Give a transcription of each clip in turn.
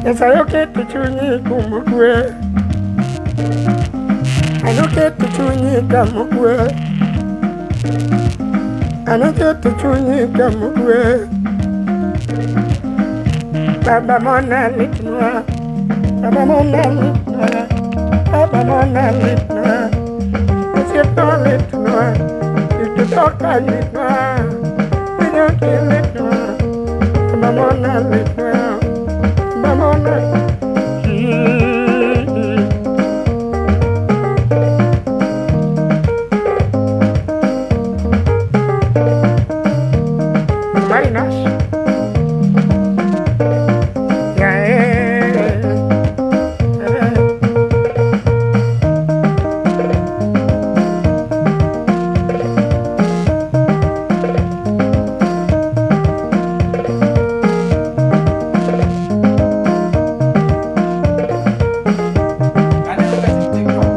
Nyasaye oketo chunyi kumokwe. An oketo chunyi kamokwe. An oketo chunyi kamokwe. Baba mona litnwa. Baba mona litnwa. Baba mona litnwa. Osiepa litnwa. Ikitoka litnwa. Pinyoki litnwa. Baba mona litnwa. Baba mona. Marinas. Yeah, yeah. Aneno ka team TikTok.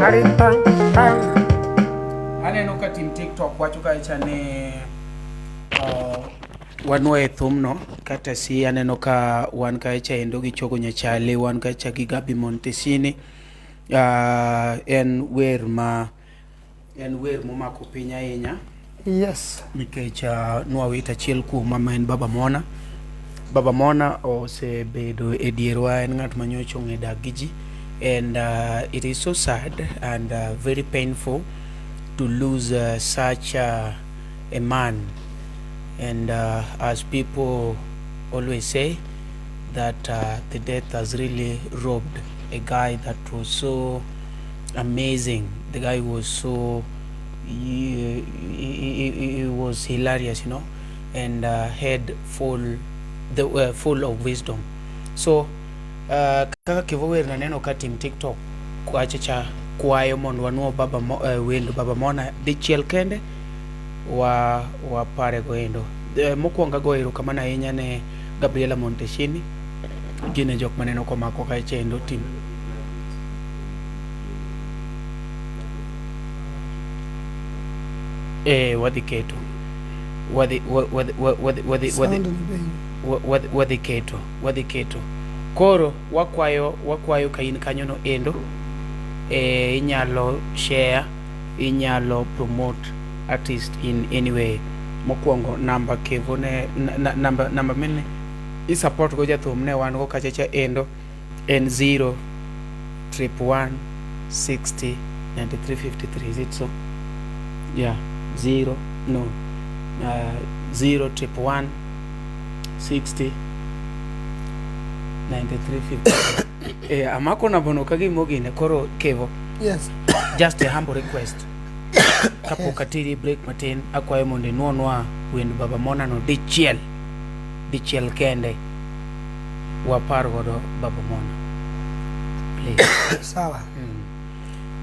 Ari pang pang. Aneno ka team TikTok wacho kacha ni wanwoye thumno kata si aneno ka wan kacha endo gi Chogo Nyachale, wan kacha gi Gabi Montesini. En wer ma en wer momako piny ahinya. Yes. Nikech nwawito achiel kuomwa ma en Baba Mona. Baba Mona osebedo e dierwa, en ng'at manyocha ong'e dak gi ji and it is so sad and very painful to lose such a man and as people always say that the death has really robbed a guy that was so amazing. The guy was so he was hilarious, you know, and head full the full of wisdom. So kaka Kevo wer naneno ka team TikTok wacho cha kwayo mondo wanuo baba mo, wend Baba Mona dichiel kende wa wapare go endo. Mokwongo ago erokamano ahinya ne Gabriela Montesini gin e jok maneno komako kacha endo team wadhi keto wadhi wadhi wadhi wadhi wadhi Sound ni piny. Wadhi keto wadhi keto koro wakwayo wakwayo ka in kanyo no endo inyalo share, inyalo promote artist in any way. Mokwongo namba Kevo ne namba namba mine i support go jathum ne wan go kacha cha endo en 0 111 60 93 53. Is it so? Yeah, 0 no 0 111 60 93 53. Amako namba no ka gimogine koro Kevo. Yes. Just a humble request kapok ateri break matin, akwayo mondo inuonwa wend Baba Mona no dichiel dichiel kende wapar godo Baba Mona, please. Sawa.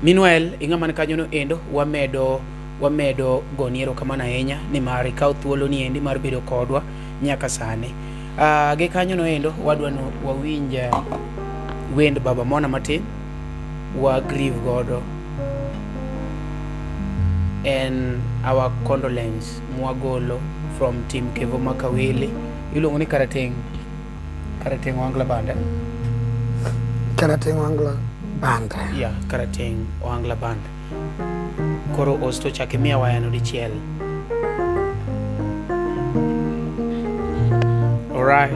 Meanwhile, ing'ama ni kanyo no endo wamedo wamedo goni erokamano ahinya nimar ikaw thuolo ni endi mar bedo kodwa nyaka sani. Gi kanyo no endo wadwa no wawinj wend Baba Mona matin wa grieve godo en our condolence mwagolo from team Kevo Makawili iluongo ni Karateng Karateng Ohangla Band, eh? Karateng Ohangla Band. Yeah, Karateng Ohangla Band. Koro osto chak imiya wayano dichiel. Alright.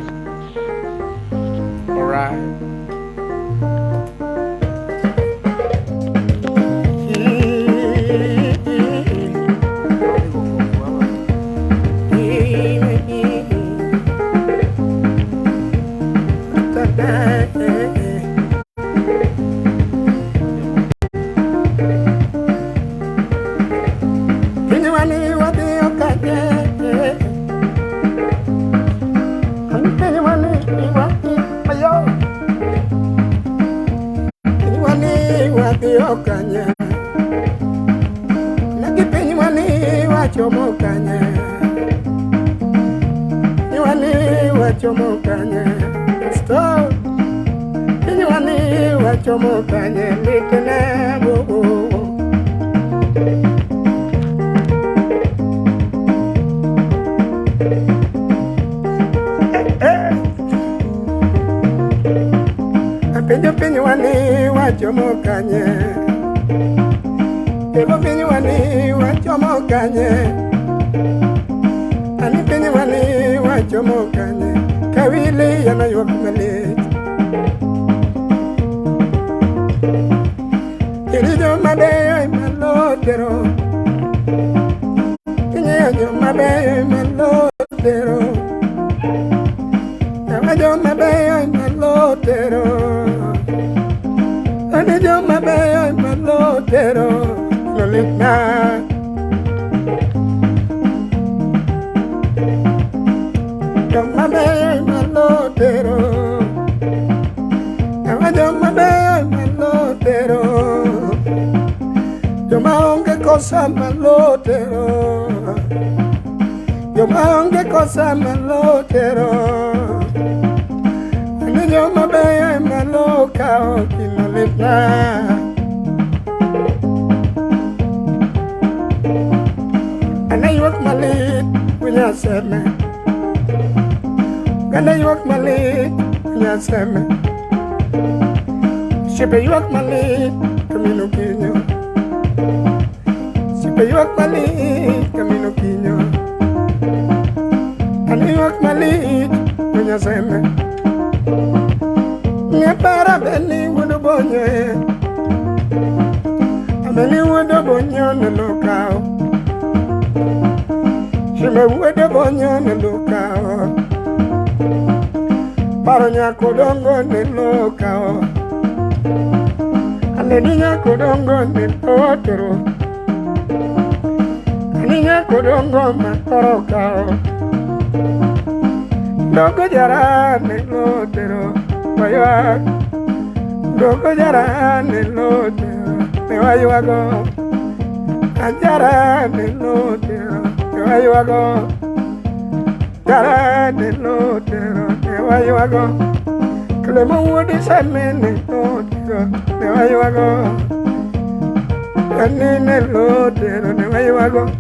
Pinywani wadhiyo kanye? Pinywani wadhiyo, pinywani wadhiyo kanye? Nagi pinywani wachomo kanye? Pinywani wachomo kanye? Stop. Pinywani wachomo kanye? Litene bo. Eh, eh. Apenjo pinywa ni wachomo kanye? Ebo pinywa ni wachomo kanye? Ani pinywa ni wachomo kanye? Kawili yana ywak malit. Iri joma beyo ema lotero. Ing'eyo joma beyo ema lotero. Yawa joma beyo ema lotero. Ani joma beyo ema lotero. Lolitna. Joma beyo ema lotero. Yawa joma beyo ema lotero. Joma onge kosa malotero. Joma onge kosa malotero. Ani joma beyo ema lokao gino litna. Ane ywak malit winyaseme. Gane ywak malit winyaseme. Osiepe ywak malit kamino kinyo. Osiepe ywak malit kamino kinyo. Ane ywak malit winyaseme. Ng'e para beni wuod Obonyo e. Abeni wuod Obonyo nolokao. Shime wuod Obonyo nolokao. Paro nyako dongo nolokao. Aneni nyako dongo nolotero. Ani nyako dongo matoro kao. Dogo jara nolotero. Waywak. Dogo jara nolotero. Ne waywago. Ajara nolotero. Ne waywago. Jara nolotero. Ne waywago. Clemo wuod Seme nolotero. Ne waywago. Ani nolotero. Ne waywago.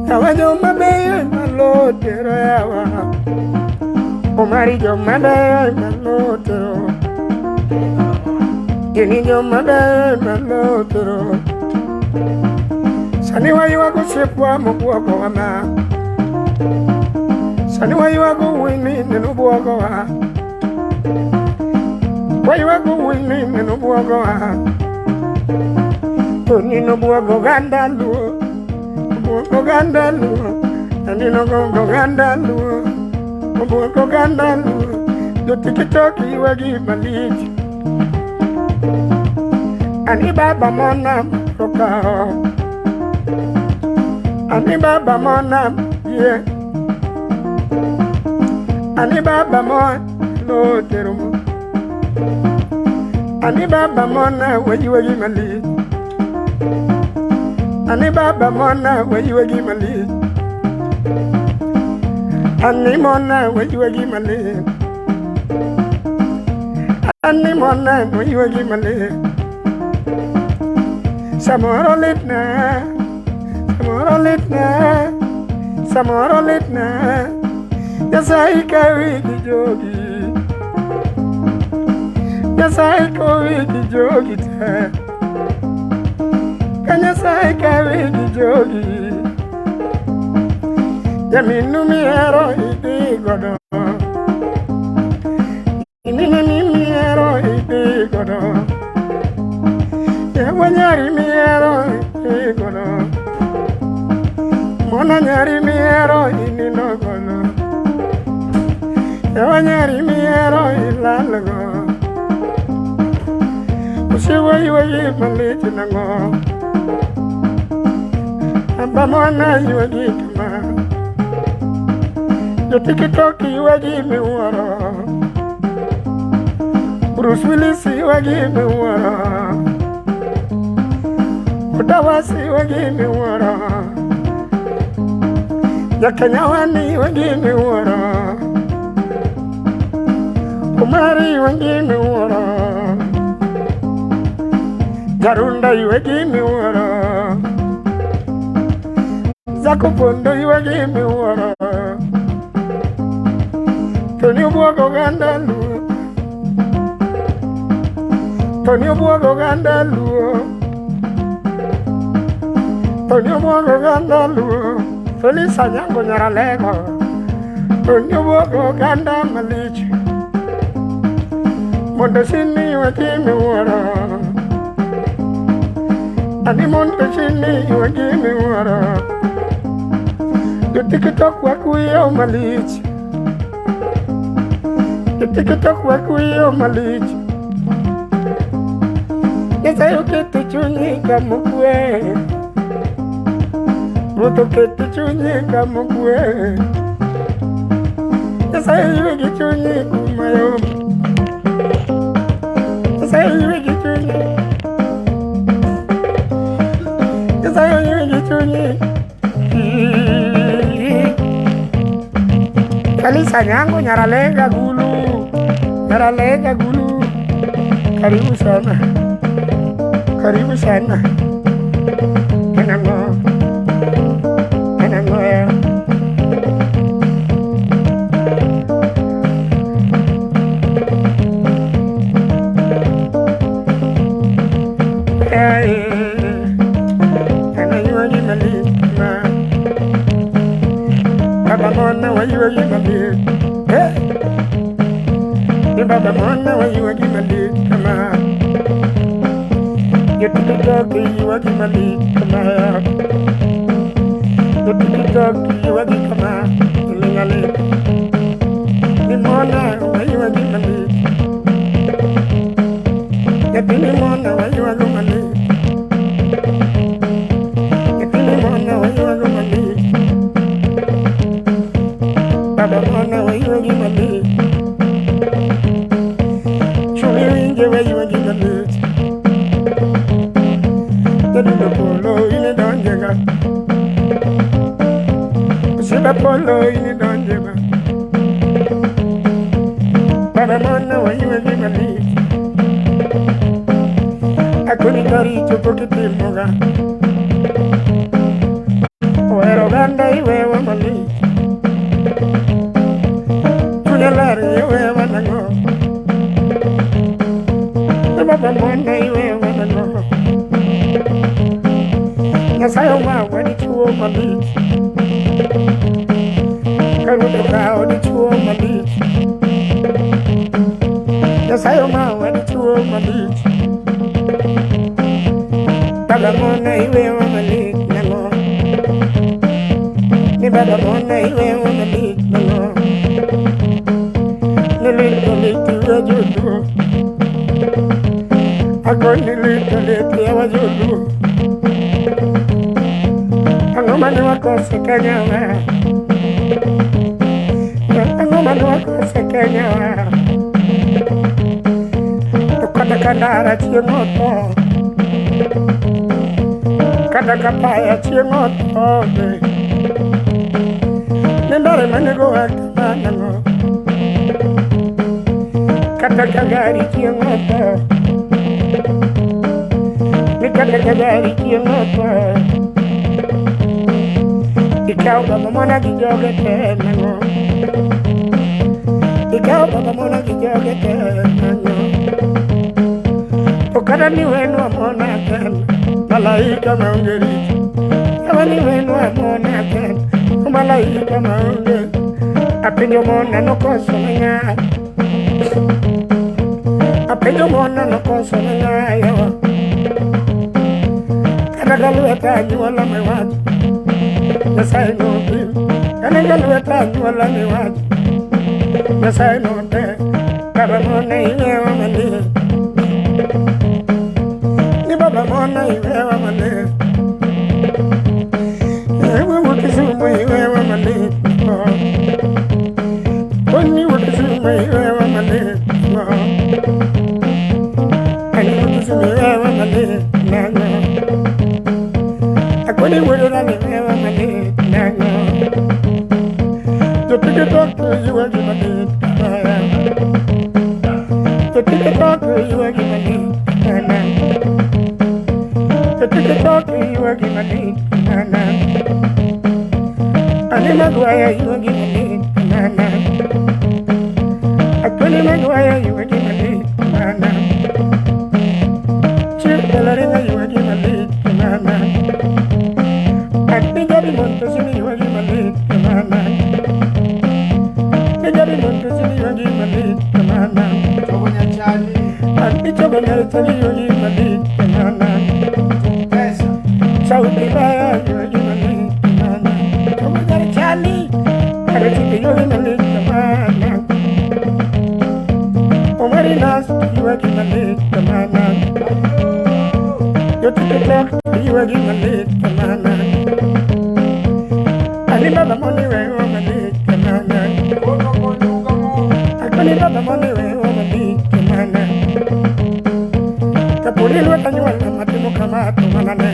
Yawa joma beyo ema lotero yawa. Omari joma beyo ema lotero. Gini joma beyo ema lotero. Sani waywago osiepwa mobwogowa ma. Sani waywago wuoyi nenobwogowa. Waywago wuoyi nenobwogowa. To ninobwogo oganda Luo. Obwogo oganda Luo. Ani nogongo oganda Luo. Obwogo oganda Luo. Jo TikTok ywagi malich. Ani baba mona rokao. Ani baba mona ye. Ani baba mona lotero mo. Ani baba mona waywagi malich. Ani baba mona waywagi malich. Ani mona waywagi malich. Ani mona waywagi malich. Samoro litna. Samoro litna. Samoro litna. Nyasaye kawi gi jogi. Nyasaye kowi gi jogi te. Ka Nyasaye kawi gi jogi. Jaminu mihero idhi godo. Mineni mihero idhi godo. Yawa nyari mihero idhi godo. Mona nyari mihero inindo godo. Yawa nyari mihero ilalgo. Usiwo ywagi malit nang'o? Aba mona ywagi kama. Jo TikTok ywagi miwuoro. Bruce Willis ywagi miwuoro. Odawas ywagi miwuoro. Jakenya wani ywagi miwuoro. Omari ywagi miwuoro. Jarunda ywagi miwuoro. Zakupondo ywagi miwuoro. To ni obwogo oganda Luo. Tony obwogo oganda luo. Tony obwogo oganda luo. Felisa Anyango Nyaralego. Tony obwogo oganda malich. Mondo sini wagimi wuoro. Ani mondo sini wagimi wuoro. Jo TikTok wakuyo malich. Jo TikTok wakuyo malich. Nyasaye oketo chunyi kamokwe. Ruoth oketo chunyi kamokwe. Nyasaye ywe gi chunyi kuma yom. Nyasaye ywe gi chunyi. Nyasaye ywe gi chunyi. Felisa Nyango Nyaralega Gulu. Nyaralega Gulu. Karibu sana. Karibu sana. Enango. Enango ya. Eh, anayuagi malit ma. Baba mona wayuagi malit. Eh, ni baba mona wayuagi malit kama. Jo TikTok yuagi malit kama. Jo TikTok yuagi kama. Ilingale. Ni mona wayuagi malit. Nyathini mona wayuago malit. Nyathini mona wayuago malit. Baba mona wayuagi malit. Chunyi winje wayuagi malit. Jadundo polo ini donjega. Osiepa polo ini donjega. Baba mona wayuagi malit. Akoni karicho pok itimoga. Ohero oganda iwewa malit. Chunya ler iwewa nang'o. Baba mona iwewa nang'o. Nyasaye omawa dichuo malich. Ka ruoth okawo dichuo malich. Nyasaye omawa dichuo malich. Baba mona iwewa malich nang'o. Ni baba mona iwewa malich nang'o. Ni lit lit iwe joluo. Agoni lit lit yawa joluo. Ang'o mane wakoso Kenya wa? Ang'o mane wakoso Kenya wa? To kata ka ndara chieng' otho, kata ka paya chieng' otho be. Ni ndara manego wa kama nang'o? Kata ka gari chieng' otho, ni kata ka gari chieng' otho. Ikaw baba mona gi joge te nang'o? Ikaw baba mona gi joge te nang'o? To kata ni wenwa mona ken, malaika maonge richo. Kata ni wenwa mona ken, malaika maonge. Apenjo mona nokoso ne ng'a? Apenjo mona nokoso ne ng'a yawa? Kata ka lweta anyuola miwacho, Nyasaye nopim. Kata ka lweta anyuola miwacho, Nyasaye note. Baba mona iwewa malit. Ni baba mona iwewa malit. Ewe Kisumu iwewa malit. Oni Kisumu iwewa malit. Ani Kisumu iwewa malit. Nang'o. Akoni wuodwa iwewa malit. Nang'o. Jo TikTok iwagi malit. Jo TikTok iwagi malit. Nana. Jo TikTok iwagi malit. Nana. Ani Magwaya iwagi malit. Nana. Akoni Magwaya iwagi malit. Nana. Awino nyar chali yuagi malich kamana. Saudi baya yuagi malich kamana. Chogo nyar chali kare chike yuagi malich kamana. Omari nas yuagi malich kamana. Yo TikTok yuagi malich kamana. Ani baba moni wewa malich kamana. Akoni baba moni wewa malich kamana. Kaponi lweta nyuola matimo kama to wanane.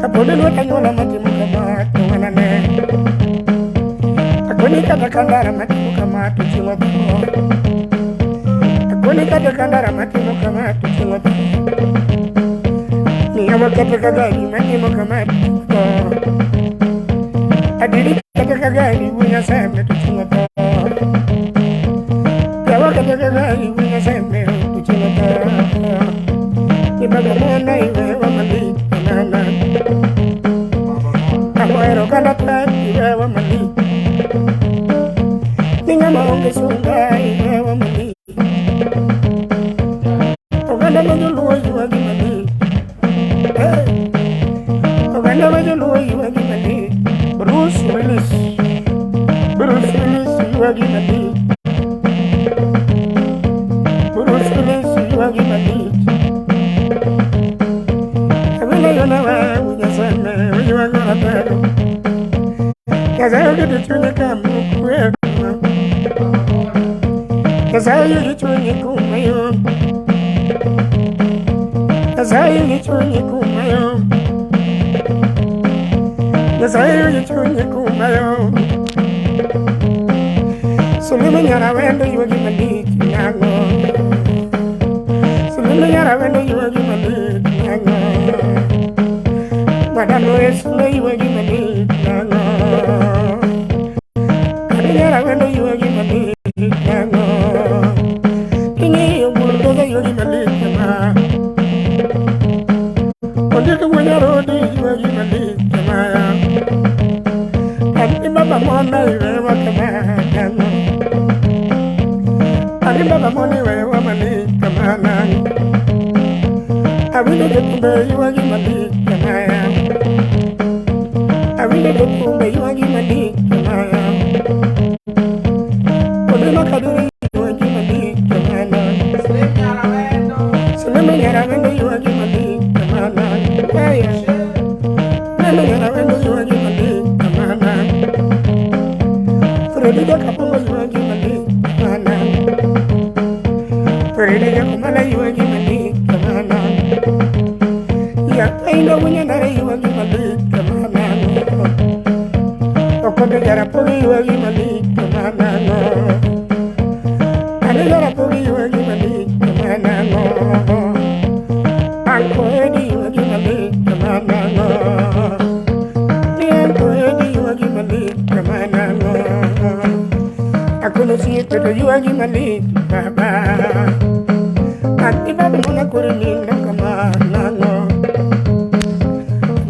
Kaponi lweta nyuola matimo kama to wanane. Akoni kata kandara matimo kama to chieng' otho. Akoni kata kandara matimo kama to chieng' otho. Miyawa kata kagari matimo kama to chieng' otho. Adiri kata kagari wunya sembe to chieng' otho. Yawa kata kagari wunya sembe to chieng' otho. Ni baba mona iwewa malich kamana. Ahero kanda twak iwewa malich. Ni ng'ama onge sunga iwewa malich. Oganda ma joluo ywagi malich. Hey! Oganda ma joluo ywagi malich. Bruce Willis. Bruce Willis ywagi malich. Bruce Willis ywagi malich. Awilo yona wa wunyaseme uywago ratego. Nyasaye oketo chunye kama okwe kuma. Nyasaye oyie chunye kuma yom. Nyasaye oyie chunye kuma yom. Nyasaye oyie chunye kuma yom. Sulima nyara wendo ywagi malich nang'o. Sulima nyara wendo ywagi malich nang'o. Madam Yesu ywagi malich nang'o. Kani nyara wendo ywagi malich nang'o. Ing'iyo bulldozer ywagi malich kama. Ondiek wuon nyarodi ywagi malich kama. Ani baba mona iwewa kama nang'o. Ani baba mona iwewa malich kama nang'o. Awinjo jothumbe ywagi malich kama. Awinjo jothumbe ywagi malich kama. Odema kadiri ywagi malich kama. Sulema nyara wendo ywagi malich kama. Sulema nyara wendo ywagi malich kama. Fredi Jakabongo ywagi malich kama. Fredi Jakomala ywagi malich kama. Ya aina wunya ywagi malich kama. Okobe Jarapogi ywagi malich kama. Ane Jarapogi ywagi malich kama. Anko Edi ywagi malich kama. Ni Anko Edi ywagi malich kama. Akono siepe to ywagi malich baba. Ani baba mona kore nindo kama nang'o.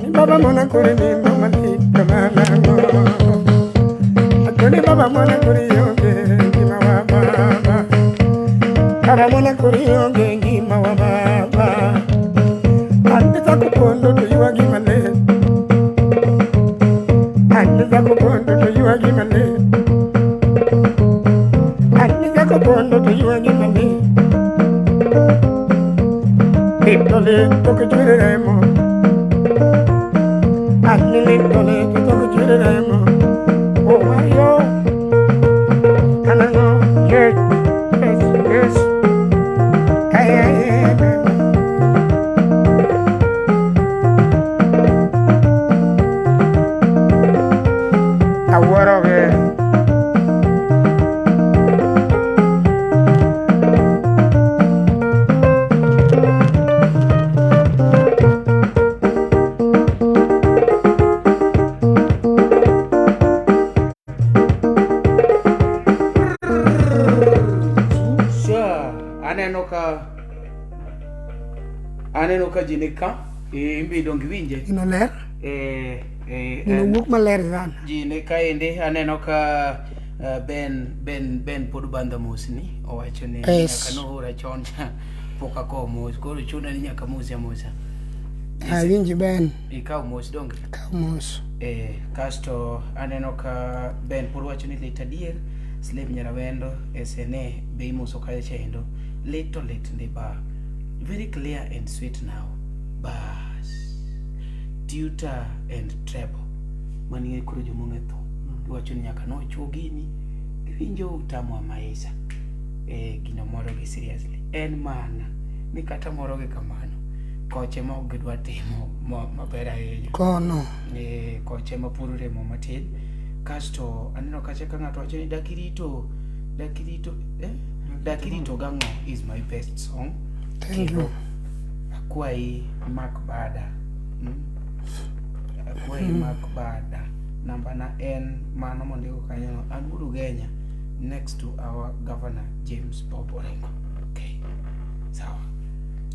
Ni baba mona kore nindo malich kama nang'o. Akoni baba mona kore onge ngima wa baba. Baba mona kore onge ngima wa baba. Ante zakupondo to ywagi malich. Ante zakupondo to ywagi malich. Ante zakupondo to ywagi malich. Litole toke chweremo. Ani litole toke chweremo. Oh ayo. Kanango yes yes yes. Ay ay ay. Awuoro gi. Sure. Aneno ka ji ni ka imbe donge iwinje Gino ler. eh, Gino wuok maler sana. Ji ni kaendi aneno ka Ben Ben Ben pod bandha mosni owacho ni Yes. nyaka noora chon cha pok akowo mos koro chuna ni nyaka mosi amosa. Awinji Ben. Ikaw mos donge? Kaw mos. Eh, kasto aneno ka Ben pod wacho ni lit adier Slave Nyarawendo SNA be imoso kacha chendo lit to lit ndi ba very clear and sweet now bas tutor and treble mani e koro joma ong'e thum iwacho ni nyaka nochuo gini giwinjo utamu wa maisha eh, gino morogi seriously en mana ni kata morogi kamano koche ma ok gidwa timo maber ahinya Kono. Eh, koche ma puro remo matin kasto aneno kacha ka ng'ato wacho ni dakirito dakirito eh? dakirito gang'o is my best song Thank you. Akwayi mak bada Akwayi mak bada namba na en mano mondiko kanyo an wuod Ugenya next to our governor James Bob Orengo. Okay. Sawa.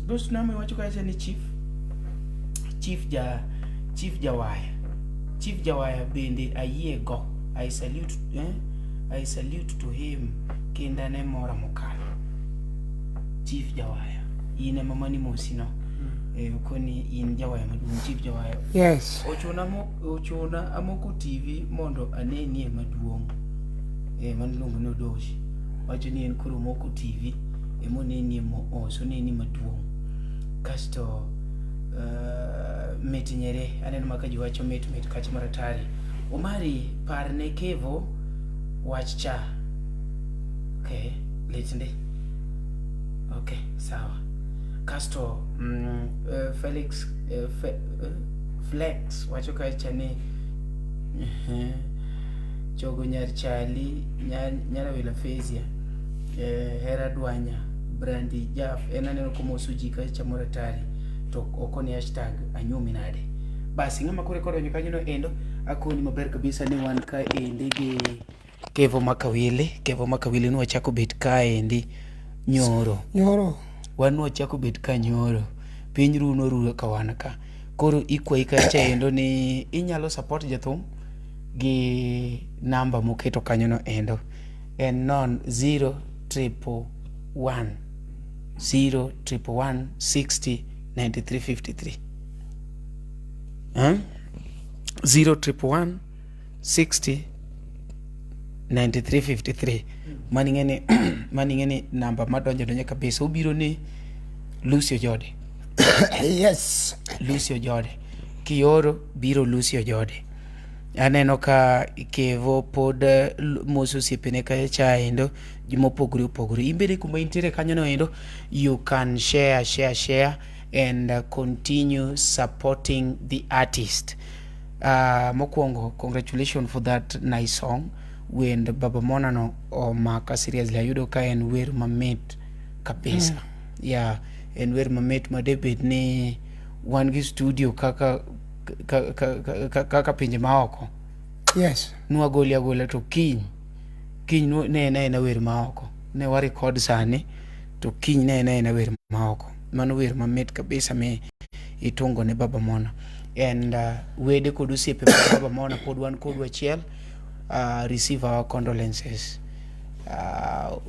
Ghost name wacho kacha ni chief chief ja chief Jawaya. Chief Jawaya bende ayie go. I salute eh? I salute to him kinda ne mora mokalo. Chief Jawaya. In ema mani mosi no. Eh, okoni in Jawaya maduong' Chief Jawaya. Yes. Ochuna mo, ochuna amoko TV mondo anenie maduong'. Eh, mano iluongo ni Odoshi. Wacho ni en koro moko TV ema onenie mos, oneni maduong'. Kasto mit nyere, aneno ma ka ji wacho mit mit kacha maratari. Omari, parne Kevo wach cha. Okay, lit ndi. Okay, sawa. Kasto Felix Flex wacho kacha ni chogo nyar Chali nyar Awila Fezia Hera Dwanya Brandi Jaff en aneno komoso ji kacha moratari to okoni hashtag anyuomi nade. Basi ng'ama koro kodonjo kanyo no endo akoni maber kabisa ni wan ka endi gi Kevo Makawili. Kevo Makawili nwachako bet kaendi nyoro. Nyoro. Wan nwachako bet ka nyoro. Piny ru noru ka wan ka. Koro ikwayi kacha endo ni inyalo support jathum gi namba moketo kanyo no endo. En non 0 triple 1 0 triple 1 60 93 53. 0 triple 1 60 93 53. Mani ng'eni mani ng'eni namba madonjo donjo kabisa obiro ni Lucy Ojode. Yes. Lucy Ojode. Kioro biro Lucy Ojode. Aneno ka Kevo pod moso osiepene kacha endo mopogore opogore. In bende kuma intiere kanyo no endo you can share share share and continue supporting the artist. Mokwongo congratulations for that nice song. Wend Baba Mona no omaka seriously. Ayudo ka en wer mamit kabisa. Yeah, en wer mamit ma debed ni wan gi studio kaka kaka pinje maoko. Yes. Nwagoli agola to kiny kiny ne en aena wer maoko. Ne wa record sani to kiny ne en aena wer maoko. Mano wer mamit kabisa mi itungo ne Baba Mona. And wede kod osiepe mag Baba Mona pod wan kodu achiel. Receive our condolences.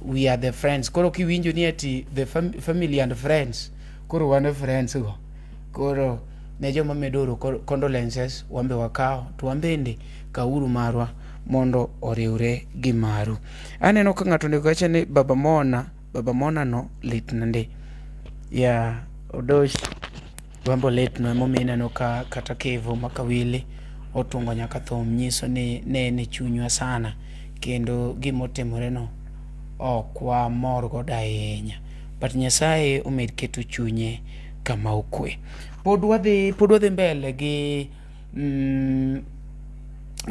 We are the friends. Koro kiwinjo ni ati the family and friends. Koro wan e friends go. Koro ne joma medo oro condolences wambe wakawo to wan bende kawuru marwa mondo oriwre gi maru. Aneno ka ng'ato ondiko kacha ni Baba Mona, Baba Mona no litna ndi. Yeah, Odosh wambo litno emomiyo ineno ka kata Kevo Makawili otungo nyaka thum nyiso ni ne en e chunywa sana kendo gimotimore no ok wamor godo ahinya. But Nyasaye omed keto chunye kama okwe. Pod wadhi mbele gi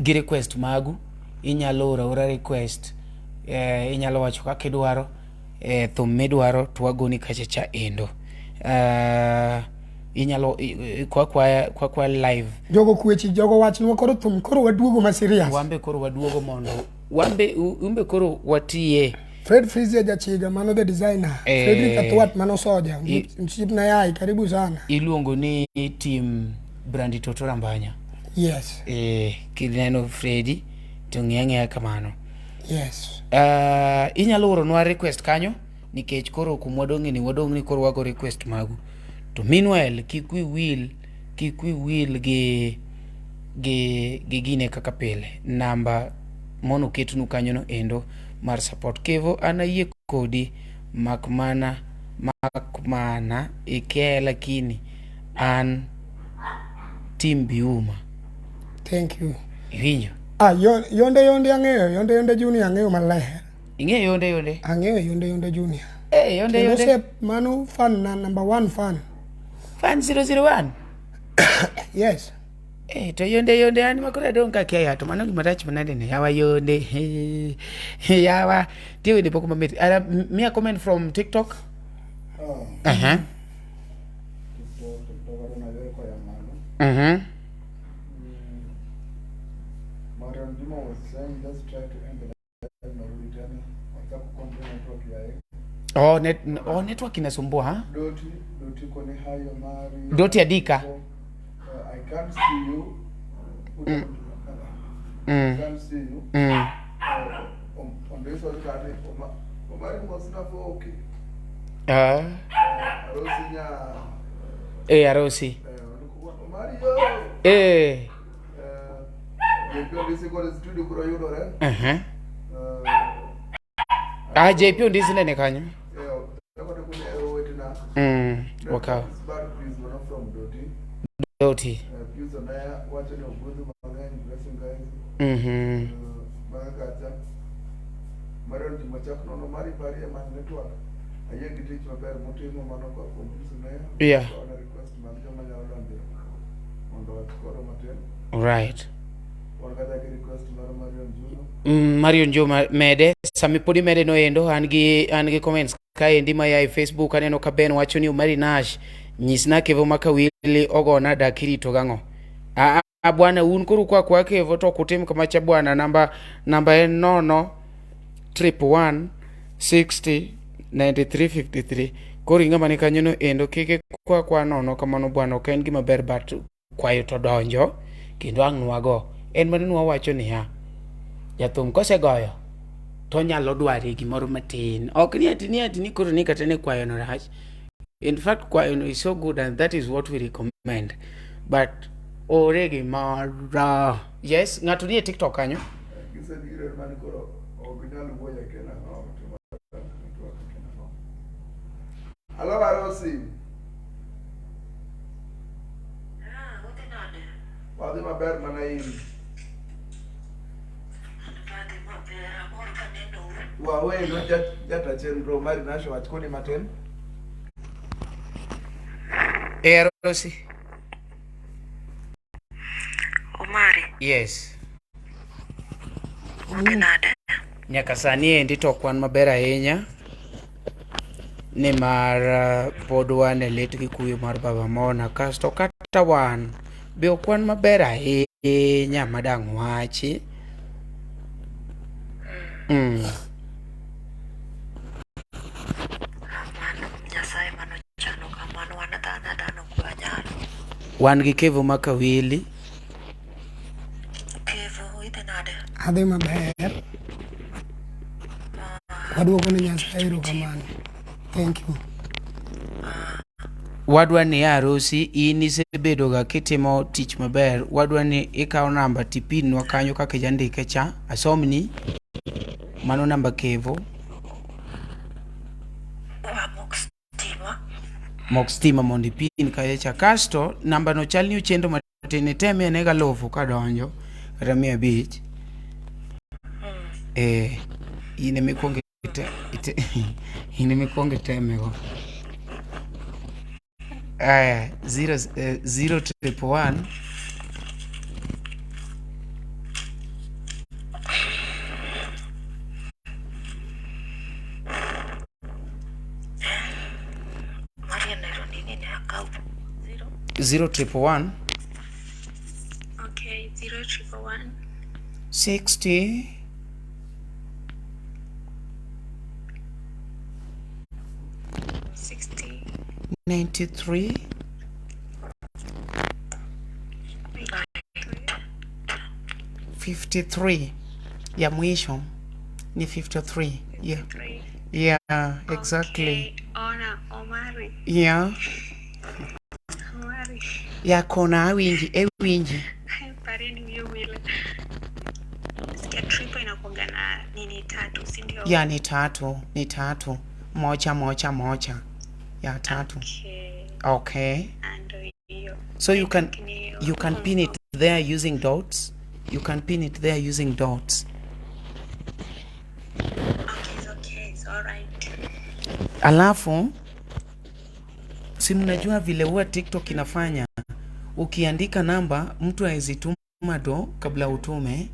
gi request magu. Inyalo oro aora request, inyalo wacho kaka idwaro, thum midwaro to wagoni kacha cha endo. Inyalo kwa live. Jogo kwechi jogo wachnwa koro thum koro waduogo ma serious. Wambe koro waduogo mondo wambe umbe koro watiye. Fred Frizia Jachiga mano the designer. Frederick Atwat mano soja. Msipna yai karibu sana. Iluongo ni team Brandi Toto Rambanya. Yes. Kineno Freddy to ng'e ang'eya kamano. Yes. Inyalo oronwa request kanyo nikech koro kumwa dong'e ni wadong' ni koro wago request magu. To meanwhile kik wi wil kik wi wil gi gi gine kaka pile namba mono ketnu kanyono endo mar support. Kevo an ayie kodi mak mana ikia lakini an team Biuma. Thank you. Iwinjo? Ah, yonde yonde ang'eyo, yonde yonde junior ang'eyo maler. Ing'eyo yonde yonde? Ang'eyo yonde yonde junior. Eh, yonde Kendo yonde. osep mano fan na number one fan. Fan 001. Yes. Eh, to yonde yonde an makoro adong' ka kia ya to mano gima rach manade ne yawa yonde. Yawa. Tie wende pok mamit. Ara miya comment from TikTok. Oh, Uh-huh. TikTok, TikTok adwa nayore koya malo. Marion Juma was saying just try to end the live narudi tena. Wacha kucomplain network yae. Oh, net, oh, network inasumbua ha? Doti, Doti kone hayo mari. Doti Adika. I can't see you. I can't see you. Ondiso kati Omari mosna foki. Ah. Arosi nya. Eh, Arosi. Omari yo. Eh. JP Ondisi kod studio bro yudore. Uh-huh. Ah, JP Ondisi nene kanyo. Eh, Wakaw. Bad please mano from Doti. Doti. Please onaya wacho ni ogudhu mang'eny blessing guys. Bang'e kacha Marion Juma chak nono mari parie man network. Ayie gi tich maber mutimo mano kwa kuom Please Onaya. Yeah. Wana request mag joma nyalo donjo mondo wach kodwa matin. Right. Wan kata gi request mar Marion Juma. Marion Juma mede sami pod imede no endo an gi comments kaendi maya e Facebook aneno ka Ben wacho ni Omari Nash nyisna Kevo Makawili ogona dak irito gang'o. Ah, ah, bwana un koro kwa kwa Kevo to ok utim kamacha bwana namba en 0 111 60 93 53 koro ing'ama ni kanyo no endo kik kwa kwa nono kamano bwana ok en gima ber but kwayo to donjo kendo ang' nwago en mana nwawacho niya jathum kosegoyo to onyalo dware gimoro matin ok ni ati ni ati ni koro ni kata ne kwayo no rach in fact kwayo no is so good and that is what we recommend but ore gimoro yes ng'ato nie TikTok kanyo Gisebiro mani koro ok ginyal wuoyo kena no. Network kena no. Hello Arosi. Wadhi maber mana in. Waweno jata chenro mari Nasho wach kodi matin. Eh, Rosi. Omari. Yes. Udhi nade? Nyaka sani endi to ok wan maber ahinya nimar pod wan e lit gi kuyo mar Baba Mona kasto kata wan be ok wan maber ahinya madang' wachi. Mano Nyasaye mano chano kamano wan dhano dhano ok wanyal. Wan gi Kevo Makawili. Kevo idhi nade? Adhi maber. Waduoko ne Nyasaye erokamano. Thank you. Wadwa ni Arosi in isebedo ga kitimo tich maber wadwa ni ikaw namba tipinwa kanyo kaka ijandike cha asomni mano namba Kevo Mok stima. Mok stima mondo ipin kacha cha kasto namba no chal ni ochendo matin itemie ane galufu kadonjo kata 500 eh in emikwongo in emikwongo itemego aya 0 0 111 Marian ero nini ne akaw 0 111 Okay, 0 111 60 60 93 53 ya mwisho Ni 53. Yeah. 53. Yeah, exactly. Okay. Ona Omari. Yeah. Omari. Ya kona awinji, ewinji. Parini huyo wile. Sikia triple inakuwaga na nini tatu, si ndio? Ya ni tatu, ni tatu. Moja moja moja. Ya tatu. Okay. Okay. Ah, ndio hiyo. So you I can think ni hiyo. you can pin it there using dots. You can pin it there using dots. Okay, it's okay. It's all right. Alafu si mnajua vile huwa TikTok inafanya, ukiandika namba mtu hawezi tuma do kabla utume.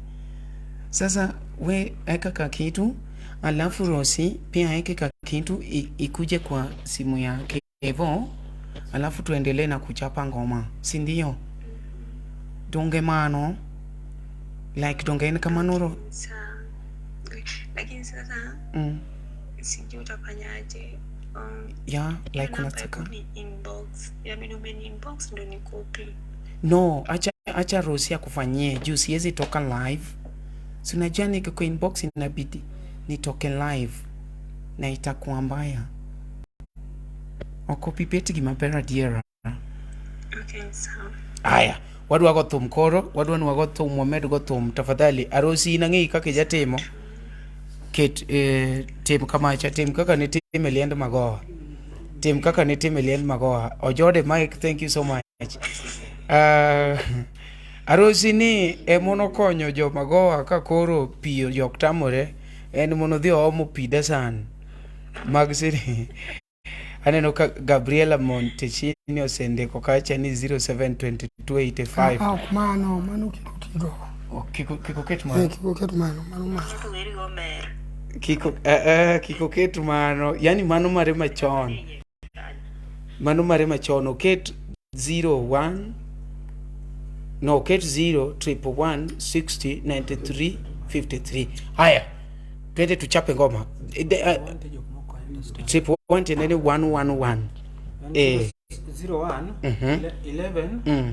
Sasa we eka ka kitu, alafu Rosi pia aeke ka kitu ikuje kwa simu yake hivyo, alafu tuendelee na kuchapa ngoma, si ndio? Donge mano like donge en kamano ro Sawa. Lakini sasa sijui utafanyaje. Ya Hiyo like namba unataka hebu ni inbox. Inabidi umeni inbox ndio nikupe. No, acha acha Rosi akufanyie juu siwezi toka live. Si unajua nikiko inbox inabidi nitoke live na itakuwa mbaya. Okopibet gimaber adiera. Okay, sawa. Aya, wadwa go thum koro, wadwa ni wago thum wamed go thum tafadhali. Arosi in ang'eyi kaka ijatimo. Ket tim kamacha, tim kaka nitime liend magoha. Tim kaka nitime liend magoha. Ojode Mike, thank you so much. Arosi ni emonokonyo jo magoha ka koro pi jok tamore en monodhi oomo pi dasan mag siri. Aneno ka Gabriela Montecini osendiko kacha ni 072285. Ah, ok mano, mano kik otigo. Oh, kik oket Eh, mano. kik oket mano, mano mano. Kik oket mano. Yani mano mare machon. Mano mare machon oket 01 no oket 0 111 60 93 53. Haya, twende tuchape ngoma. 111 tiende ni 111. Eh. 01 11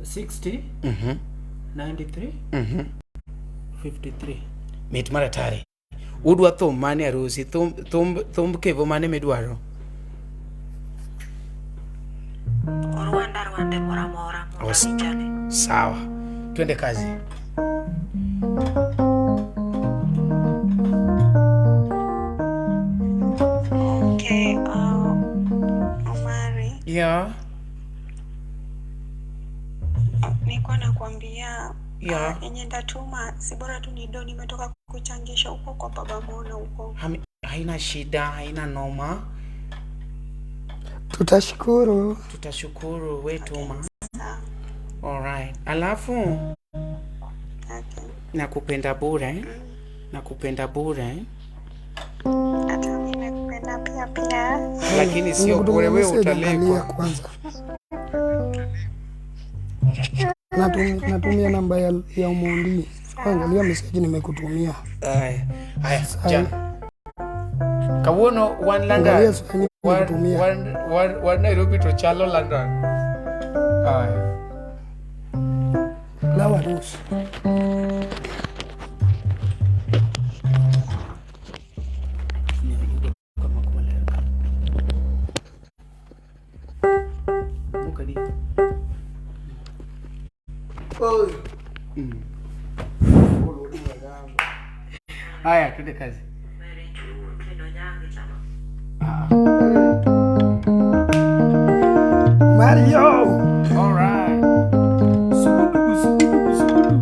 60 93 53. Mit mar atari. Udwa thum mane arusi? Thum thum thumb kevo mane midwaro? Rwanda Rwanda mora mora mondo awinjane. Sawa. Twende kazi. Okay, Omari, Yeah. nilikuwa nakwambia Yeah. yenye ndatuma si bora tu ni do, nimetoka kuchangisha huko kwa baba Mona huko. Haina shida, haina noma. Tutashukuru. Tutashukuru we tuma. Sawa. Alright. Alafu Okay. nakupenda bure. Nakupenda bure. Hata mimi nakupenda pia pia. Lakini sio bure, Nimekutumia wewe message, angalia utalipwa. kwanza. Natumia namba ya Omondi. Angalia message nimekutumia. Aya. Aya, Sawa. ja. Kawuono wan Angalia London. sahi Wan, nimekutumia. wan Nairobi to chalo London. Aya. Lawa ruhusu. Kama kuma ler ka. Mokadi. Oi. Olo ni wanyama. Haya, twende kazi. Mario. All right. Sugudu, sugudu, sugudu.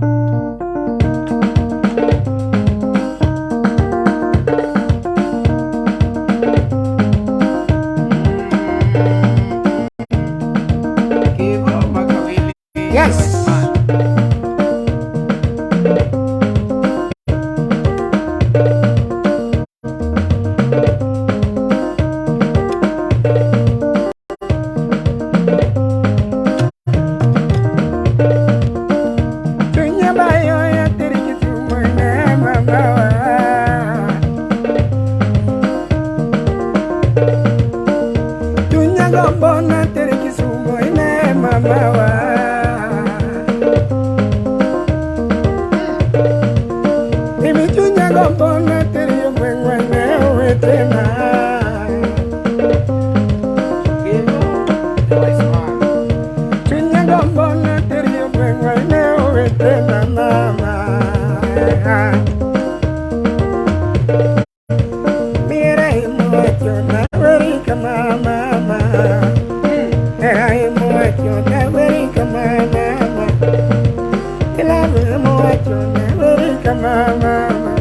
Kevo Makawili. Yes. owetena. The wise man. Chunya gombo nateri e gweng'wa ine owetena mama. Mira imuwacho naweri kama mama. Mira imuwacho naweri kama mama. Ilabu imuwacho naweri kama mama.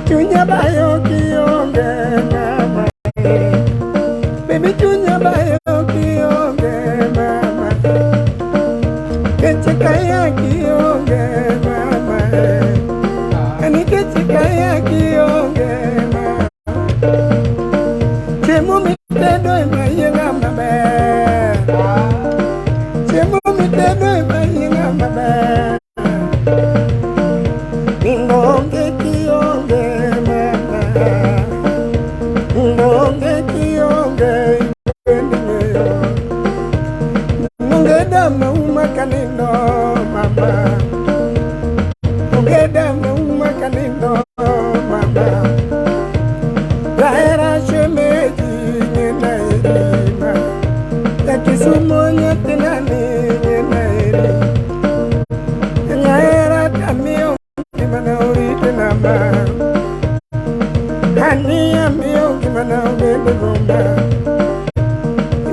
Chunya bayo kionge mama. Baby chunya bayo kionge mama. Kechikaya kionge mama. Ani kechikaya kionge mama. Chiemo mitedo ema yieng'a maber. Chiemo mitedo ema yieng'a maber. Nindo onge kionge mama. Nindo onge kionge bende ng'eyo. Onge dama uma kanindo mama. Onge dama uma kanindo mama. Lahera shemeji ng'ena erima. Jakisumo nyathina ni ng'ena eri. Nyahera tamiyo ngimana orite nama. Ani amiyo ngimana obede gomba.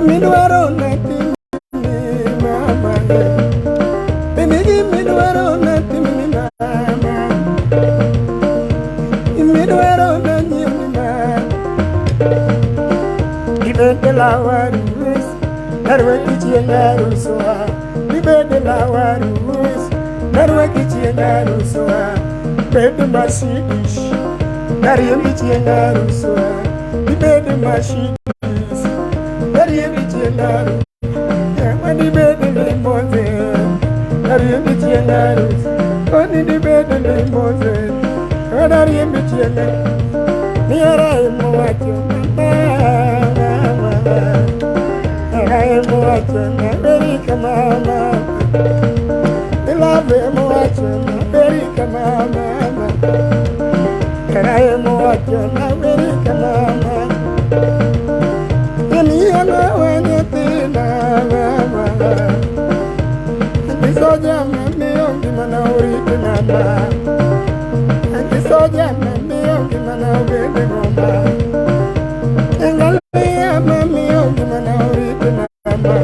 Midwaro natimni mama. Baby gimidwaro natimni mama. Midwaro nanyiewni mama. Dibede lawarus, narwaki chieng' aruswa. Dibede lawarus, narwaki chieng' aruswa. Bed Mercedes, nariembi chieng' aruswa. Dibede Mercedes, nariembi chieng' aruswa. Dibede limousine, nariembi chieng' arus. Oni dibede limousine, nariembi chieng' Niera imuwacho mama, mama. Niera imuwacho naberika mama. Ilave imuwacho naberika mama. Niera imuwacho naberika mama. Yeni wanyathina mama. Angisoja mamiyo ngimana orite mama. Angisoja mamiyo ngimana obede gomba. Angalia mamiyo ngimana orite mama.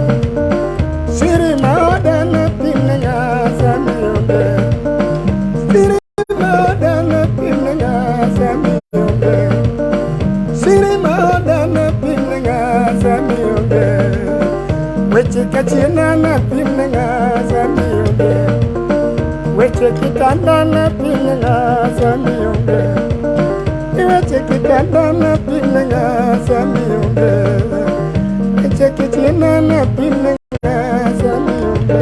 Siri maoda pimne ngasa miyonge. Siri maoda pimne ngasa miyonge. Siri maoda pimne ngasa miyonge. Weche kachiena na pimne ngasa miyonge. Weche kitanda na pimne ngasa miyonge. Weche kitanda na pimne ngasa miyonge. Weche kichiena na pimne ngasa miyonge.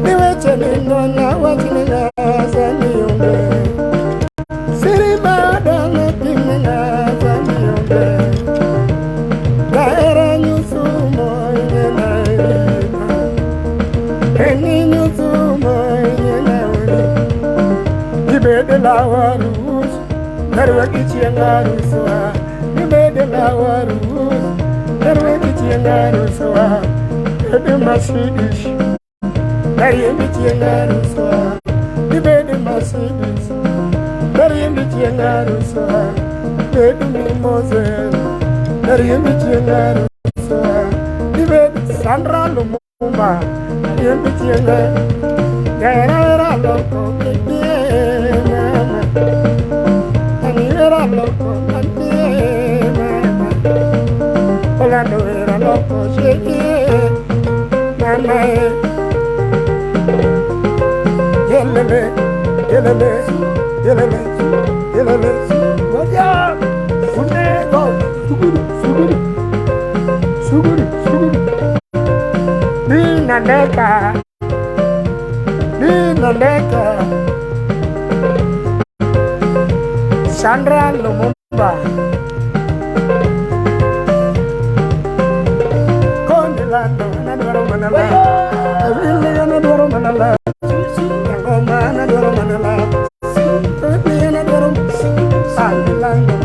Weche nindo na wachne ngasa miyonge. Siri maoda na pimne ngasa miyonge. Gaera nyusu moine na erima. Eni nyusu moine na erima. Ibede lawarus, narwaki chieng' aruswa. Ibede lawarus, narwaki chieng' aruswa. Ibede Mercedes, nariembi chieng' aruswa. Ibede Mercedes, nariembi chieng' aruswa. Ibede limousine, nariembi chieng' aruswa. Ibede Sandra Lumumba, nariembi chieng' Era era loco bibie mama. Ani era loco bibie mama. Orlando era loco shake mama. Yelele, yelele, yelele, yelele. Goja, funde go, suguru, suguru, suguru, suguru. Nina neka, nina neka. Sandra Lumumba. Kondelando, nadwaro manala. Awili nadwaro manala. Ngoma nadwaro manala. Awili nadwaro. Alilando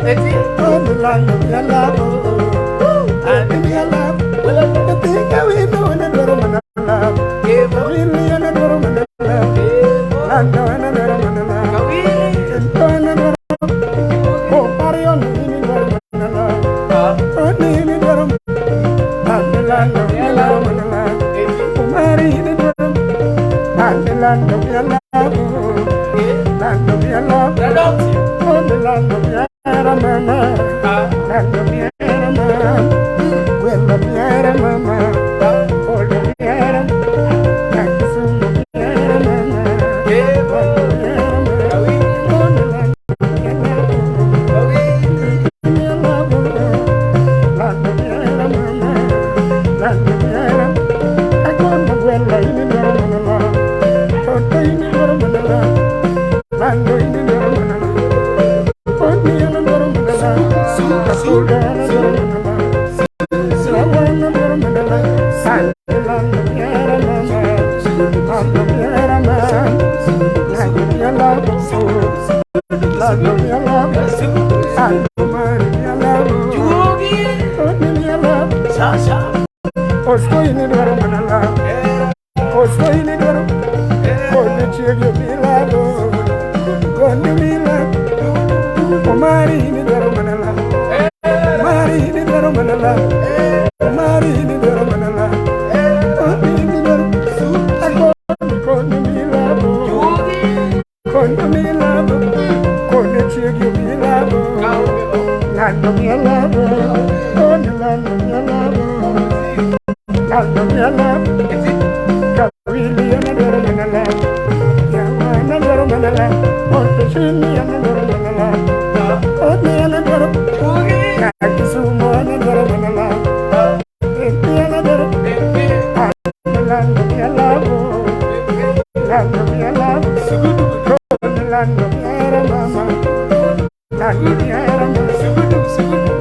Lando mialabo, andi mialabo. Nyathi kawino ne dwaro mana love. Kawili ne dwaro mana love. Lando ne dwaro mana love. Kento ne dwaro. Oh, Marion ne dwaro mana love. Oh, ne dwaro. Andi lando mialabo mana love. Umari ne dwaro. Andi lando mialabo. Lando mialabo. Oh, lando miera mama. Lando miera mama. Quello miera mama. Pollo miera. Kisumu miera mama. Lando miera mama. Oh, lando mialabo. Lando miera mama. Lando miera. Agondo quella ini dwaro mana la. Toto ini dwaro mana la. Lando ini dwaro mana la. Oni ana dwaro mana la. Kasuga ana dwaro mana la. Sawa ana dwaro mana la. Lando miera mama. Lando miera mama. Lando mialabo. Lando mialabo. Lando mari mialabo. Oni mialabo. Osko ini dwaro mana la. Osko ini dwaro. Koni chiegni milabo. Koni milabo. Omari ini dwaro mana la. Mari ini dwaro mana la. Mari ini dwaro mana la. Koni ini dwaro. Akoni koni milabo. Koni milabo. Koni chiegni milabo. Lando milabo. Koni lando milabo. Lando milabo. Kawili ana dwaro mana la. Yawa ana dwaro mana la. Oteshini ana dwaro mana la. Oni ana dwaro. Kisumu ana dwaro mana la. Epi ana dwaro. Lando milabo. Lando milabo. Koni lando miera mama. Lando miera mama.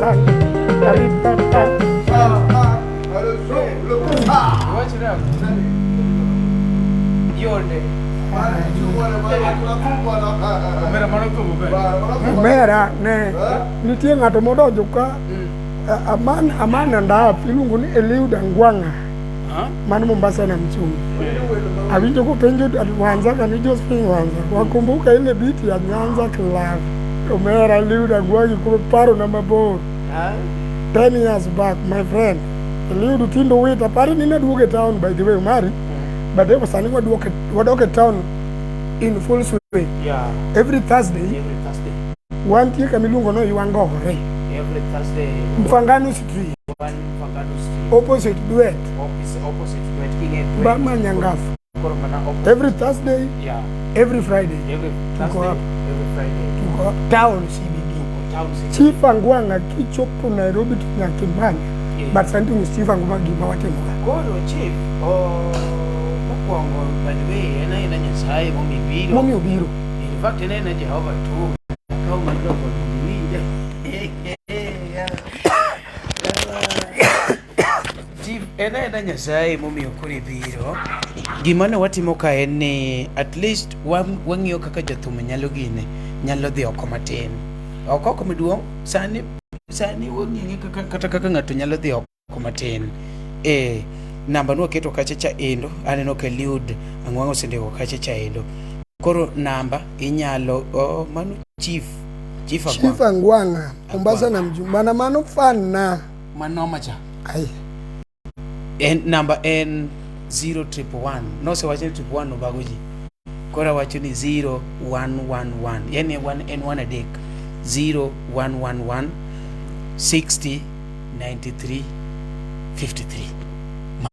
Lando. Taritata. Omera ne nitie ng'ato modonjo ka aman and half iluongo ni Eliud Angwang'a man Mombasa na Mchumi. Awinjo kopenjo Wanza kani Josephine Wanza wakumbuka ile beat ya Nyanza Club. Omera Eliud Angwang'a koro paro na mabor 10 years back, my friend. Eliud tindo wit aparo ni naduogo e town, by the way, Omari. But evo sani wadok e town in full swing. Every Thursday. Every Thursday. Wantie kama iluongo no Ywangore. Every Thursday. Mfangano Street. One Mfangano Street. Opposite Duet. Opposite Duet. King Duet. Bama Nyangafu. Koro mana opposite. Every Thursday. Every Friday. Every Tuko Thursday. hapo. Every Friday. Tuko town CBD. Town CBD. Chief Angwang'a kichopo Nairobi to nyaka imany. But sani to Chief Angwang'a gima watimoga. Koro Chief, oh, mokwongo, by the way, en aena Nyasaye momiyo ibiro. Momiyo obiro. In fact, en aena Jehova tu. Akaw microphone mondo iwinja. Chief, en aena Nyasaye momiyo koro ibiro. Gima ne watimo ka en ni at least wang'iyo kaka jathum nyalo gine, nyalo dhi oko matin. Ok oko maduong', sani sani wang'e kaka kata kaka ng'ato nyalo dhi oko matin. E namba nwaketo kacha cha endo, aneno ka Eliud Angwang'a osendiko kacha cha endo. Koro namba inyalo, oh, mano Chief, Chief Chief Angwang'a. Angwang'a Mombasa na Mjumbe. Mana mano fan na. Manoma cha. Ai. En namba en 0111. Nosewach ni 111 obago ji. Koro awacho ni 0111. Yani one en 1 adek. 0111 60 93 53.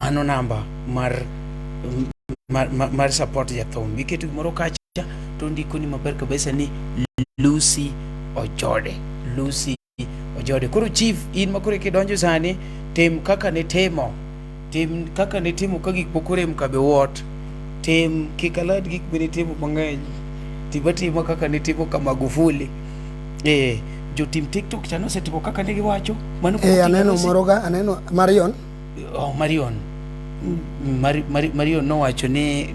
Mano namba mar support jathum. Iketo gimoro kacha to ndiko ni maber kabisa ni Lucy Ojode. Lucy Ojode. Koro Chief, in ma koro kidonjo sani, tim kaka nitimo. Tim kaka nitimo ka gik moko rem ka be wuot. Tim kik alad gik minitimo mang'eny. Tim atima kaka nitimo ka Magufuli. Jotim TikTok cha nosetimo kaka ne giwacho. Mano koro Aneno Lucy. moro ga, aneno Marion. Oh, Marion. Marion nowacho ni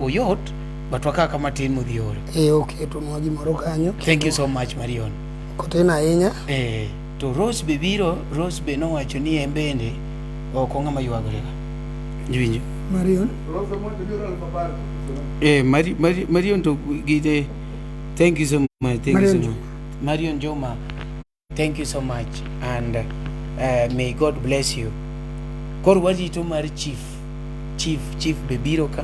oyot, but wakaka matin modhi oro. Oketonwa gimoro kanyo. Thank you so much, Marion. Kotin ahinya. Eh, to Rose be biro, Rose be nowacho ni en bende ok ong'ama ywagore ga. Iwinjo? Marion. Rose mondo biro aluf apar. Eh, Mari, Mari, Marion to gite thank you so much. Thank you so Marion much. Marion Juma. Thank you so much and may God bless you. Koro warito mar chief. Chief, chief be biro ka.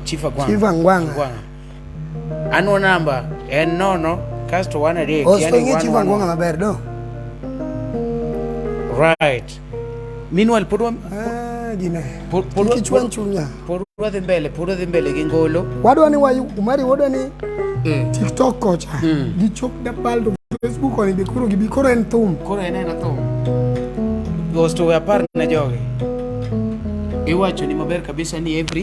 Chief Agwanga. Chief Angwanga. Agwanga. Anwo namba en nono kasto wan adek. Osto yani ing'e wan Chief one Angwanga maber do. Right. Meanwhile pod wa Ah, gine. pod pod Kik ichwany chunya. pod wadhi mbele, pod wadhi mbele gi ngolo. Wadwa ni wayu, Umari wadwa ni TikTok kocha. Gichop dapal to Facebook koni be koro gibi koro en thum. Koro en ena thum. Osto we apar ne jogi. Iwacho ni maber kabisa ni every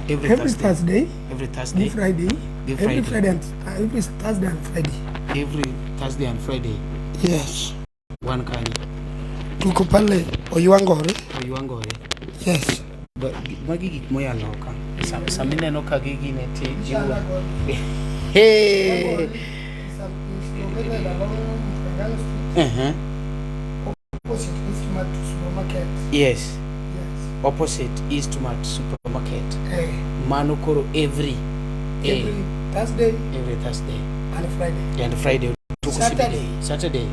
Every Thursday. Thursday, Every gi Thursday. Friday, Gi every Friday. Friday and every Thursday and Friday. Every Thursday and Friday. Yes. Wan kanye? Tuko pale Oywangore. Oywangore. Yes. Magi gik moya loka. Sama ineno ka gigine ti jiwo. Hey. Uh-huh. Yes. Opposite Eastmart Supermarket. Mano koro every Every Thursday every Thursday and Friday. and Friday. Tuko Saturday. CBD. Saturday.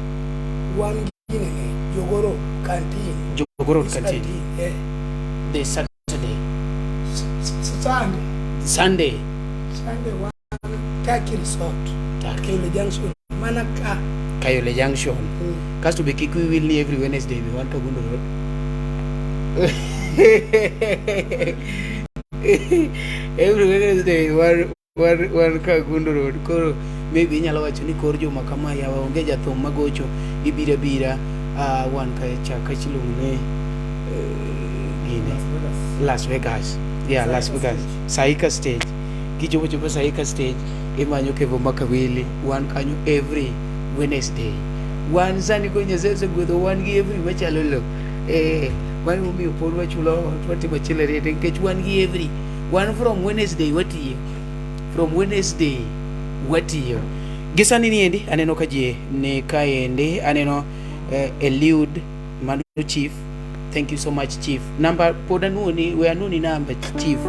Wan ginene Jogoro canteen. Jogoro Canteen. Eh. The Saturday. Sunday. Sunday. Sunday wan Turkey Resort. Turkey. Kayole Junction. Mana ka. Kayole Junction. Kasto be kik wiyi wil ni every Wednesday be wan Kagundo Road. Every Wednesday wan wan wan Kagundo Road. Koro maybe inyalo wacho ni kor juma kama yawa onge jathum magocho ibiro abira wan ka cha kachiluongo ni gine Las Vegas. Yeah, Las Vegas. Saika stage. Kichopo chopo Saika stage imanyo Kevo Makawili wan kanyo every Wednesday. Wan sani ko Nyasaye osegwedho wan gi every machalo lo. Eh, mano momiyo pod wachulo ot watimo achiel ariyo nikech wan gi every. Wan from Wednesday watiyo. From Wednesday watiyo. Gi sani niendi aneno ka ji ni kaendi aneno Eliud mano chief. Thank you so much chief. Namba pod anuoni we anuoni namba chief.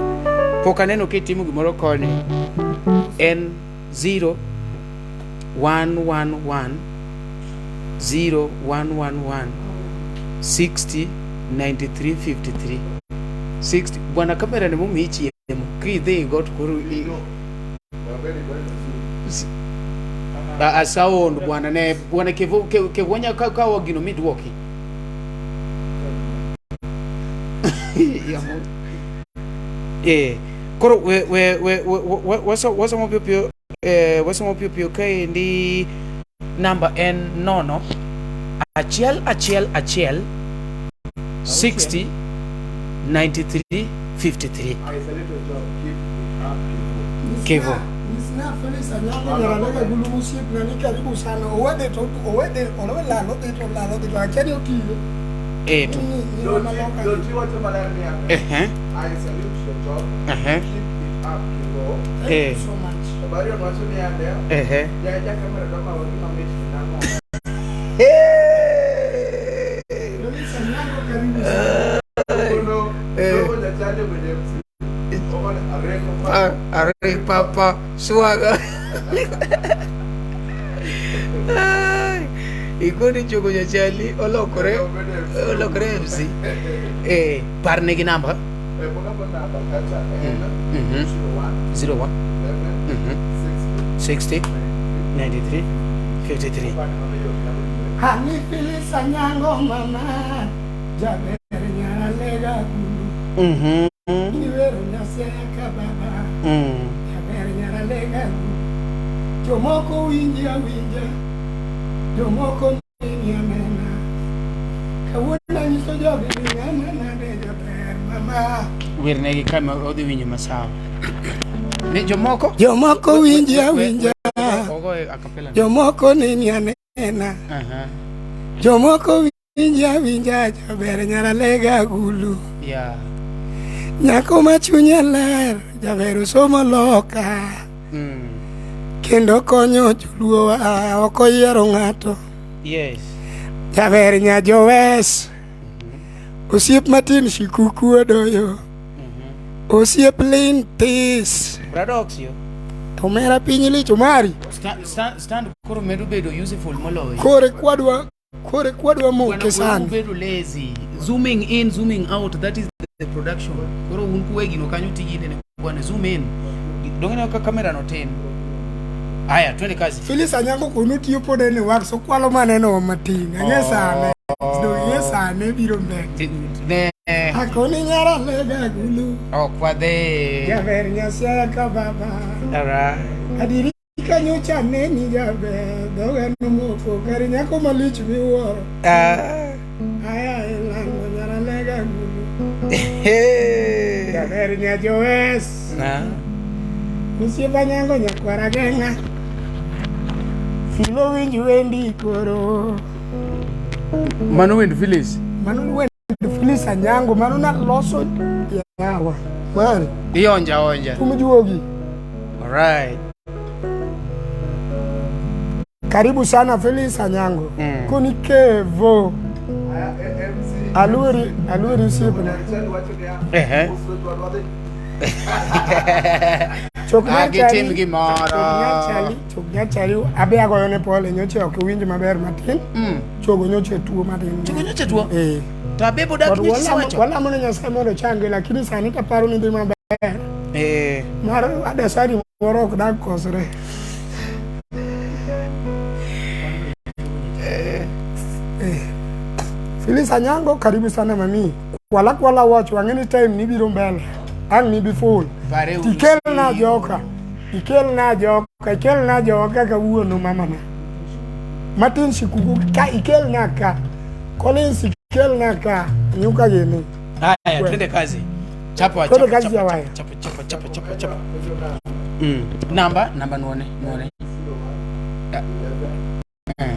Pok aneno kitimo gimoro koni. En 0 1 1 1 0 1 1 1 60 93 53 60. Bwana kamera ni momiyi chiemo kidhi got koro a sound bwana ne bwana kevo kevo nyaka kawo gino midwoki. Eh, koro we we we wasomo piyo piyo wasomo piyo piyo kaendi namba en 0 1 1 1 60 93 53. Kevo. Nisna Felix Anyango Nyaralega Gulu osiepna ni karibu sana. Owedhe to owedhe olowe lal odhi to lal odhi to akia ni otiyo. Eh to. Ni nyirwa maloka. Doti wacho maler niya. I salute your job. Keep it up, Kevo. Thank you so much. Marion wacho niya ja ja kamera dwa mawa gima mit to nang'o. Felix Anyango karibu sana. Kono dogo jachande bende MC. Ogone areko pa. Are papa swaga. Ikoni chogo jachali olokore olokore MC. Eh, parne gi namba. Pok apo namba kacha en 01 01 11 60 60 93 53. Hani Felix Anyango mama jaber Nyaralega Gulu. Kiwero Nyaseka baba jaber Nyaralega Gulu. Jomoko winji awinja, jomoko neni anena. Kawuono anyiso jogi ni ng'ama nade jaber mama. Wernegi kama odhi winjo masawa. Ni jomoko Jomoko winji awinja, ogoye acapella. jomoko neni anena. Jomoko winji awinja jaber Nyaralega Gulu. Yeah. Nyako ma chunye ler jaber osomo loka. Kendo konyo joluowa ok oyiero ng'ato. Yes. Jaber nya jowes. Osiep matin shikuku odoyo. Osiep lin tis. Bradox yo. Omera piny lich omari. Stand koro medo bedo useful moloyo. Kore kwadwa kore kwadwa moke sani. Bedo lazy. Zooming in, zooming out, that is the production. Koro un kuwegi no kanyo tiji nene bwana zoom in. Donge ne ka kamera no tin. Aya, twende kazi. Phyllis Anyango kono tiyo pod en e wax okwalo maneno matin. Ang'e sane. Dong' sane biro mbele. Ne Akoni nyara lega gulu. ok wadhi. Jaber Nyasaye ka baba. Alright. Adiri kanyocha aneni jaber dhoga nomoko kar nyako malich miwuoro. Ah. Aya ilango nyara lega gulu. Hey. Jaber nya Joes. Na. Osiepa nyango nyakwara geng'a. Filo winj wendi koro. Mano wend Phyllis. Mano wend Phyllis Anyango mano naloso yawa. Mari Ionja onja. thum juogi. Alright. Karibu sana Phyllis Anyango. Mm. Koni kevo. Aya, MC. Aluori aluori osiepna. Achiel wacho niya, Ehe. "Uswetu adwadhi." Chok Ah, nyachali. gitim gimoro. Chok nyachali, chok nyachali. Abe agoyo ne pole nyocha ok winj maber matin. Chogo nyocha tuo matin. Chogo nyocha tuo? Eh. To abebo dak But nyocha walamo isewacho. walamo ne Nyasaye mondo ochangi lakini sani taparo ni dhi maber. Eh. Mar adasari moro ok dag kosre. Eh. Phyllis Anyango karibu sana mami. Kwala kwala wach wang'e ni time ni biro mbele. Ang' ni bi full. Pare uru Ikelna simu. joka. Ikelna joka, ikelna joka kawuono mamana. Martin Shikuku ka ikelna ka. Collins ikelna ka. Nyuka gini. Haya, twende kazi. Chapa Twende chapa kazi chapa ya waya. chapa chapa chapa chapa chapa. Mm. Namba namba nuone nuone. Eh.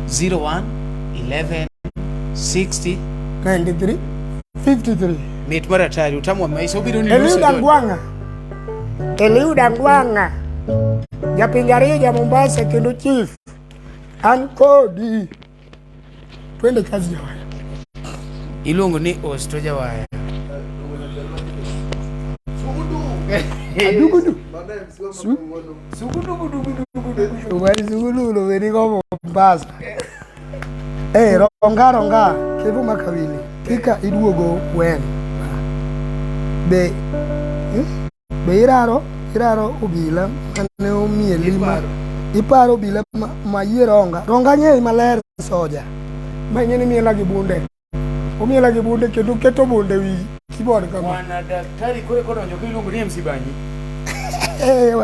01 11 60 93 53. mit mar atari utamu wa maisha obiro ni Eliud nusu John. Angwang'a. Eliud Angwang'a. Japinje ariyo ja Mombasa kendo chief. An kodi. Twende kazi ya waya. Iluongo ni Osto Jawaya. Sugudu. Adugudu. Mano MC wa makawuono. Wari sugulu weri go Mombasa. Eh, ronga ronga kevo makawili. Kika iduogo wen. Be eh? Be iraro iraro obila mane omieli ma iparo obila ma, ma yie ronga. Ronga ng'eyi maler soja. Ma ing'e ni miela gi bunde. Omiela gi bunde kendo keto bunde wi keyboard kama. Bwana daktari kore kodonjo kiluongo ni MC Banyi. Eh,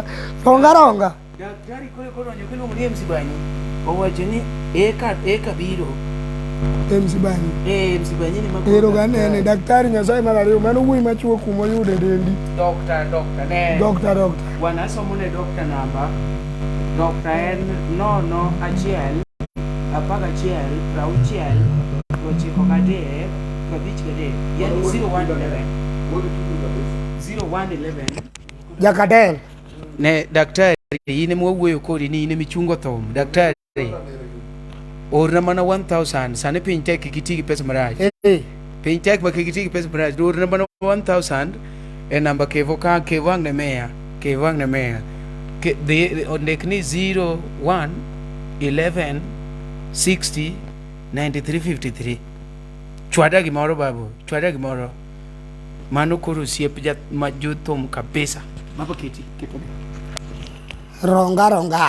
ronga ronga. Daktari kore kodonjo kiluongo ni MC Banyi. Owacho ni eka eka biro. MC Banyi. Eh MC Banyi ni makoro. Ero ganene daktari Nyasaye mar ariyo mano wuoyi machuo kuma oyude dendi. Dokta dokta ne. Dokta dokta. Bwana asomo ne dokta namba. Dokta en 0 1 11 60 93 53. Yani 0111 Wuod Tuju kabisa. 0111 Jakadel. Ne daktari in ema wawuoyo kodi ni in ema ichungo thum daktari orna mana 1000 sani piny tek kik iti gi pesa marach Eh, piny tek ma kik iti gi pesa marach orna mana 1000 e namba kevo ka kevo ang' ne miya kevo ang' ne miya dhi ondik ni 01 11 60 93 53 chwada gimoro babu chwada gimoro mano koro osiep ja ma jothum kabisa mapa keti keto Ronga ronga.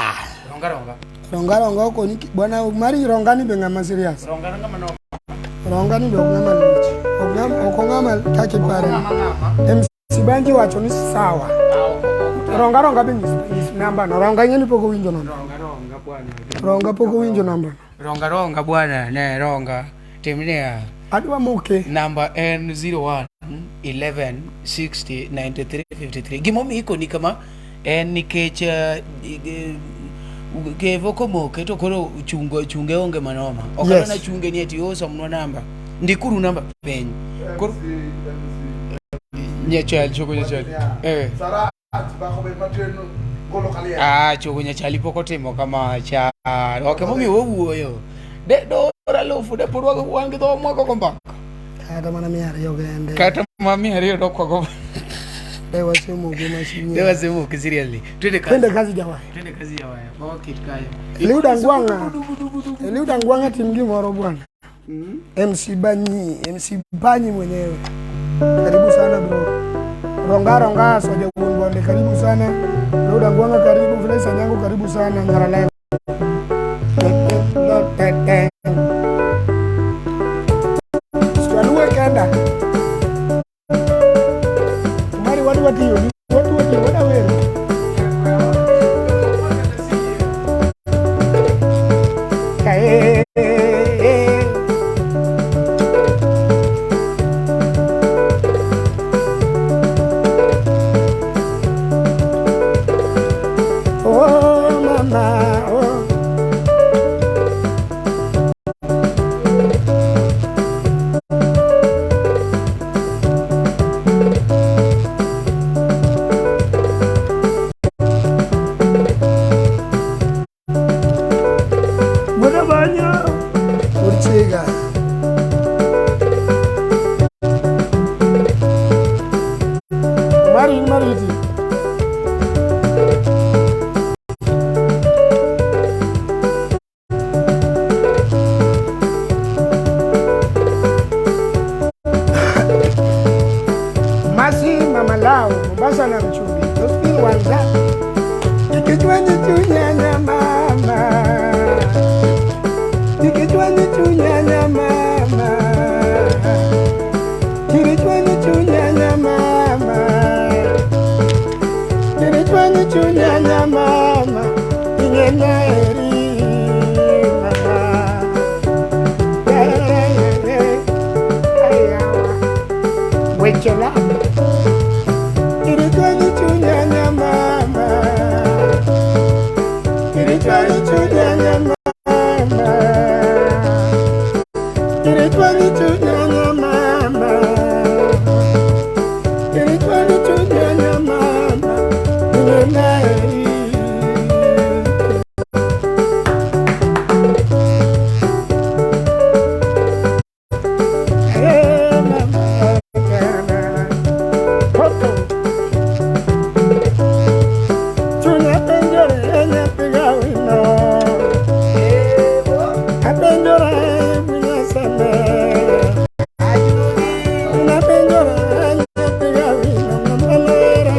ronga ronga Ronga ronga okoni bwana mari ronga ni be ng'ama serious. ronga ronga mano Ronga ni be ok ng'ama lich. Ok ng'ama ok ong'ama kaka ipare. ng'ama ng'ama MC Banji wacho ni sawa. Ronga ronga be nyis nyis namba no. Ronga ing'e ni pok owinjo namba. ronga ronga bwana Ronga pok owinjo namba no. ronga ronga bwana ne ronga timnia Adwa moke. namba en 01 11 60 93 53 gimomiyo ikoni kama en nikech kevo komoke to koro chungo chunge onge manoma ok Yes. adwa na chunge ni ati osomnwa namba ndikuru namba piny koro MC, MC. nyachal choko nyachal eh Sara Ah, chogo nyachali pok otimo kama cha. Ok emomiyo wawuoyo. De do alufu de pod wan gi dho mwagogo mbaka. Kata mana 200 kende. Kata ma 200 dok wago. De wasemoke machiegni. De wasemoke seriously. Twende kazi. Twende kazi jawaya. Twende kazi jawaya. Baba kit kayo. Eliud Angwang'a. Eliud Angwang'a tim gimoro bwana. MC Banyi, MC Banyi mwenyewe. Karibu sana bro. Ronga ronga soja bonde karibu sana. Eliud Angwang'a karibu, Felix Anyango karibu sana Nyaralego. Swaluwe kenda. Mari wadu watiyo, wadu watiyo, wada wero. Kae. Oh mama, oh. Wuoda banyo, Urchiga. Mari mariti. Masi Mama Lau, Mombasa na Mchumbi. Josephine Wanza. Ikichwanyi chunyanya mama. Ikichwanyi chunyanya mama. Kirichwanyi chunyanya mama. Kirichwanyi chunyanya mama. Inyena eri mama. Ayawa. Wechela. Kirichwanyi chunyanya mama. Kirichwanyi chunyanya mama. Kirichwanyi chunyanya mama. Kirichwanyi chunyanya mama. Inyena eri. Hey, mama. Toto. Chunya penjore nyathi gawino. Apenjore bunya sene. Apenjore nyathi gawino mamanera.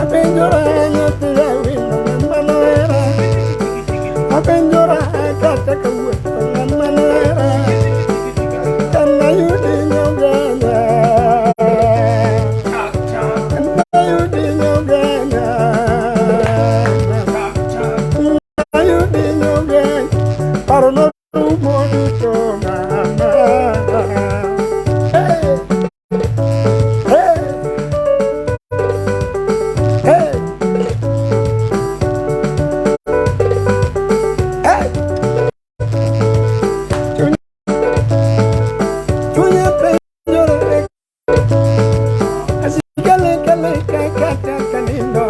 Apenjore nyathi gawino mamanera. Apenjore kata kawuotho mamanera. Kana yudi nyogenya. Kana yudi nyogenya. Ayudi nyogenya. Paro norumo duto mama. Hey, hey, hey, hey. Chunya penjore. Asikale kale kakata kanindo.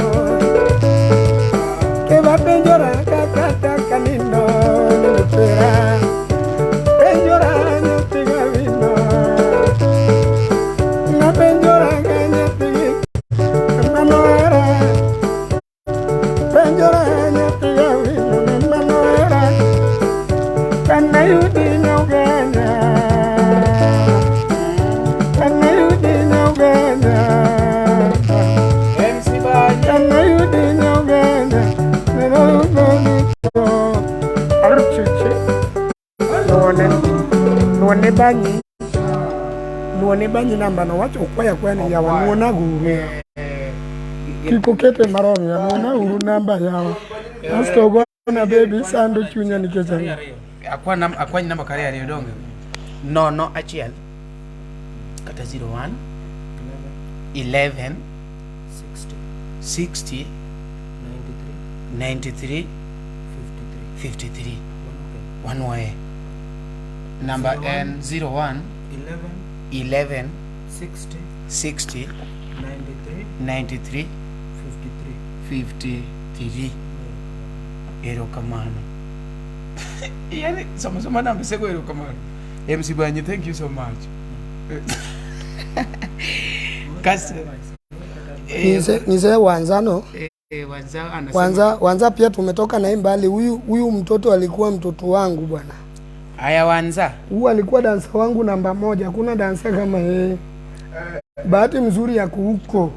Keba penjora kakata kanindo. Nilipera. Penjora nyathi gawino. Na penjora nyathi manoera. Penjora nyathi gawino manoera. Kana yudi nyogenya. Kana yudi nyogenya. MC Banyi. Kana yudi nyogenya. Aruchichi. Nuone. Nuone banyi. Nuone banyi namba no wacho okwaya kwaya ni yawa nuona guru. Kik okete marom ya nuona uru namba yawa. Asto gona baby sando chunya nikech ang'o. Akwany namba kare ariyo donge. 0 1 kata 01 11 60 60 93 93 53 53 1 namba en 01 11 11 60 60 93 93 53. 53. Erokamano. Yani somo soma namba sego erokamano. MC Banyi, thank you so much. Kasi Nise Wanzano. Wanza anasema Wanza pia tumetoka naye mbali. Huyu mtoto alikuwa mtoto wangu bwana. Haya Wanza. Huyu alikuwa dansa wangu namba moja. Hakuna dansa kama yeye. Bahati mzuri ya kuhuko.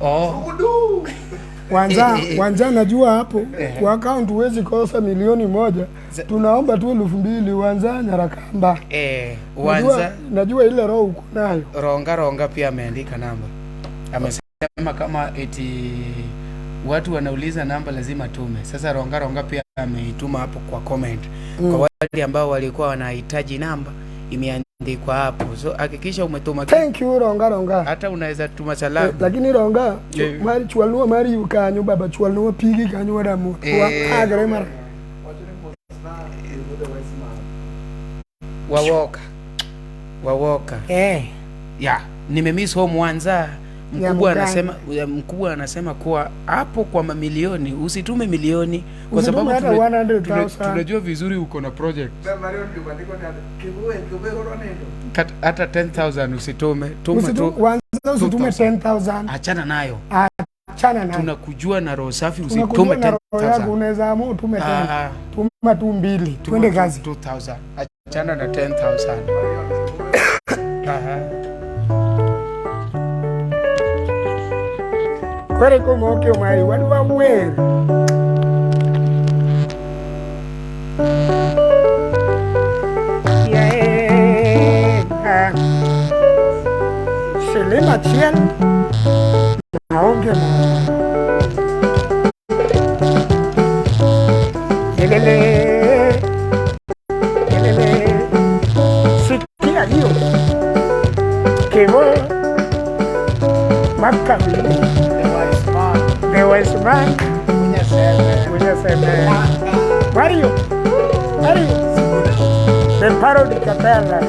Oh. Wanza najua hapo kwa account huwezi kosa 1,000,000. Tunaomba tu 2,000 Wanza Nyarakamba. Wanza najua ile roho uko nayo. Ronga pia ameandika namba. Amesema kama eti watu wanauliza namba lazima tume. Sasa Ronga pia ameituma hapo kwa comment. Kwa wale ambao walikuwa wanahitaji namba imeandikwa hapo. So hakikisha umetuma. Thank you Ronga. Hata unaweza tuma salamu. Lakini Ronga mari chwalnuo mari kanyo baba chwalnuo pigi kanyo damu. Agre mara. Wawoka. Yeah, nimemiss home Wanza. Mkubwa anasema kuwa hapo kwa mamilioni usitume milioni kwa sababu tunajua vizuri uko na project. Hata 10,000 usitume, tuma tu. Wanza usitume 10,000. Achana nayo. Tunakujua na roho safi, usitume 10,000. Unaweza amua utume 10. Tuma tu 2. Twende kazi. 2,000. Achana na 10,000. Kwere kumoke mwari wali wa wer. Yeah. Silima chien naonge mo. Yelele. Yelele. Sikia hiyo. Kevo. Makabi. The wise man. Unyaseme. Mario. The parody capella.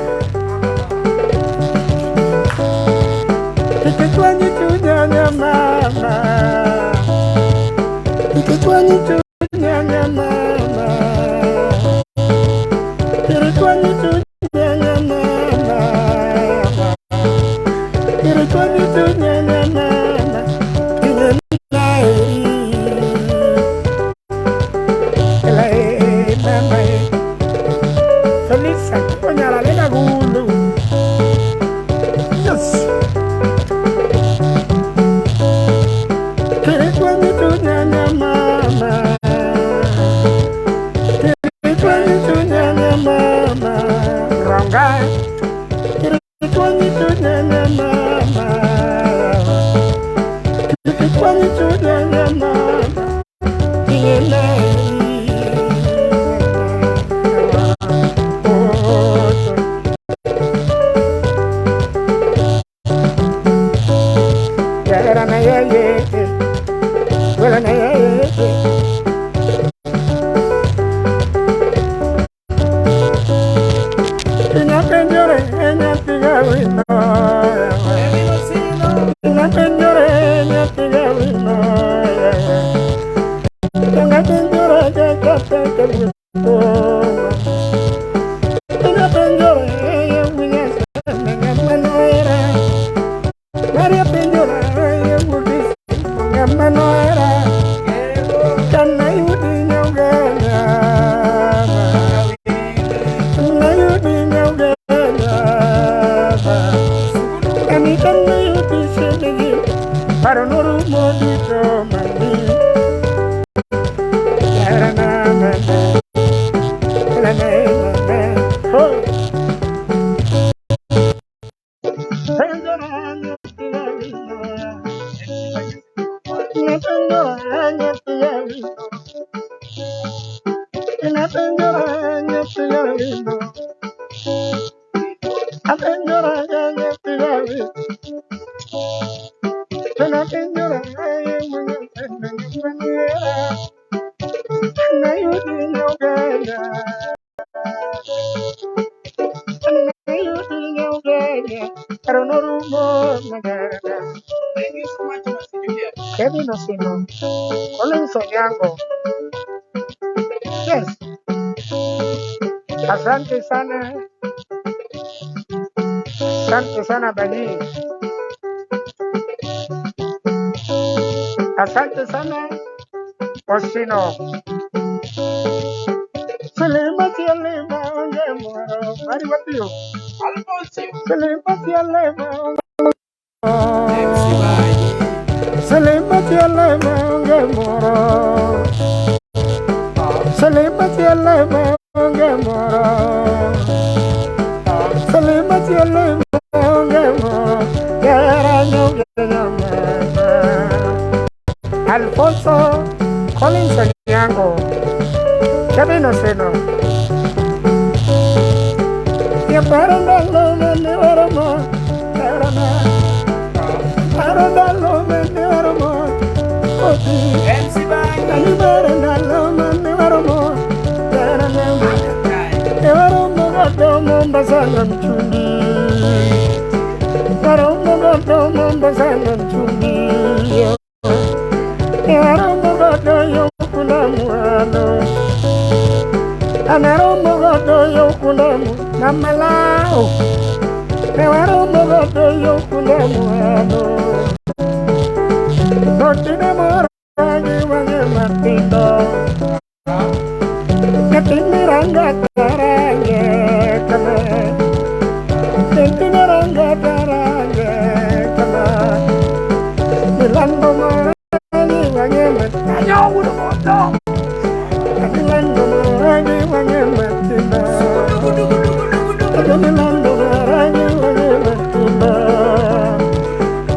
Kichwani tunyanya mama. Kichwani tunyanya mama. Kichwani tunyanya mama. Kichwani tunyanya mama. Yes. Paro norumo majarana. Thank you so much, Master Julius. Kevin Osino, Collins Onyango. Yes, asante sana, asante sana Bani, asante sana Osino. Silima sialima onge moro, mari wapio. Alfonso. Silima sialima onge MC Baji. Silima sialima onge moro. Silima sialima onge moro. Silima sialima onge moro. Yara nyonge nyama. Alfonso Collins Onyango, Kevin Osino. Yaparo ndalo mene waromo, yarana. Paro ndalo mene waromo, oti. MC Baji. Alibaro ndalo mene waromo, yarana. Waromo godo Mombasa na mchumbi. Waromo godo Mombasa na mchumbi. Waromo godo yokuna mwano. Anaromo godo yokuna mu mamalao. Waromo godo yokuna mwano. Dotine morangi wange matindo. Katini ranga tarange kama. Katini ranga tarange kama. Milando morangi wange matindo. Ayo, wudo moto. Milando morangi wange matindo. Dugu, dugu, dugu, dugu, dugu. Milando morangi wange matindo.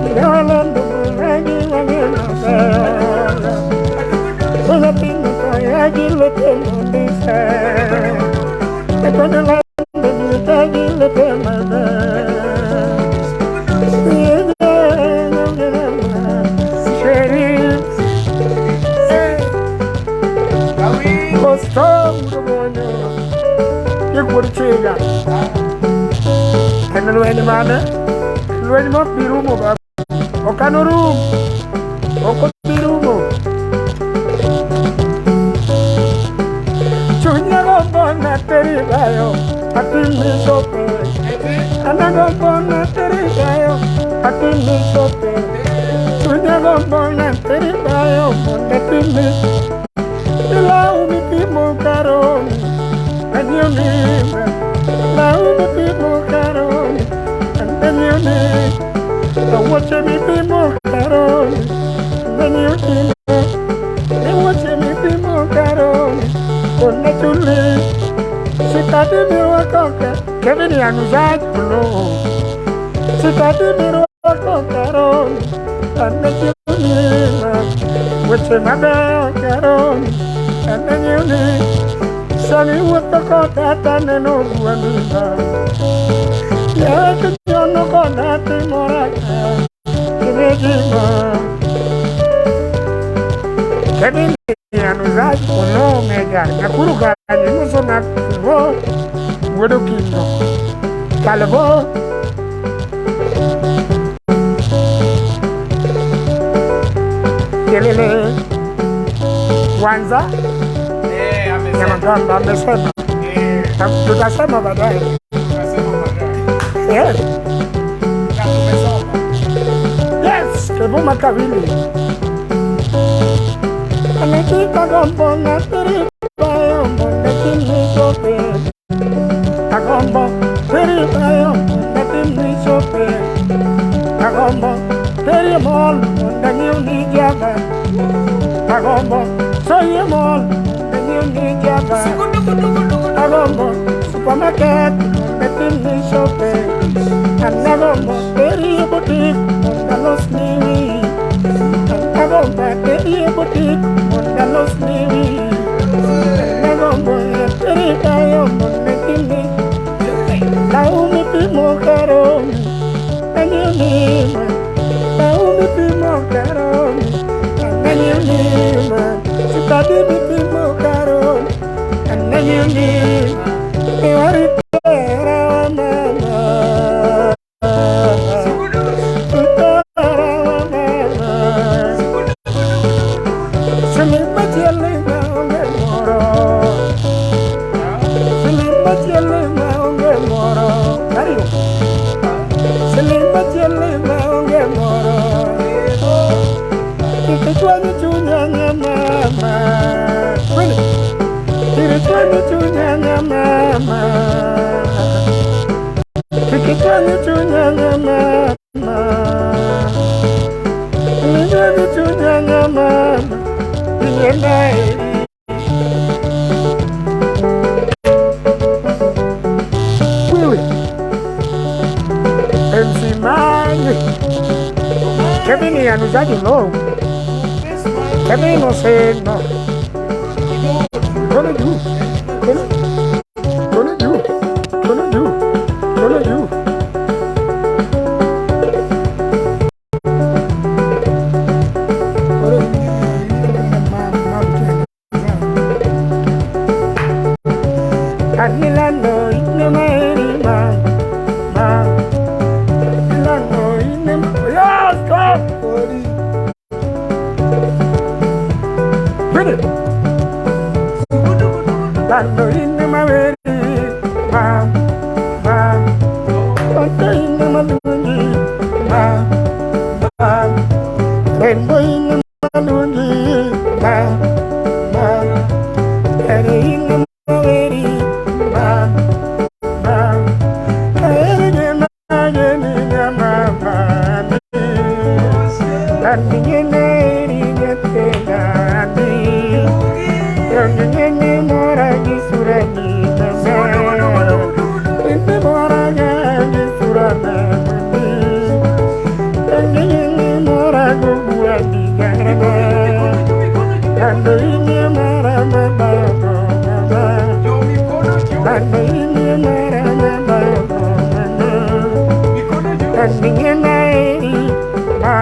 Milando morangi wange matindo. Solo pinto ya gilo te mondise. Ekono lando ni ta gilo te mada. Sheriff, Costa Murubonyo, Yegurchiga. En lweny mane? Lweny mok bi rumo baba. Ok anorum. Ok obi rumo. Chunya gombo na teri bayo, atimi sope. Ana gombo na teri bayo, atimi sope. Chunya gombo na teri bayo, mondo atimi. Ila umipimo karoni, anyoni. La umipimo karoni, anyoni. Wuoche mipimo karoni, anyoni. Wuoche mipimo karoni, kona chuli. Sikati mirwako ka, Kevin Yanuzaj kulo. Sikati mirwako karoni, anyoni. Weche mabeyo karoni, anyoni. Sami wuotho koda taneno gwandina. Yache nyono koda timora ka, kirejima. Kevin Yanuzaj kulo mega. Nakuru kanye muso nakuro. Wuodo Kingo. Kalbo. Kelele. Kwanza Eh, amesema. Nyamagamba amesema. Eh, Tutasema baadaye. tunasema baadaye. Yes. Na tumesoma. Yes, Kebuma Kawili. Anakita gombo na tiri bayo monde timi sope. Agombo tiri bayo monde timi sope. Agombo tiri mol monde niu ni jaga. Agombo soye mol monde niu ni jaga. Dugu, dugu, dugu, dugu. Agombo supermarket monde timi sope. Anagombo tiri boutique monde los niwi. Anagombo tiri boutique monde los niwi. Anagombo tiri bayo monde timi. Laumi pimo karoni, anyunima. Laumi pimo karoni, anyunima. Sitadi mi pimo karoni, anyunima. Iwaritera wa mama. Mario. Siling machiel maonge moro. Kik ichwany chunya nyamama. Kweli. Kik ichwany chunya nyamama. Kik ichwany chunya nyamama. Kik ichwany chunya nyamama. Inyenda eri. Wewe. MC Manyi. Kevin Yanuzaji no. Kevin Oseno. Kono juu. Kono. Kono juu. Kono juu. Kono juu. Koro Anilando ine maeri ma ma Anilando ine ma Yes, come. Ready. Lando ine maeri ma ma Lando ine malungi ma ma Lando ine malungi ma ma Ere ine maeri ma ma Ere ine mageni ma ma Lando ine ine tenani Yongene mora gisurani Ine mora gisurani Yongene mora guguani garana Lando ine mara ma Lando ine mara ma Lando ine ma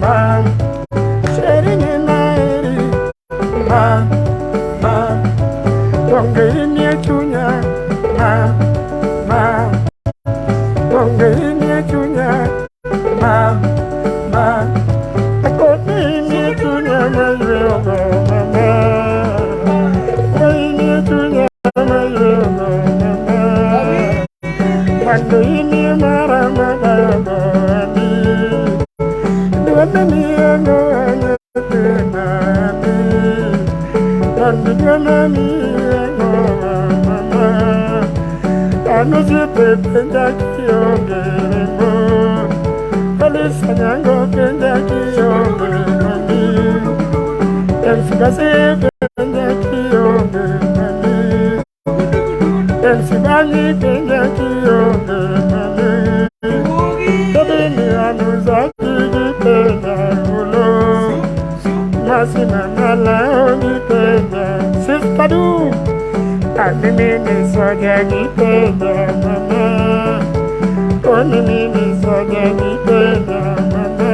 ma Sheri ine ma ma Donge ine chunya ma ma Donge ine chunya ma ma Akoni ine chunya ma yo ma ma Ine chunya ma yo ma ma Mando ine mara ma ma ma ni Duana ni ngo na ni Mando duana ni ngo ma ma Ano si pepe kionge mo Kalisa nyango penda kionge mami MC Basi penda kionge mami MC Banyi penda kionge mami Kebini anuza kigi penda ulo Masina mala ogi penda Sister Du Ani mimi soja gi penda mama Oni mimi soja gi penda mama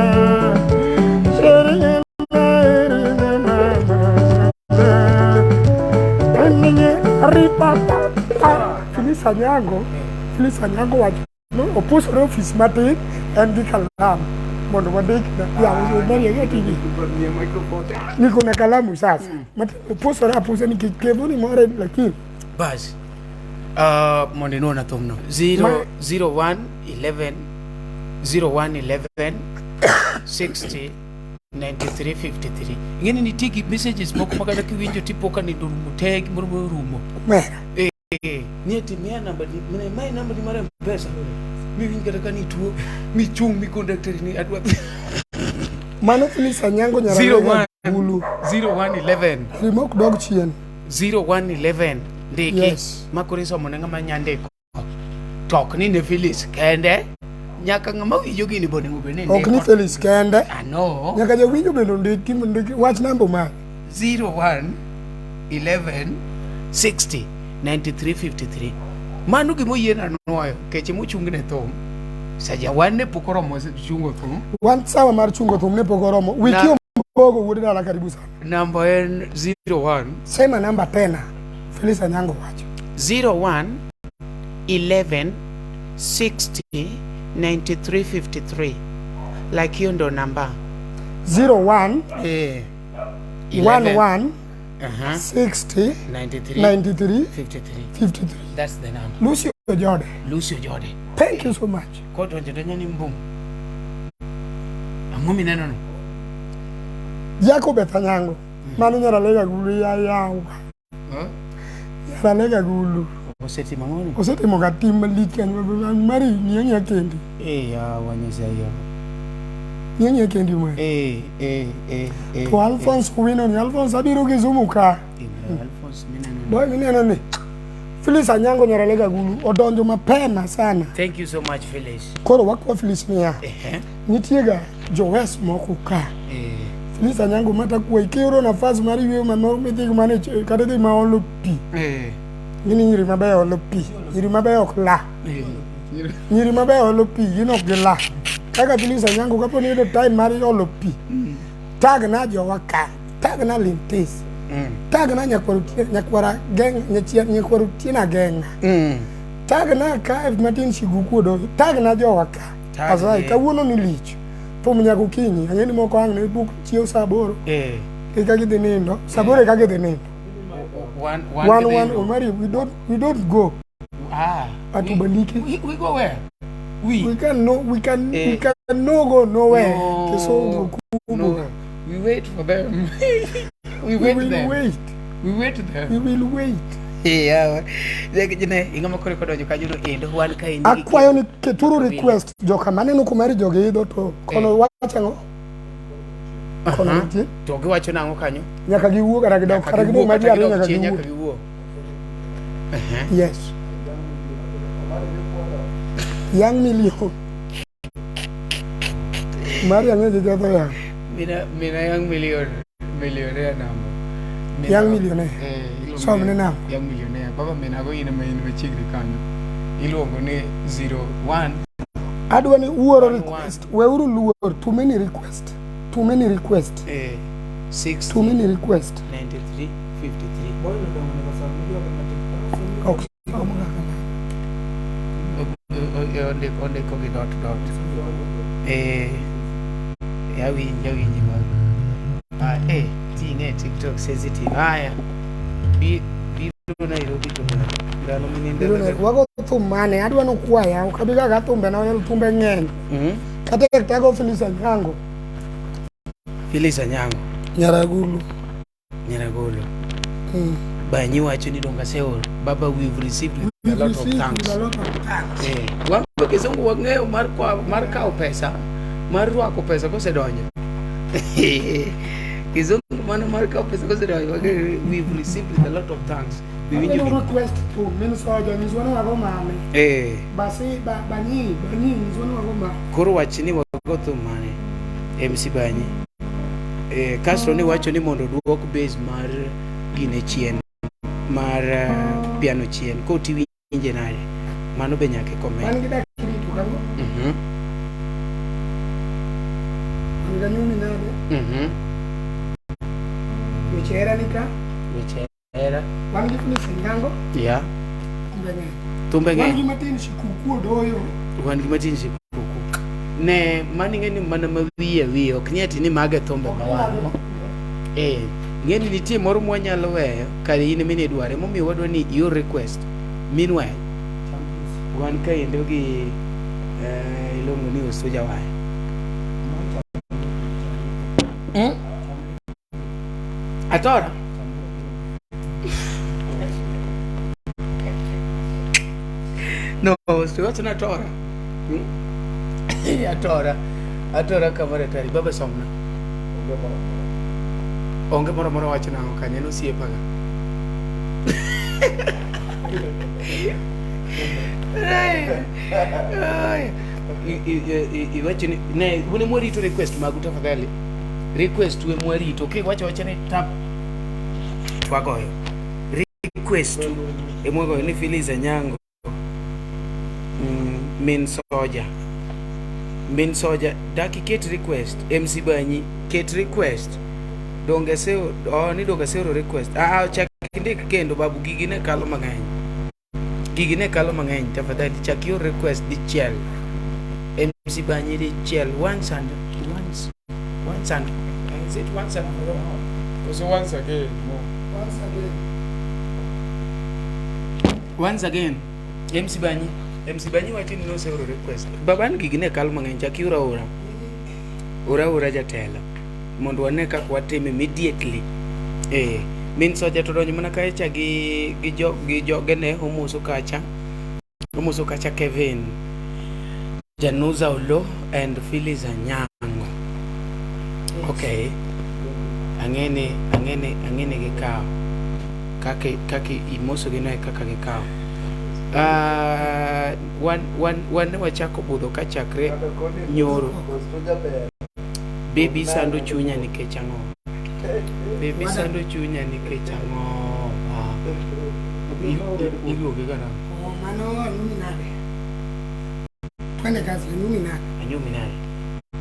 Sheri na eri na mama Ani ripa pa pa Phyllis Anyango Phyllis Anyango wacho no opusore ofis matin en gi kalam mondo wandik ya ya TV niko na kalamu sasa matin opusore apusa nikech kevo ni more lakini Bas. Mondo inuona thumno 0 01 11 01 11 60 93 53. Ing'eni nitie gi messages moko ma kata kiwinjo tipo ka nindo orumo te gimoro moro orumo. Mera. Eh, ni ati miya namba ni mine mae namba ni mar M-Pesa. Miwinj kata ka nituo michung' mikon daktari ni adwa Mano Phyllis Anyango Zero nyaralego one. Gulu. 01 11 Rimok dog chien. 01 11 ndiki Yes. ma koro isomo ne ng'ama nya ndiko to ok ni ne Phyllis kende nyaka ng'ama winjo gini be onego bed ni Ok ni ndiko. Phyllis kende. Ano Nyaka jawinjo bende ondiki ndiki wach namba mare. 01 11 60 93 53. Mano gima oyiena nuoyo keche mochung ne thum saja wan ne pok oromo chungo thum. Wan sawa mar chungo thum ne pok oromo. Wiki Ombogo wuod dala karibu sana. Namba en 01 Sema namba tena. Phyllis Anyango wacho. 01 11 60 93 53. Like hiyo ndo namba. 01 Eh. 11 11 uh-huh. 60 93 93 53. 53. That's the number. Lucy Ojode. Lucy Ojode. Thank you so much. Kodonjo donjo ni mbum. Ang'o mineno no? Jacob Ethanyango. Mano nyaralega gulu ya yawa. Huh? Nyaralega gulu. Osetimo ang'o ni? Osetimo ga tim malich kanyo mari ng'iyo ng'iya kendi. Eh, yawa Nyasaye. Ng'iyo ng'iya kendi mwe. Eh, eh, eh, eh. To Alphonse Owino ni Alphonse abiro Kisumu ka. Eh, Alphonse mineno ni. Boy mineno ni. Phyllis Anyango nyaralega gulu odonjo mapema sana. Thank you so much Phyllis. Koro wakwa Phyllis niya. Ehe. Nitie ga jowes moko ka. Eh. Phyllis Anyango mata kuwa ikiyudo nafas mar yueyo mamoro midhi mana kata idhi ma olo pi. Eh. Gini nyiri mabeyo olo pi. Nyiri mabeyo ok la. Eh. Nyiri mabeyo olo pi, gin ok gila. Kaka Phyllis Anyango kapo ni iyudo time mar olo pi. Tag na jowa ka. Tag na Lintis. Tag na nyakwara geng nyachia nyakwara Otieno Ageng'a. Tag na ka Martin Shiguku Odoyo. Tag na jowa ka. Tag Asai ne. kawuono ni lich. Thum nyaka okinyi. Ang'e ni moko ang' ne buk chiew saa aboro. Eh. Eka gidhi nindo. Saa aboro eka gidhi nindo. One, One one Omari we don't go. Ah. Atubaliki. We go where? We. We can no we can Eh. we can no go nowhere. No. Kisumu kubwa. No. We wait for them. We We wait will them. wait. We wait them. We will wait. Yeah. Ne ing'ama koro kodonjo kanyo no endo wan ka endi. Akwayo ni keturu request joka maneno kumari jogi idho to kono wacho ang'o? Kono nitie. To giwacho nang'o kanyo? Nyaka giwuo kata gidok kata gidok ma ji ariyo nyaka chien nyaka giwuo. giwuo. Yes. Young million. Mari ang'e gi ketho yang. Mina young million millionaire namba. Young millionaire. Eh, iluongo Som ni ne namba. Young millionaire. Baba minago in ema in machiegni kanyo. Iluongo ni 01 Adwa ni uoro One, request. Weuru luor. Too many request. Too many request. Eh, 60 Too many request. 93 53. Ok. som kaka ma. Ondiko ondiko gi dot dot. Eh, awinji awinji ma. Ah, eh, ting'e TikTok sensitive. Haya. Bi biro Nairobi to ndalo mininde. Biro ne wago thum mane adwa nokwaya ok abi kaka thumbe na oyal thumbe ng'eny. Kata tek tago Phyllis Anyango. Phyllis Anyango, Nyaragulu. Nyaragolo. Mm. Banyi wacho ni donga seor. Baba we've received with a We've lot of received thanks. with a lot of thanks. Eh, wan be kizungu wang'eyo mar kwa, mar kawo pesa mar rwako pesa kosedonjo. Kizungu mano mar kawo pesa kosedonjo wang'eyo, we've received with a lot of thanks. Biwinjo Adwa gi. request thum min soja nyiswa ni wago mane. Eh, Basi ba banyi banyi nyiswa ni wago mane. koro wach ni wago thum mane MC Banyi. Eh, Castro ni wacho ni mondo duok base mar gine chien mar piano chien koti winje nade mano be nyaka i comment. Wan gi dakirito kango. Wan ga nyumi nade. Weche hera ni ka. Weche hera. Wan gi Phyllis Anyango. Yeah. Thumbe ng'eny. Thumbe Wan gi ng'eny. Martin Shikuku Odoyo. Wan gi Martin Shikuku. Ne mano ing'e ni mana ma wiye wiye ok ni ati ni mago e thumbe ma wan. Eh, ing'e ni nitie moro mwanyalo weyo kare in ema idware emomiyo wadwa ni ior request. Meanwhile, wan kaendo gi iluongo ni Osuja Waya. Atora? No, siwacho ni atora. Atora. Atora kamoro atari. Baba somna. Onge moro moro wacho nang'o kanyo en osiepaga. Ai, Iwacho ni ne un ema warito request magu tafadhali. Request we mwarito. Kiwacho wacha ni tap wagoyo. Request ema wagoyo ni Phyllis Anyango. Min Soja. Min Soja, dak iket request. MC Banyi, ket request. Donge seo, oh, ni donge seoro request. Ah, ah, chak indik kendo babu gigi ne kalo mang'eny. Gigi ne kalo mang'eny, tafadhali chak ior request dichiel. MC Banyi dichiel once and once once and is it once and for all? So once again, more. Once again. Once again. MC Banyi. MC Banyi wacho ni noseoro request. Baba an gigi ne kalo mang'eny chak iora ora. Ora ora jatelo. Mondo wane kaka watime immediately. Eh, min soja to donjo mana kae cha gi jo gi jogene omoso kacha. Omoso kacha Kevin. Januza Olo and Phyllis Anyango. Okay. Ang'eni ang'eni ang'eni gikawo. Kaka kaka imoso gi no e kaka gikawo. Wan ne wachako budho kachakre nyoro. Baby sando chunya nikech ang'o? Baby sando chunya nikech ang'o? Ah. Iluonge ga nang'o? Oh, mano anyumi nade? Twende kazi, anyumi nade? Anyumi nade?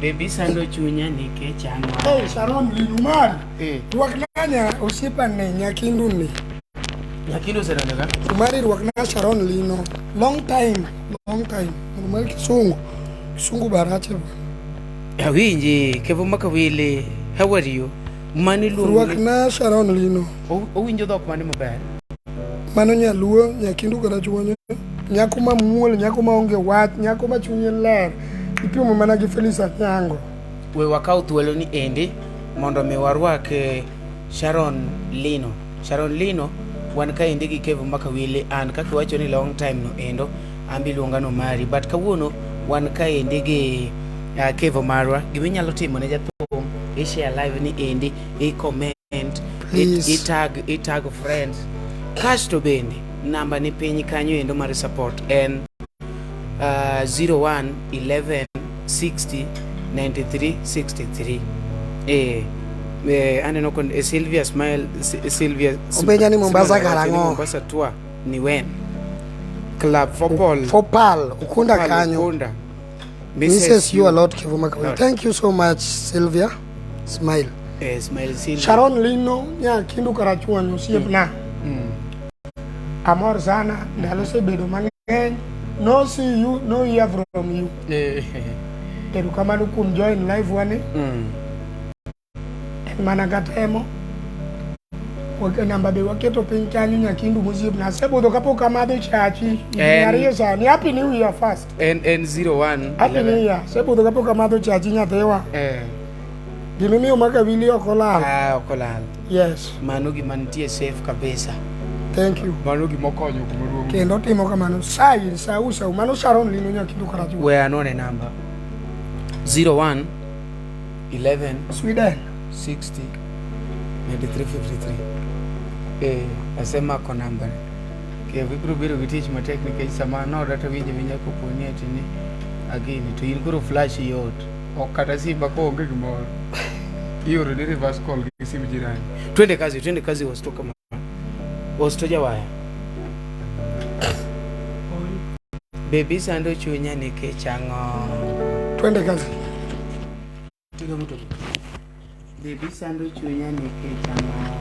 Baby sando chunya nikech ang'o? Hey, Sharon Linumari. Eh. Rwakna osiepane nyakindu ni. Nyakindu osedonjo ka? Umari rwakna Sharon Lino. Long time, long time. Mondo mar kisungu. Kisungu barache bwana. Awinji, Kevo Makawili, how are you? Mani luongo ni- Rwakna Sharon Lino. Owinjo dhok mane maber? Mano nyaluo, nyakindu kata chuonyo. Nyako mamuol, nyako maonge wach, nyako ma chunye ler. Ipimo mana gi Felix Anyango. We wakaw thuolo ni endi mondo mi warwak Sharon Lino. Sharon Lino wan kaendi gi Kevo Makawili an kaka iwacho ni long time no endo an be iluonga no mari but kawuono wan kaendi gi Kevo marwa. Gima inyalo timo ne jathum, i share live ni endi, i comment, Please. I tag friends. Kasto bende namba ni piny kanyo endo mar support en 01 11 60 93 63. Aneno kon Sylvia Smile Sylvia Openja ni Mombasa Smile wacho ni karang'o? Mombasa tour ni wen Club Fopol Fopal, Ukunda Fopal, kanyo. Ukunda. Misses you a lot, Kevo Makawili. Lot. Thank you so much, Sylvia. Smile. Smile Sylvia. Sharon Lino, nyakindu karachuonyo osiepna. Amor sana, ndalo osebedo mang'eny. No see you, no hear from you. Erokamano kuom join live wani. En mana katemo. Namba be waketo piny kanyo nyakindu mosiepna. Asebudho kapok amadho chachi. Higni ariyo sani. Happy New Year first. En en 01 Happy New Year. Asebudho kapok amadho chachi nyathiwa. Gimomiyo Makawili ok olal. Ah, ok olal. Yes. Mano gima nitie safe kabisa. Thank you. Mano gima okonyo kuma duong'. Kendo timo kamano. Sai, sau, sau. Mano Sharon Lino nyakindu karachuonyo. We anone namba. 01 11 Sweden. 60 93 53. Asema ko namba. Kevo ibiro bedo gi tich matek nikech sama noda to winjo winja kopo ni ati ni agini to in koro flash yot. Ok kata simba koonge gimoro. Ioro ni reverse call gi sim jirani. Twende kazi, twende kazi wasto kama. Wasto jawaya. Baby sando chunya nikech ang'o? Twende kazi. Baby sando chunya nikech ang'o?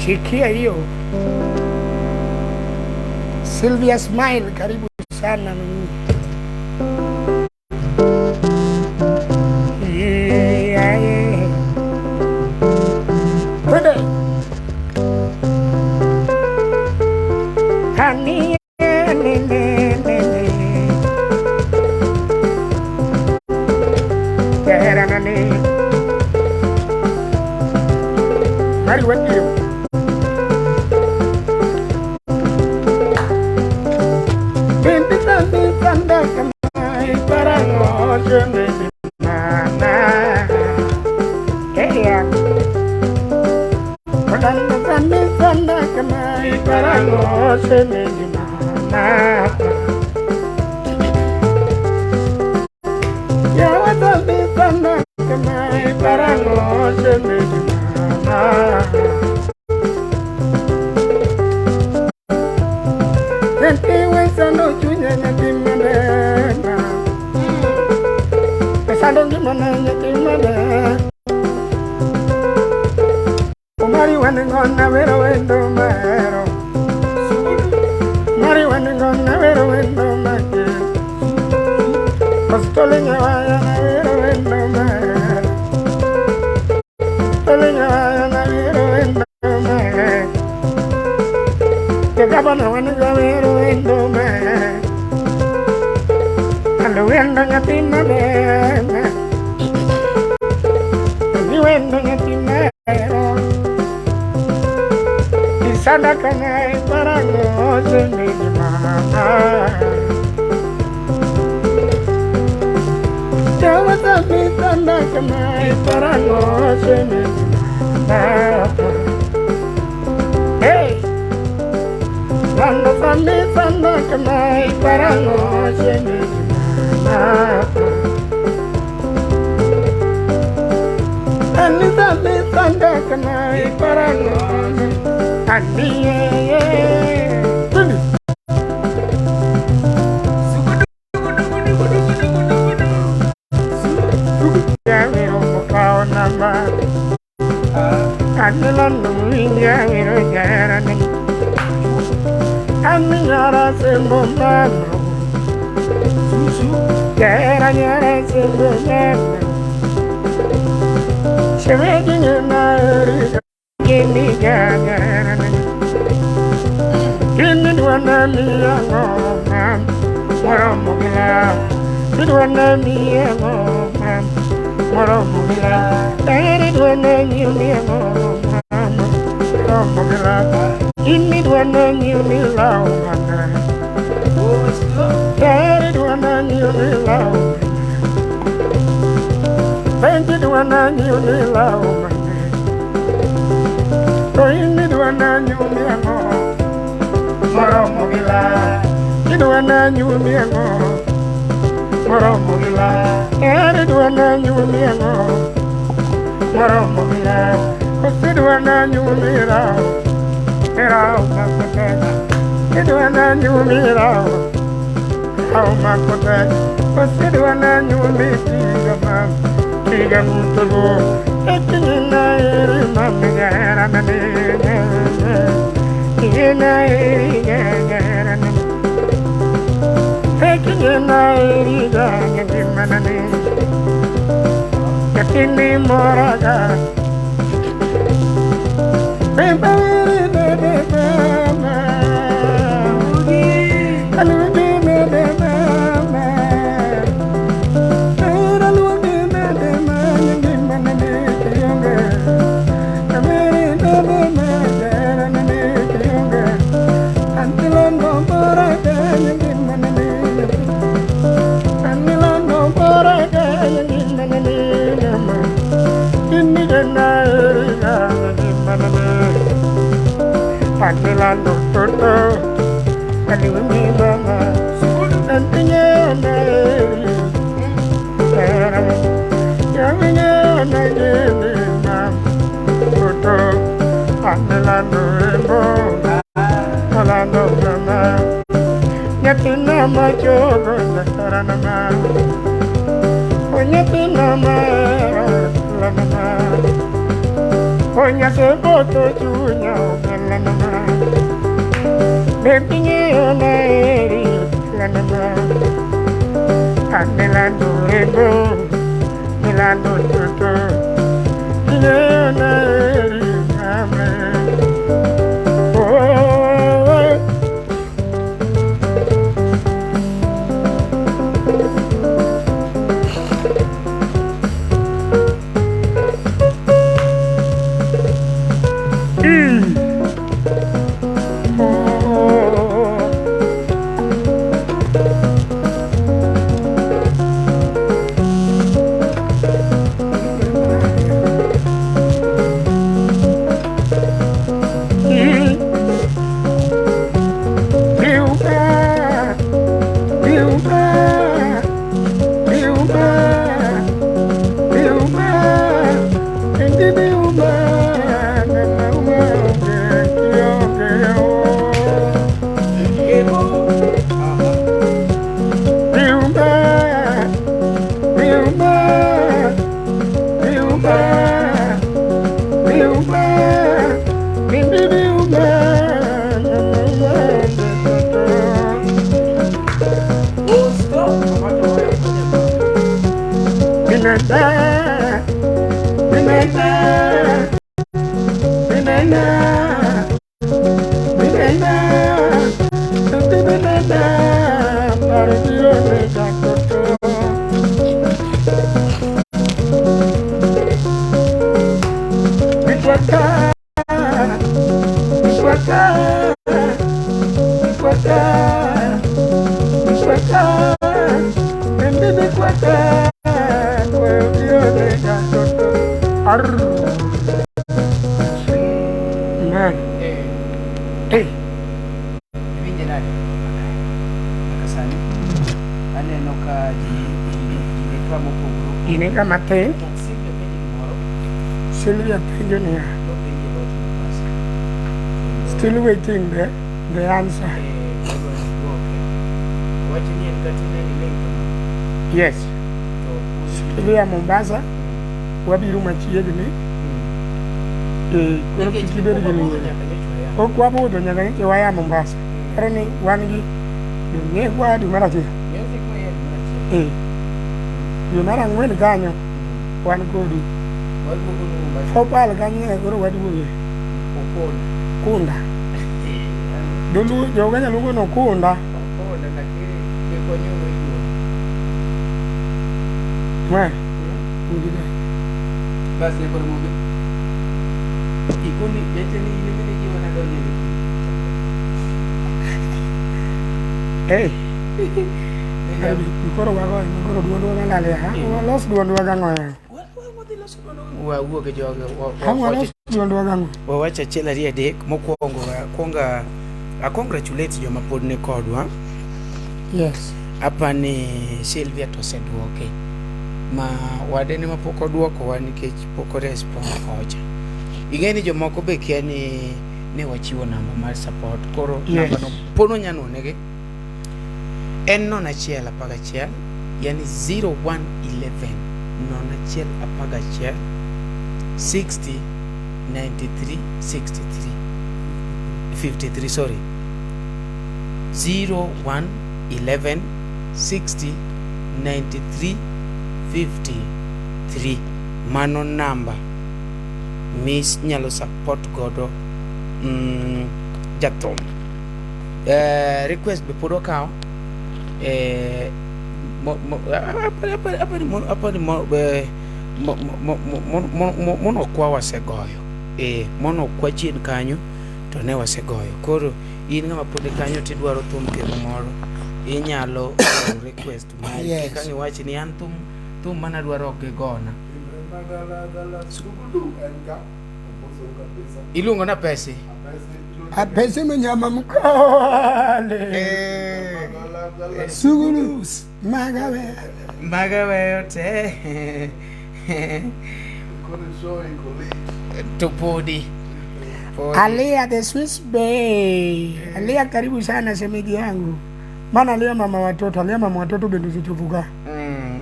Shikia hiyo. Sylvia Smile, karibu sana mimi. Yeah, yeah. Twende. Hani, ne, ne, ne, ne. Tera na ne. Mari wetio. Bimbi bambi banda kamai parango jende mana. Eya. Banda bambi banda kamai parango jende mana. Ya bambi banda kamai parango jende mana. Nyathi wesando chunya nyathi manena. Wesando ngimana nyathi manena. Umari wanengona wero wendo mahero. Umari wanengona wero wendo mahero. Pastole nyawaya na wero wendo mahero. Gabana wan gawero wendo ma Ando wendo nyathi maber Ni wendo nyathi maber Isadaka na iparango osemi mama Jawa sami sadaka na iparango osemi mama Hey! Sanda sami sadaka na iparango osemi mama Ani sami sadaka na iparango osemi Bidena, bidena, bidena, paro biro nega toto. Bikwaka, bikwaka, bikwaka, bikwaka, bende bikwaka, koyo biro nega toto. Arr. Man. Hey. Iwinje nade? Nyaka sani aneno ka ji ji ni ka mopogore opogore. Gini ka matin, To Sylvia penjo gimoro, Sylvia penjo niya, nopenjo about Mombasa. Kendo, still waiting the answer. Wadwa ni iduoke. Owacho ni en kata ineni link kama, Yes. to un Sylvia Mombasa, wabiro machiegni. Koro Nikech kik ibed gi wabudho luoro. nyaka nyocha waya. Ok wabudho nyaka nyocha waya Mombasa. Koro ni wan gi jong'ekwa dwe mar achiel. Music ma iye mar achiel. Dwe mar ang'wen kanyo wan kodu. Waduogo nu Mombasa. Fopal kanyo e koro waduoge. Okona. Kunda. Dholuo joga nyaluongo ni Okunda. Okona lakini kik wanyuom e yuor. Ma. Ugi ka. Bas nyakor Mumbi. Ikoni yache ni in ema ne jiwa nadonjo e lift. Hey. Koro wagoyo koro duondwa galal ya. Walos duondwa gang'o ya. Wawuo gi jogi. Ang' walos duondwa gang'o. Wawach achiel ariyo adek mokwongo akwongo a congratulate joma pod ni kodwa. Yes. Apani Sylvia to oseduoke. Ma wadene ma pok oduokowa nikech pok orespond kocha. Ing'e ni jomoko be kia ni ne wachiwo namba mar support. Koro Yes. namba no pod wanyalo negi. En 0111, yani 0111 0111 60 93 63 53, sorry, 01 11 60 93 53. Mano namba mis nyalo support godo jathum. Request be pod wakawo. Apani monokwa wasegoyo, monokwa chien kanyo to ne wasegoyo. Koro in ng'ama pod ni kanyo tidwaro thum kendo moro, inyalo oro request mari. Kaka iwach ni an thum thum manadwaro ok gigona. Sugudu en ka omosou kabisa. Iluongo na pesi. Apesi Apesi mnyama mkole. Sugulu magawe. Magaweyo te. Koro show iko lit. To podi. Podi. Alia the Swiss Bay. Alia, karibu sana shemeji yangu. Maana Alia mama watoto, Alia mama watoto bende osechopo.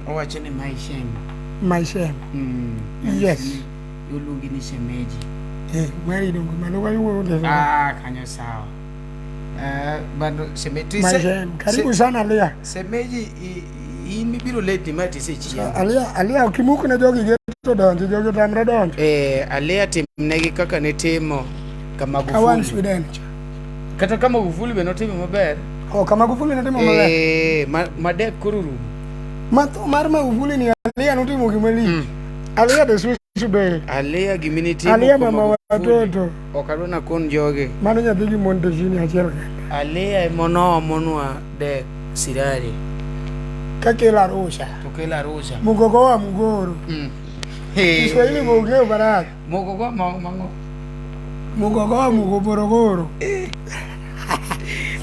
Owacho ni my shame. My shame. Yes. Oluongi ni shemeji. Mari dongo mano wayuo. Ah, kanyo sawa. Bado shemeji. My shame. Karibu sana Alia. Shemeji in mibiro late ni ma tisechiemo. Alia, Alia okimuk ne jogi geto donjo, jogi otamre donjo. Alia timnegi kaka nitimo ka Kawan Magufuli. Sweden. Kata ka Magufuli be notimo maber. Oh, ka Magufuli notimo maber. Madek koro rumo. Matho mar Magufuli ni Alia notimo gima lich. Alia the Swiss Bay. Alia giminitimo Alia kwa mama Magufuli. watoto. Ok adwa nakon jogi. Mano nyathi gi mon Teshini achiel kende. Alia emonoomonwa dek sirari. Kakelo Arusha. To kelo Arusha. Mugogo wa Mugoro. Kiswahili bong'eyo marach. Mugogo mang'o? Mugogo wa Mugomorogoro.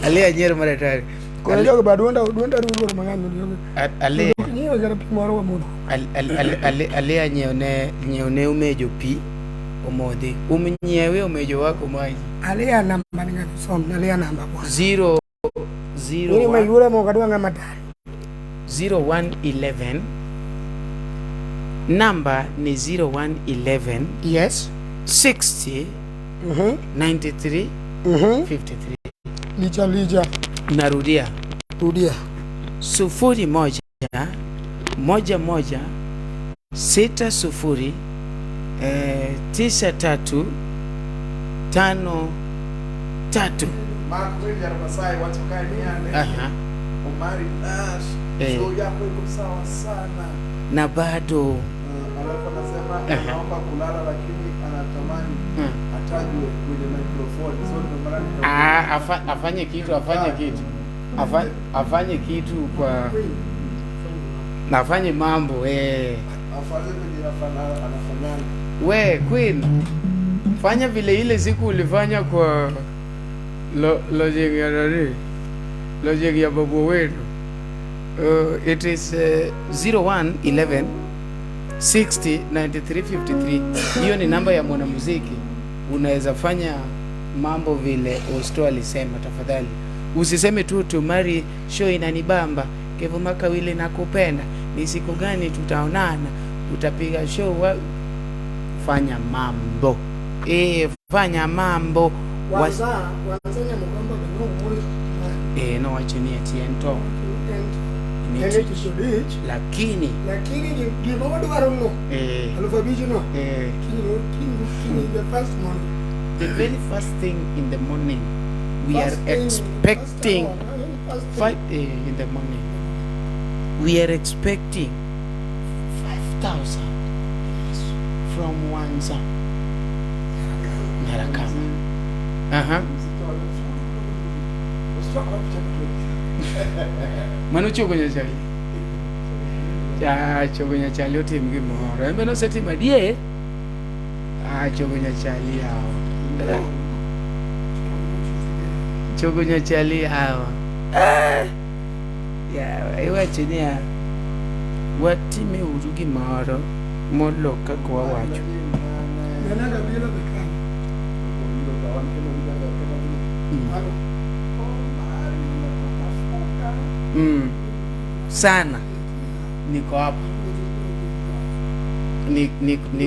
Alia nyiero mar hatari. Koro jogi ba duonda duonda rugo mang'eny jogi. Alia Nyiewo kata pi moro wamodho. Alia nyiew ne umejo pi omodhi. Nyiewe omejo wako maji. Alia namba ni ng'ato som, Alia namba bwana. 0 0 Ini mayura mo kadwa ng'ama tar. 0111, namba ni 0111 Yes. 60 93 53. Licha licha. Narudia. Rudia. 01 11 60 93. 5 3. Mark William Masai wacho kae ni ane. Aha. Omari Nash. Eh. Show yako iko sawa sana. Na bado Alafu anasema Aha. anaomba kulala lakini anatamani Mm. atajwe kwenye microphone. So ndio maana Ah, afanye kitu, afanye kitu. Afanye kitu kwa na afanye mambo eh. Afanye kwenye anafanana. We Queen, fanya vile ile siku ulifanya kwa lodging ya nani, lodging ya babu wenu. It is 01 11 60 93 53. Hiyo ni namba ya mwanamuziki. Unaweza fanya mambo vile Osto alisema. Tafadhali usiseme tu Tumari show inanibamba, Kevo Makawili nakupenda, ni siku gani tutaonana, utapiga show wa... Fanya mambo fanya mambo. Wanza wanza nyamukomba beno No wacho ni ati en to en ni en tich odich lakini lakini gima wadwaro no 5,000 no kiny kiny kiny the first morning. The very first thing in the morning we First are thing, expecting first hour, first thing. 5 in the morning we are expecting 5,000 from Wanza Nyarakama. Aha. Mano chogo nyachali. Ja chogo nyachali otim gimoro. En be nosetimo adier. Ah, chogo nyachali yawa. Chogo nyachali yawa. Ah. Yawa, iwacho niya watime uru gimoro molo kaka wawacho. Nanaga bilo be kanyo. Sana. Niko hapa. Ni ni ni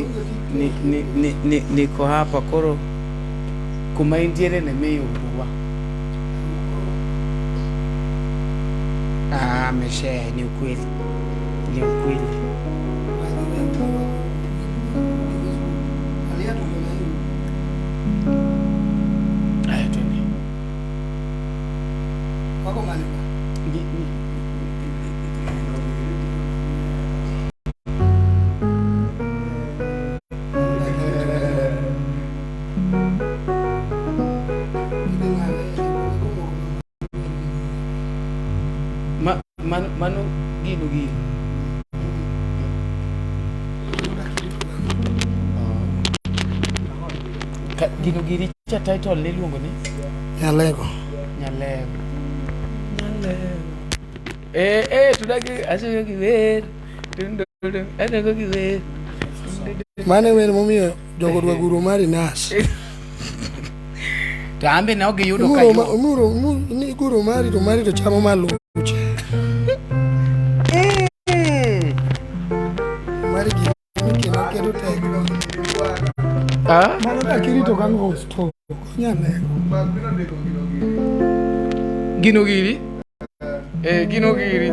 ni ni ni ni niko hapa koro kuma intiere ne miyudowa. Ah, ameshare, ni ukweli. Ni ukweli. Haya twende. Wako mahali pa. Ni, ni, ma, mano, mano gino gino. Ka, gino giri cha title ne iluongo ni? Nyalego. Nyalego. Nyalego. Tudagi asoyo gi wer. Dun, dun, dun, asoyo gi wer. Mano e wer momiyo jogo dwa guro mari nas. To an be ne ok giyudo ka Guro ma- muro ni guro mari to mari to chamo maluche. Mari gi kendo keto tek. Ah? Mano dak irito ka ng'os to nyalego. Gino giri. Gino giri.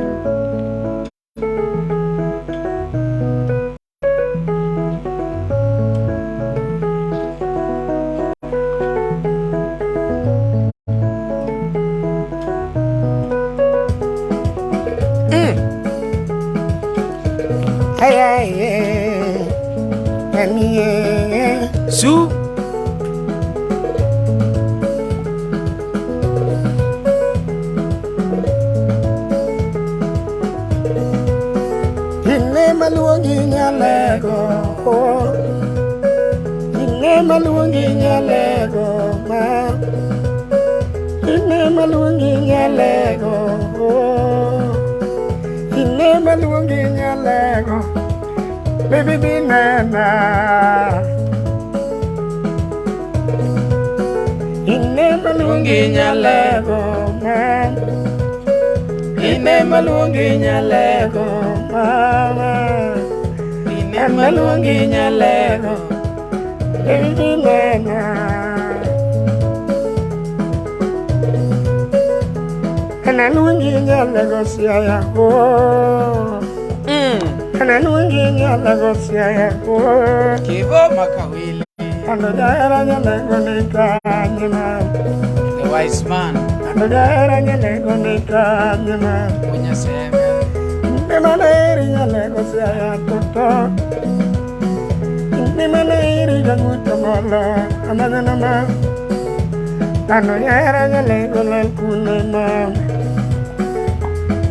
Ay ay ay. Su. Ine maluongi nyalego. Ine maluongi nyalego ma. Ine maluongi nyalego. Ine maluongi nyalego. Baby binena. Ine maluongi nyalego ma. Ine maluongi nyalego mama. Ine maluongi nyalego. Baby binena. Analuongi nyalego siaya oh. Analuongi nyalego siaya oh. Kevo Makawili. Ando jahera nyalego ni kanye ma. The wise man. Ando jahera nyalego ni kanye ma. Unyaseme. Nimanairi nyalego siaya toto. Nimanairi jaguto molo amanyana ma. Ando jahera nyalego lal kune ma.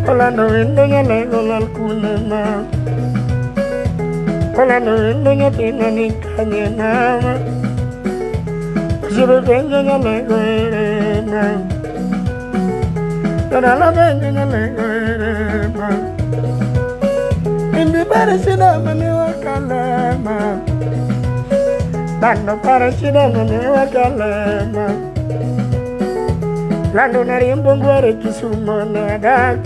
Olando wendo nyalego lal kune ma. Olando wendo nyathina ni kanye mama. Osiepe penjo nyalego ere ma. Jodala penjo nyalego ere ma. Imbi pare shida mane wakale ma. Lando pare shida mane wakale ma. Lando nariembo ngware Kisumo ne wadak.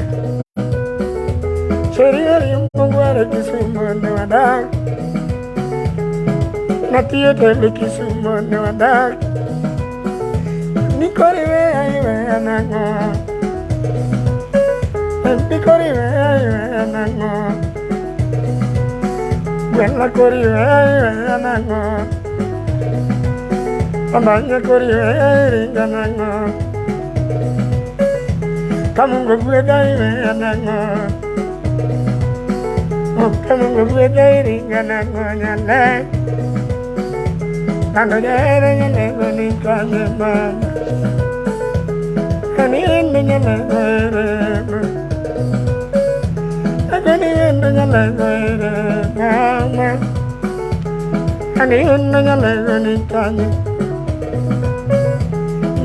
Sheria riembo ngware Kisumo ne wadak. Natiyo telo Kisumo ne wadak. Nikori weya iweya nang'o. Nikori weya iweya nang'o. Gwena kori weya iweya nang'o. Amanya kori weya iringa nang'o. Kamungo gwedha iweya nang'o. Kamungo gwedha iringa nang'o nyale. Lando jahera nyalego ni kanye mama. Ani wendo nyalego ere ma. Ani wendo nyalego ere mama. Ani wendo nyalego ni kanye.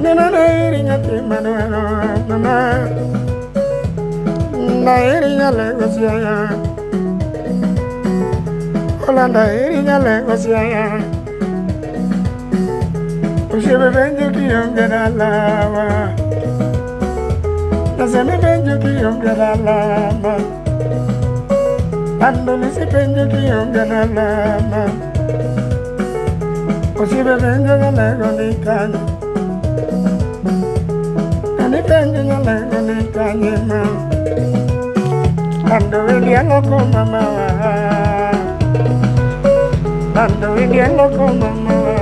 Nena nairi nyathi madwaro mama. Nairi nyalego siaya. Olanda iri nyalego siaya. Osiepe penjo kionge dalawa. Naseme penjo kionge dalama. Lando lisi penjo kionge dalama. Osiepe penjo nyalego ni kanye. Ani penjo nyalego ni kanye ma. Lando iliango ko mama wa. Lando iliango ko mama wa.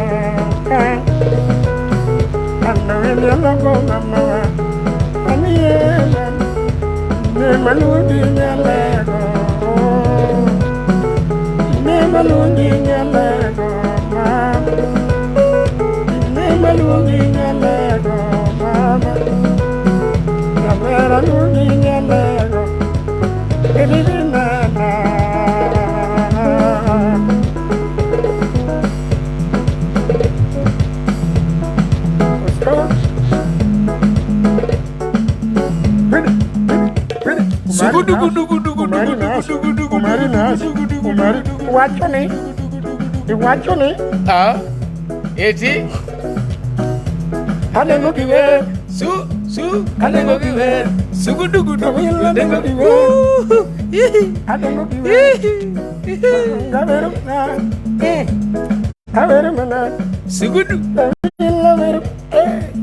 Lando iliango ko mama wa. Ani ne malundi nyalego. Ne malundi nyalego mama. Ne malundi nyalego mama. Kamera lundi nyalego. Baby na na. Let's go. Iwacho ni, iwacho ni. Ah, eti. Aneno giwer. Su su aneno giwer. Sugudugudu. Aneno giwer. Aneno giwer. Awero mana. Awero mana. Sugudu. Awero.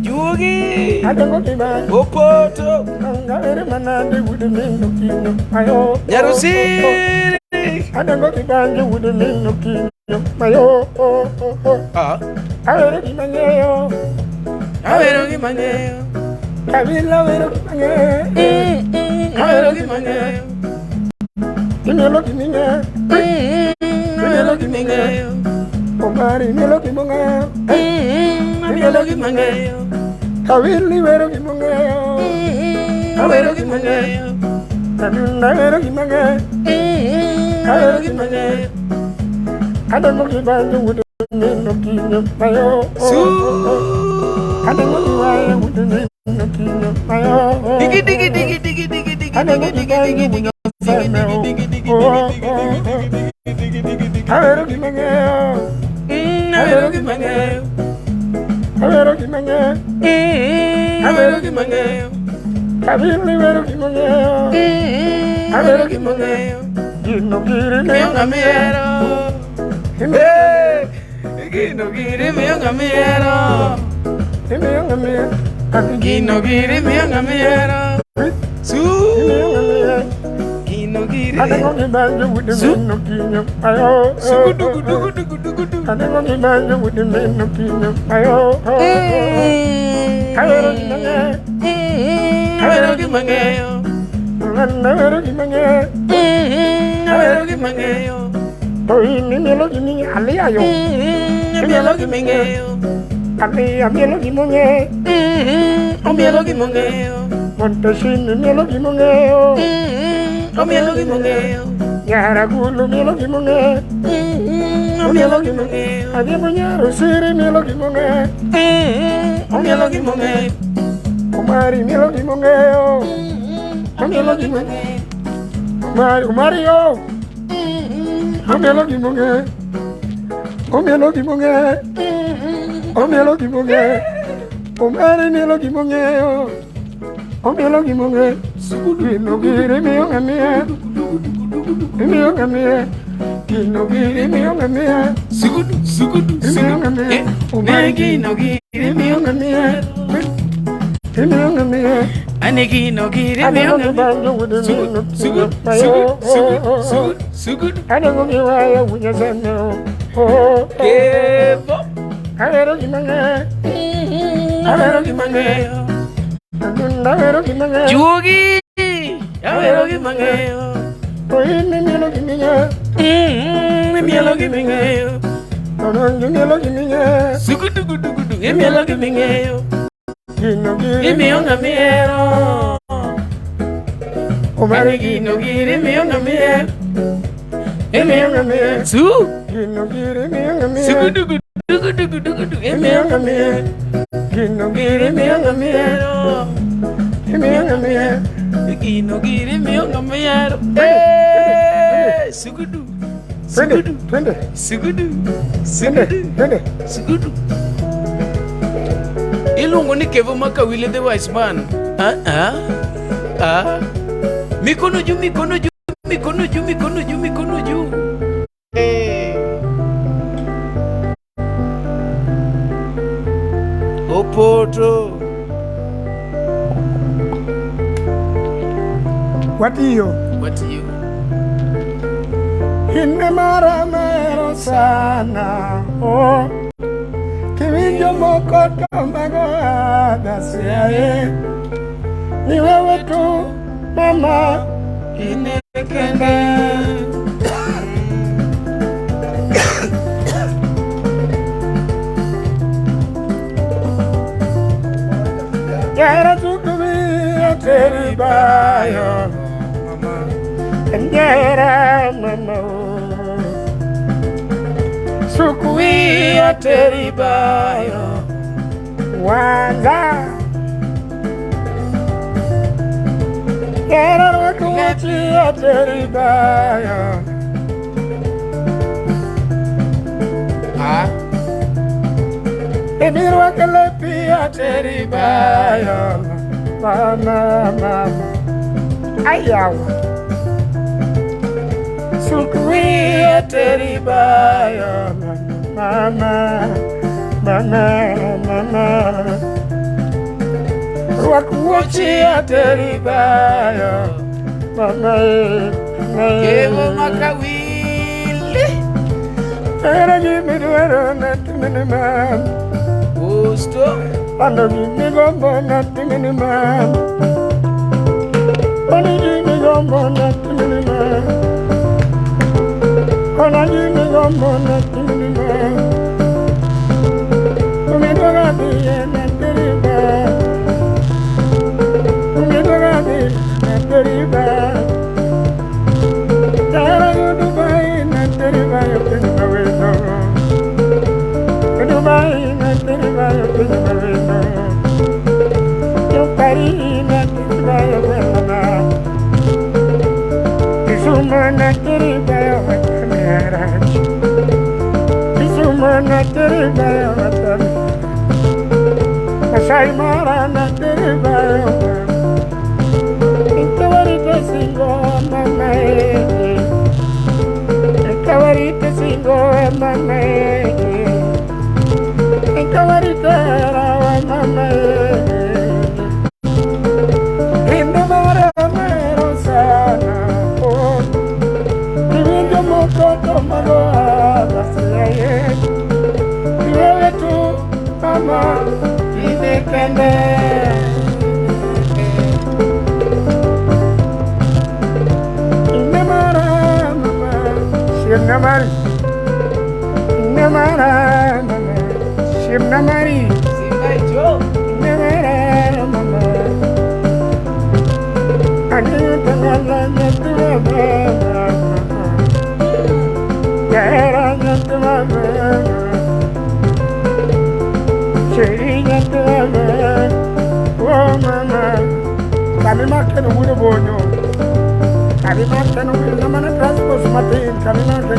Juogi. Aneno giwer. Opoto. Awero mana de wude mino kino. Ayo. Nyarusiri. Aneno gibanjo wude mino kino. Ayo. Ah. Awero gimang'eyo. Awero gimang'eyo. Kabila awero gimang'eyo. Awero gimang'eyo. Imielo giming'eyo. Imielo giming'eyo. Omari imielo gimong'eyo. Imielo gimang'eyo. Kabila iwero gimong'eyo. Awero gimang'eyo. Awero gimang'eyo. Awero gimang'eyo. Aneno gibanjo wude mino kinyo. Ayo. Su. Aneno giwayo wude mino kinyo. Ayo. Digi digi digi digi digi digi Aneno digi gibanjo digi wude digi digi Awero gimang'eyo. Awero gimang'eyo. Awero gimang'eyo. Awero gimang'eyo. Kabila iwero gimong'eyo. Awero gimong'eyo. Gino giri Miyo ng'ama ihero. Hey! Gino giri miyo ng'ama ihero. Imiyo ng'ama ihero. Gino giri miyo ng'ama ihero. Su. Imiyo ng'ama ihero. Gino giri. Aneno gibanjo wude Su. mino kinyo. Ayo. Sugudugudugudugudugu. Sugudu. Aneno gimanyo wuod min opinyo ayo. Ahero gima ng'eyo. Ahero gima ng'eyo. Ahero gima ng'eyo. Ahero gima ng'eyo. To in imielo gima ing'eyo. Aliya yo. Imielo gima ing'eyo. Aliya mielo gima ong'eyo. Omielo gima ong'eyo. Montesini mielo gima ong'eyo. Omielo gima ong'eyo. Nyaragulu mielo gima ong'eyo. Omielo gima ong'eyo. Adhiambo nyar Osiri mielo gima ong'eyo. Omielo gima ong'eyo. Omari mielo gima ong'eyo. Omielo gima ong'eyo. Omari, Omari yo. Omielo gima ong'eyo. Omielo gima ong'eyo. Omielo gima ong'eyo. Omari mielo gima ong'eyo. Omielo gima ong'eyo. Gino giri miyo ng'amiya. Imiyo ng'amiya. Gino giri miyo ng'amiya. Sugudu, sugudu, Imiyo sugudu. ng'amiya. Eh, Omari ne gino giri imiyo ng'amiya. Imiyo ng'amiya. Ane gino giri miyo Aneno ng'amiya. gibanjo wuod min Sugudu, opinyo sugudu, mayo. sugudu, sugudu, sugudu. Aneno giwaya wuod Nyasaye. Oh, oh. Kevo. Ahero gima ng'eyo. Ahero gima ng'eyo. Ahero gima ng'eyo. Juogi. Ahero gima ng'eyo. To in imielo gima ing'eyo. Imielo gima ing'eyo. Imielo gima ing'eyo. Sugudu gudu gudu. Imielo gima ing'eyo. Gino giri. Imiyo ng'ama ihero. Omari Ane gino giri imiyo ng'ama ihero. Imiyo ng'ama ihero. Su. Gino giri imiyo ng'ama ihero. Sugudu gudu gudu gudu gudu. Imiyo ng'ama ihero. Gino giri imiyo ng'ama ihero. Imiyo ng'ama ihero. Gino giri imiyo ng'ama ihero. Eh, Sugudu. Twende, Sugudu. twende, Sugudu. twende, Sugudu. twende. Sugudu. Iluongo ni Kevo Makawile the wise man. Ah ah. Ah. Mikono juu, mikono juu, mikono juu, mikono juu, mikono juu. Eh. Opoto. Watiyo. Watiyo. In mara mahero sana. Oh. Kiwinjo moko to mago adhasiaye. Ni wewe tu mama. Ine kende. Jahera tukubia teri bayo. Jahera mama. Sukuia teri bayo. Wanza. Jahera wakuachia teri bayo. Ah. Emirwa kalepia teri bayo. Mama mama. Ayawa. Sukuia teri bayo. Mama mama mama. Wakuachia teri bayo. Mama mama. Kevo Makawile. Era gimidwaro natimini mam. Gusto. Pando gimigombo natimini mam. Oni gimigombo natimini mam. Ona gimigombo natimini mam. Umidwaga biye nateriba. Umidwaga biye nateriba. Tara yudubai nateriba yopinba weno. Dubai nateriba yopinba weno. Yopari nateriba yopinba. Kisumu nateriba yopinba. Kisumu nateriba yopinba. Masai Mara nateriba yopinba. Intawarite singo mama eh. Intawarite singo mama eh. Intawarite rawa mama eh. Inda mara mero sana oh. Kiwinjo moko to mago adasiaye. Simnamari. Namara mama. Simnamari. Simba Namara mama. Anita mama mama. Yara mama. Sheri mama. Oh mama. Kami makeno wudo bonyo. Kami makeno wudo mana transport matin. Kami makeno.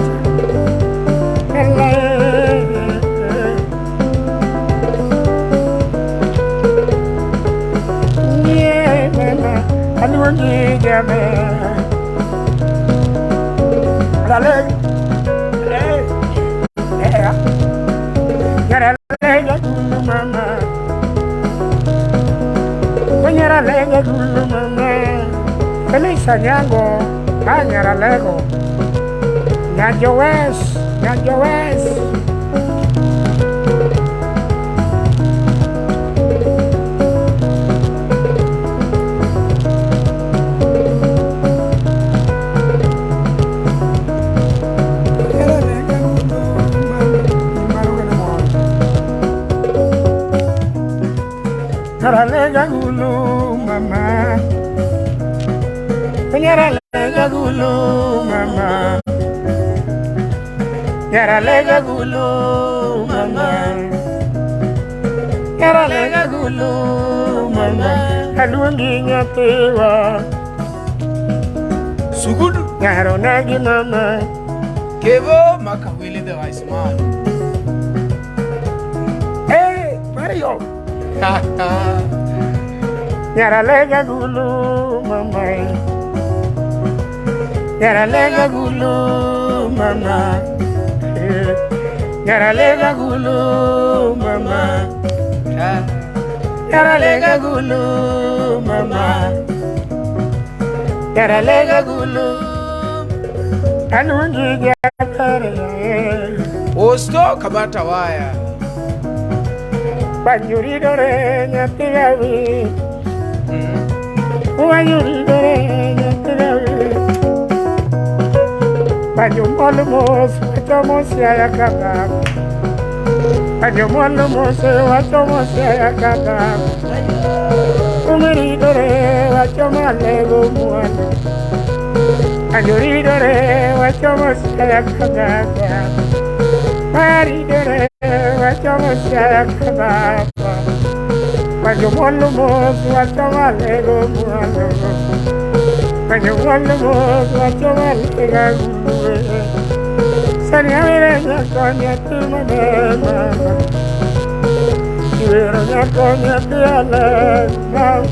Sanyango, Anyaralego, Nyanjo West, Nyanjo West. Nyaralega gulu mama. Nyaralega gulu mama. Nyaralega gulu mama. Nyaralega gulu mama. Aluongi nyathiwa. Sugudu. Nyaronegi mama. Kevo Makawili the wise man. Hey, Mario. Nyaralega gulu mama. Nyaralega gulu mama. Nyaralega gulu mama. Nyaralega gulu mama. Nyaralega gulu. Aluongi jakare. Osto kabata waya. Banyuridore nyathigawi. Wanyuridore nyathigawi. Banyumol mos wachomo Siaya kaka. Banyumol mos wachomo Siaya kaka. Umiridore wachomo Alego mwalo. Banyuridore wachomo Siaya kaka. Maridore wachomo Siaya kaka. Banyumol mos wachomo Alego mwalo. Banyumol mos wachomo Alego mwalo. Sani nyako nyathi maber mama. Iwero nyako nyathi aler mama.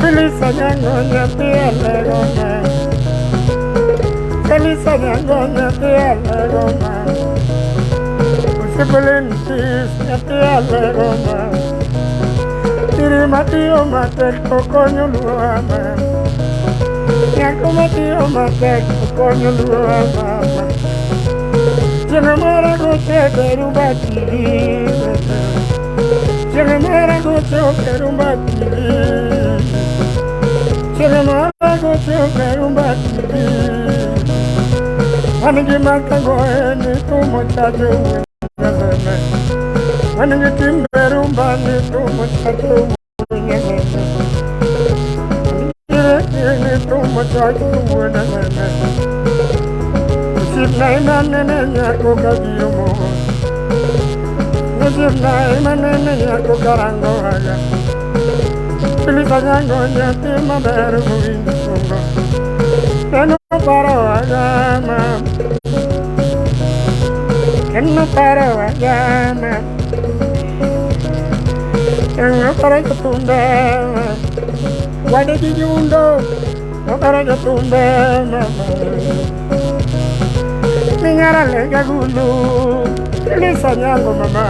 Felisa nyango nyathi alego mama. Felisa nyango nyathi alego mama. Usipulin tis nyathi alego mama. Tiri matiyo matek okonyo luo mama. Nyako matiyo matek okonyo luo mama. Chieng' moro goche berumba tiri. Chieng' moro goche berumba tiri. Chieng' moro goche berumba tiri. Wan gi makango ni tumo chajo wunyazeme. Wan gi tim berumba ni tumo chajo wunyazeme. Ni tumo chajo wunyazeme. Osipna imanene nyako kabiro mos. Osipna imanene nyako karango aga. Felisa nyango nyathi maber mowinjo sungo. Eno paro aga ma. Eno paro aga ma. Eno paro jothumbe ma. Wade gi nyundo. Eno paro jothumbe mama. Nyaralega gulu, Felisa nyango mama.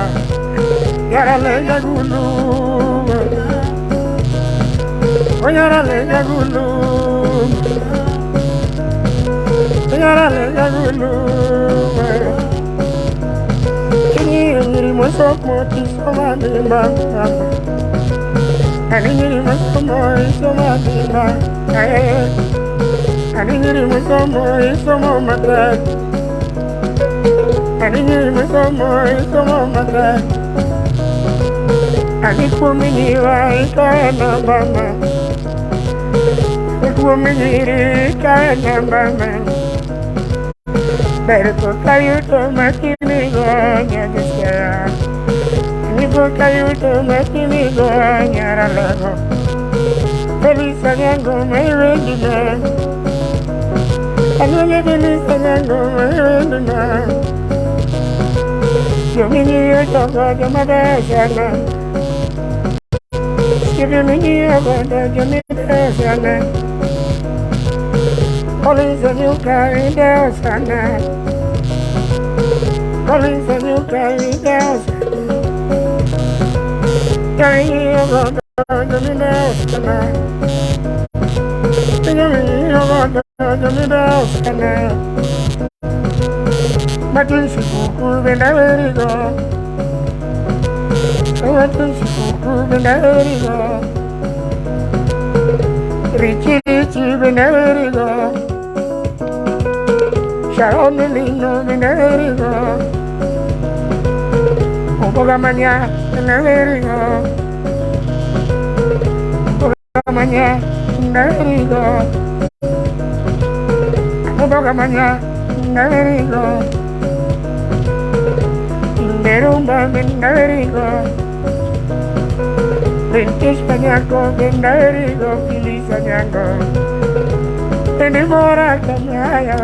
Nyaralega gulu, oh nyaralega gulu, nyaralega gulu. Kini nyiri moso moti soma nimba, ani nyiri moso moti soma nimba. Ani nyiri mosomo isomo matek. Ani nyiri mosomo isomo matek. Ani kuom nyiwa ikae namba ma. Ani kuom nyiri ikae namba ma. Ber pok ayudo makinigo nyagisaya. Ani pok ayudo makinigo nyaralego. Feliz Anyango my wendina. Anyango Feliz Anyango my wendina. Jomini yotogo jomabesana. Jomini yotogo jomabesana. Collins Anyuka ideo sana. Collins Anyuka ideo sana. Jomini yotogo jomabesana. Jomini yotogo jomabesana. Matin sikuku benda werigo. Matin sikuku benda werigo. Richi richi benda werigo. Sharon lino benda werigo. Oboga manya benda werigo. Oboga manya benda werigo. Oboga manya benda werigo. Inderumba benda werigo. Ventis Anyango benda werigo. Feliz Anyango. Vendi mora kamaya.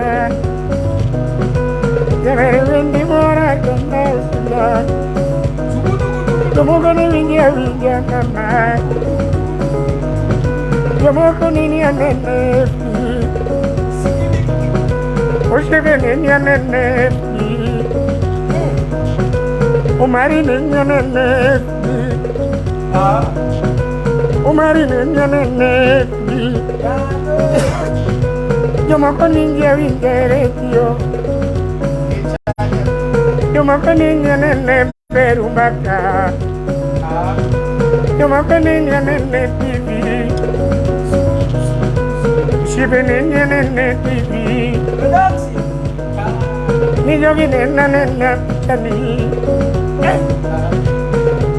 Yavere vendi mora kamaya. Jomoko ni winja winja kama. Jomoko nini anene. Osebe nini anene. Umari nini anene. Umari nini anene. Jomoko ninja winja retio. Jomoko nini anene berumbaka. Jomoko nini anene TV. Shibe nini anene TV. Ni jogi nena nena pichani.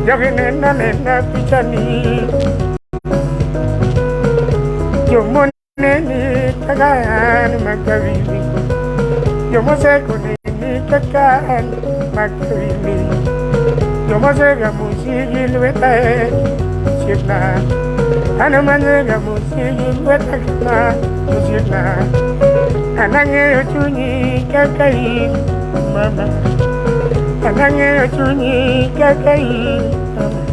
Jogi nena nena pichani. Jomo neni kakaan makawili. Jomo seko neni kakaan makawili. Jomo sega musigi lweta e shibna. Anamanyega musigi lweta kama shibna. Anang'eyo chunyi kaka in mama. Anang'eyo chunyi kaka in mama.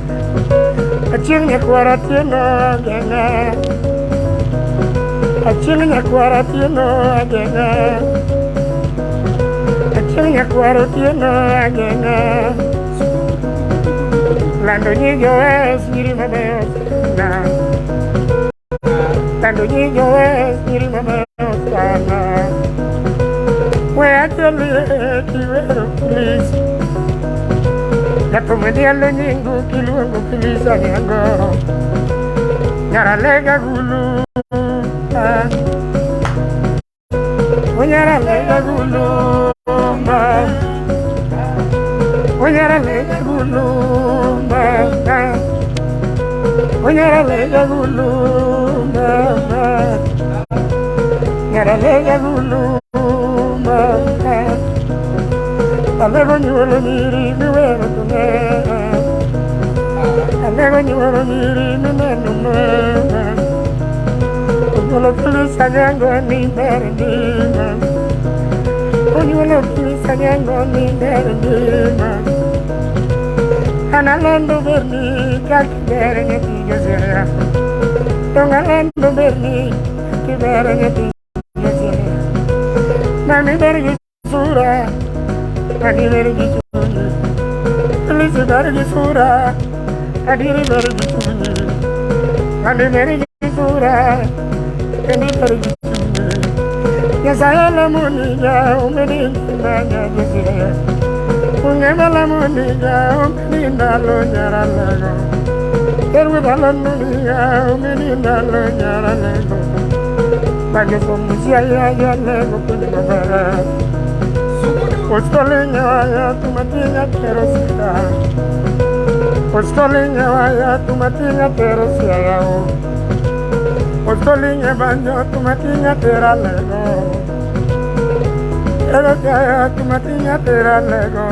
Achieng' nyakwar Atieno ageng'a. Achieng' nyakwar Atieno ageng'a. Achieng' nyakwar Otieno ageng'a. Lando nyi Joes nyiri mabeyo sana. Lando nyi Joes nyiri mabeyo sana. We achelie kiwero please. Jathum nyingu kiluongo Feliz Anyango. Nyaralega gulu. Onyaralega gulu ma. Onyaralega gulu ma. Onyaralega gulu ma. Nyaralega gulu ma. Alego nyuolo nyiri miwero tune. Alego nyuolo nyiri mineno mama. Onyuolo Feliz Anyango ni ber ndima. Onyuolo Feliz Anyango ni ber ndima. An alando berni kaka ber nyathi Josiah. Dong alando berni kaka ber nyathi Josiah. Mami ber gi sura. Ani ber gi chunyi. Feliz ber gi sura. Adiri ber gi chunyi. Ani ber gi sura. Kendi ber gi chunyi. Nyasaye lamoni ga omedi ngima Josiah. Ungema lamoni ga omedi ndalo nyaralego. Erwe balononi ga omedi ndalo nyaralego. Bangesomusiayayalego kulimabara Ostolinyawaya tumatinya terosita Ostolinyawaya tumatinya terosiayao Ostolinye banjo tumatinya teralego Erosiaya tumatinya teralego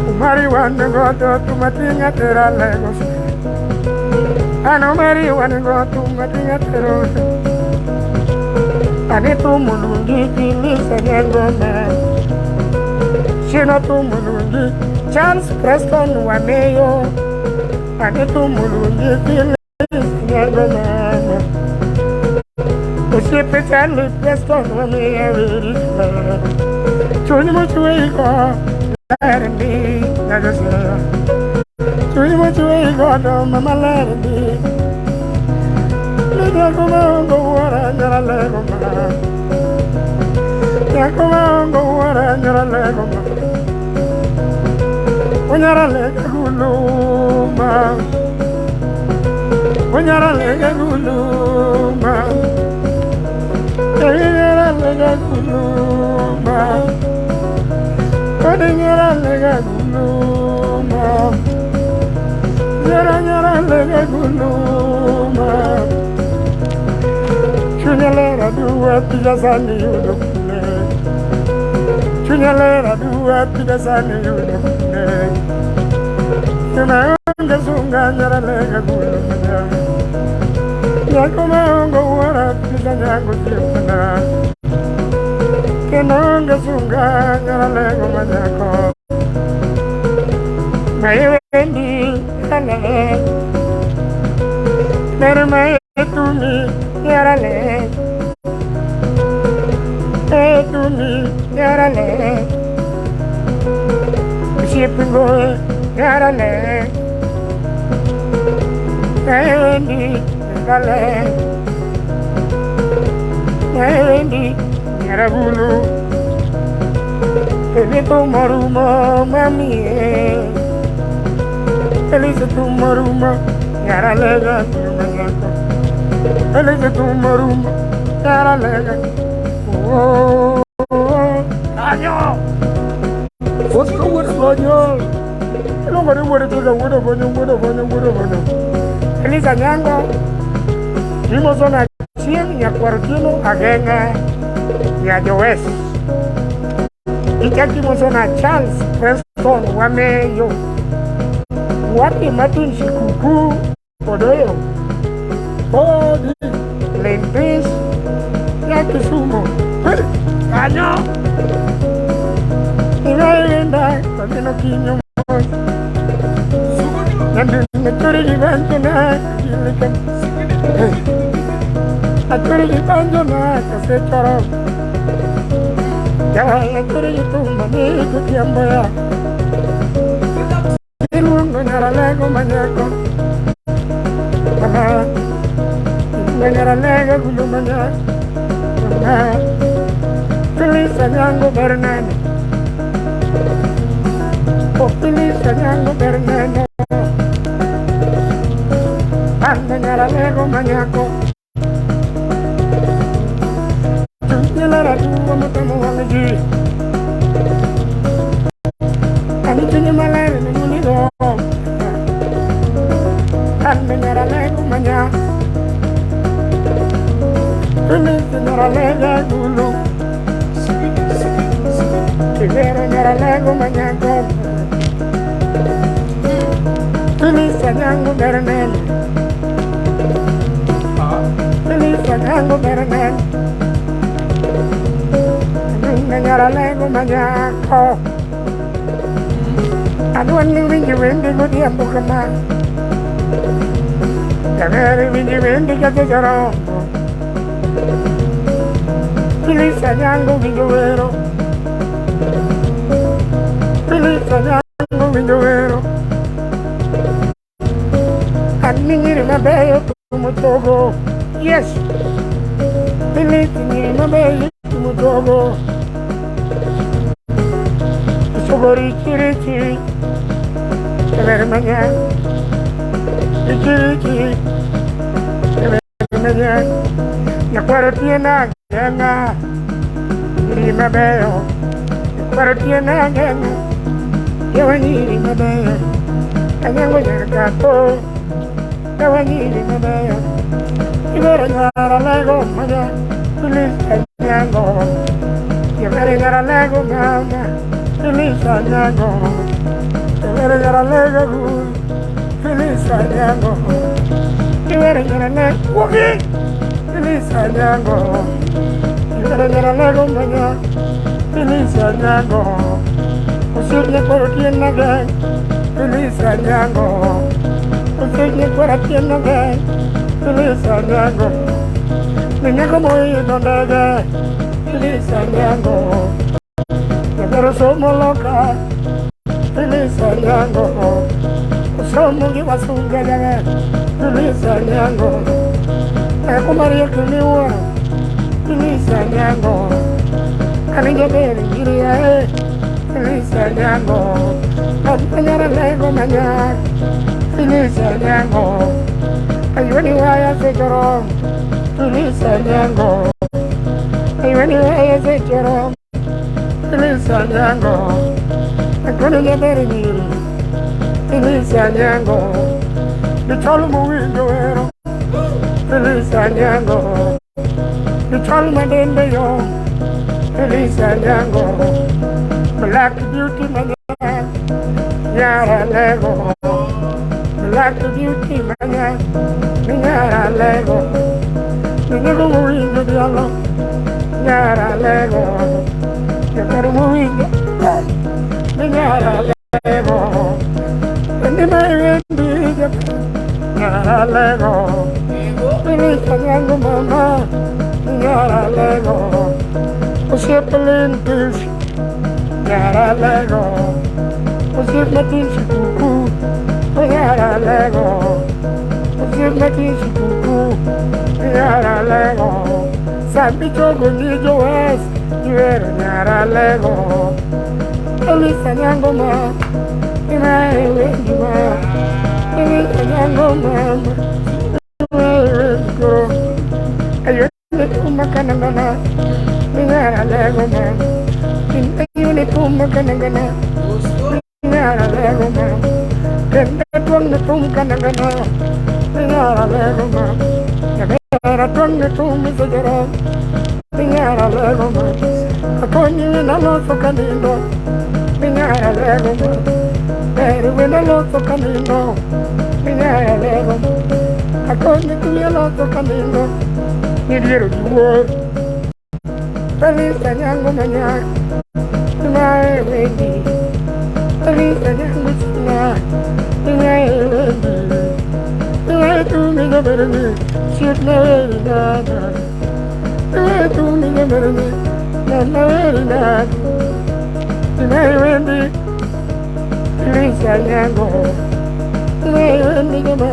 Umari wanengoto tumatinya teralego Ano mari wanengoto tumatinya terosita Ani tumulungi kilisa nyangoma Shino tumulungi Charles Preston Wameyo Ani tumulungi kilisa nyangoma Osiepe Charles Preston Wameyo Chunyi mochwe iko lerndi nyagosea Chunyi mochwe iko do mama lerndi Nyako maongo wuora nyara lego ma Nyako maongo wuora nyara lego ma Onyara lega guluma Onyara lega guluma Onyara lega guluma Onyara lega guluma Nyara nyara lega guluma Chunyalera duwa pidasani yudokune Chunyalera duwa pidasani yudokune Tumaonge sunga nyara lega gulumanya Nyako maongo wuora pida nyango siepana Kenonge sunga nyara lego manyako Maiwendi ale Nerma etumi nyarale Etumi nyarale Usipingo nyarale Maiwendi nyarale Maiwendi nyarabulu Elito marumo mami Elise tu marumo nyaralega manyako Elise tu marumo nyaralega Oh Año Otro wuod bonyo Iluongo ni wuod tiga wuod bonyo wuod bonyo wuod bonyo Elisa Nyango Imoso na chieng' nyakwar Otieno Ageng'a nya Jowes Ichak imoso na Charles Preston Wameyo Wapi Martin Shikuku Odoyo Odi Lempis ya Kisumu Kanyo Inaenda kamino kinyo Nandine chori gibanjo na kilika Achori gibanjo na kase choro Ya achori gitumba ni kutiambo ya Iluongo nyaralego manyako Mama Nyaralego gulu manyako Mama Felisa Nyango Bernano Oh Felisa Nyango Bernano Ande nyaralego manyako Chunyelara tuwa mutamu wangi Ani chunye malere ni Ande nyaralego manya Felisa nyaralego gulu Kigero nyaralego manyako Felisa Nyango Bernano Felisa Nyango Bernano Nyaralego manyako Adwa ni winji wendi godhiambo kama Jagere winji wendi kata jorombo Felisa Nyango winjo wero Felisa Nyango winjo wero An nyiri mabeyo tumutogo Yes Felisa nyiri mabeyo tumutogo Sogori chiri chiri Evermanya Chiri chiri Evermanya Nyakwaro tiena geng'a nyiri mabeyo. Nyakwaro tiena geng'a yawa nyiri mabeyo. Anyango nyaka tho yawa nyiri mabeyo. Ibero nyara lego manya Phyllis Anyango. Ibero nyara lego mama Phyllis Anyango. Ibero nyara lego Phyllis Anyango. Ibero nyara lego Wogi Phyllis Anyango. Ibero nyara lego manya Phyllis Anyango. Osiep nyakwaro tiena geng Phyllis Anyango. Osiep nyakwaro tiena geng Phyllis Anyango. Minyago moidho ndege Phyllis Anyango. Nyakwaro somo loka Phyllis Anyango. Osomo gi wasunge jaber Phyllis Anyango. Nyako mariek miwuoro Phyllis Anyango. An jaber nyiri ae Phyllis Anyango. Manyara lego manyak Phyllis Anyango. Ayweni waya sechoro Phyllis Anyango. Ayweni waya sechoro Phyllis Anyango. Akoni jaber nyiri Phyllis Anyango. Dichol mowinjo wero Phyllis Anyango. Dichol madende yom Phyllis Anyango. Black beauty manyak Nyara lego. Black beauty manyak Nyara lego. Minyago mowinjo dialo Nyara lego. Nyakwaro mowinjo Nyara lego. Wendi ma wendi jaber Nyara lego. Phyllis Anyango mama Nyara lego. Osiep lintis Nyara lego. Osiep matin sikuku Nyara lego. Osiep matin sikuku Nyara lego. Sambi chogo ni jowes Ihero nyara lego. Phyllis Anyango ma Imae wendi ma Phyllis Anyango mama Imae wendi koro. Ayone tuma kanangana Nyara lego ma. Ayone tuma kanangana Nyara lego ma. Kenda tuang na tum kanangana Nyara lego ma. Nyara tuang na tum sejara Nyara lego ma. Akonyi wena loso kanindo Nyara lego ma. Ber wena loso kanindo Nyara lego ma. Akonyi kuya loso kanindo Nidiero giwuor Phyllis Anyango manyak Imae wendi Phyllis Anyango chuna Imae wendi Imae tumi jaberni Sietna weri nana Imae tumi jaberni Nana weri nana Imae wendi Phyllis Anyango Imae wendi jama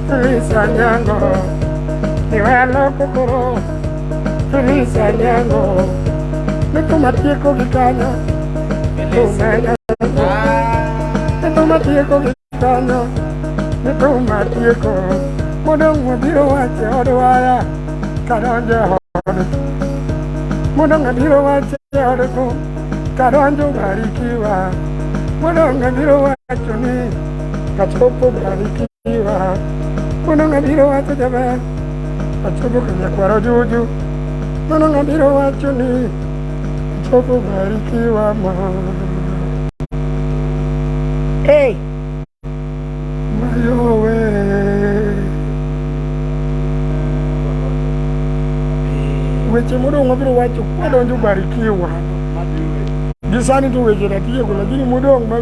Phyllis Anyango. Iwalo kokoro Phyllis Anyango. Nituma tieko gi kanyo Tuma Nituma tieko gi kanyo Nituma tieko Modong wabiro wacho e od waya Kadonjo e od Modong abiro wacho e od thum Kadonjo barikiwa Modong abiro wacho ni Kachopo barikiwa Modong abiro wacho jaber Kachopo kanyakwaro juju Modong abiro wacho ni Kachopo barikiwa ma. Hey! Mayowe. Weche modong' wabiro wacho kwadonjo barikiwa. Gi sani to weche natieko lakini modong' ma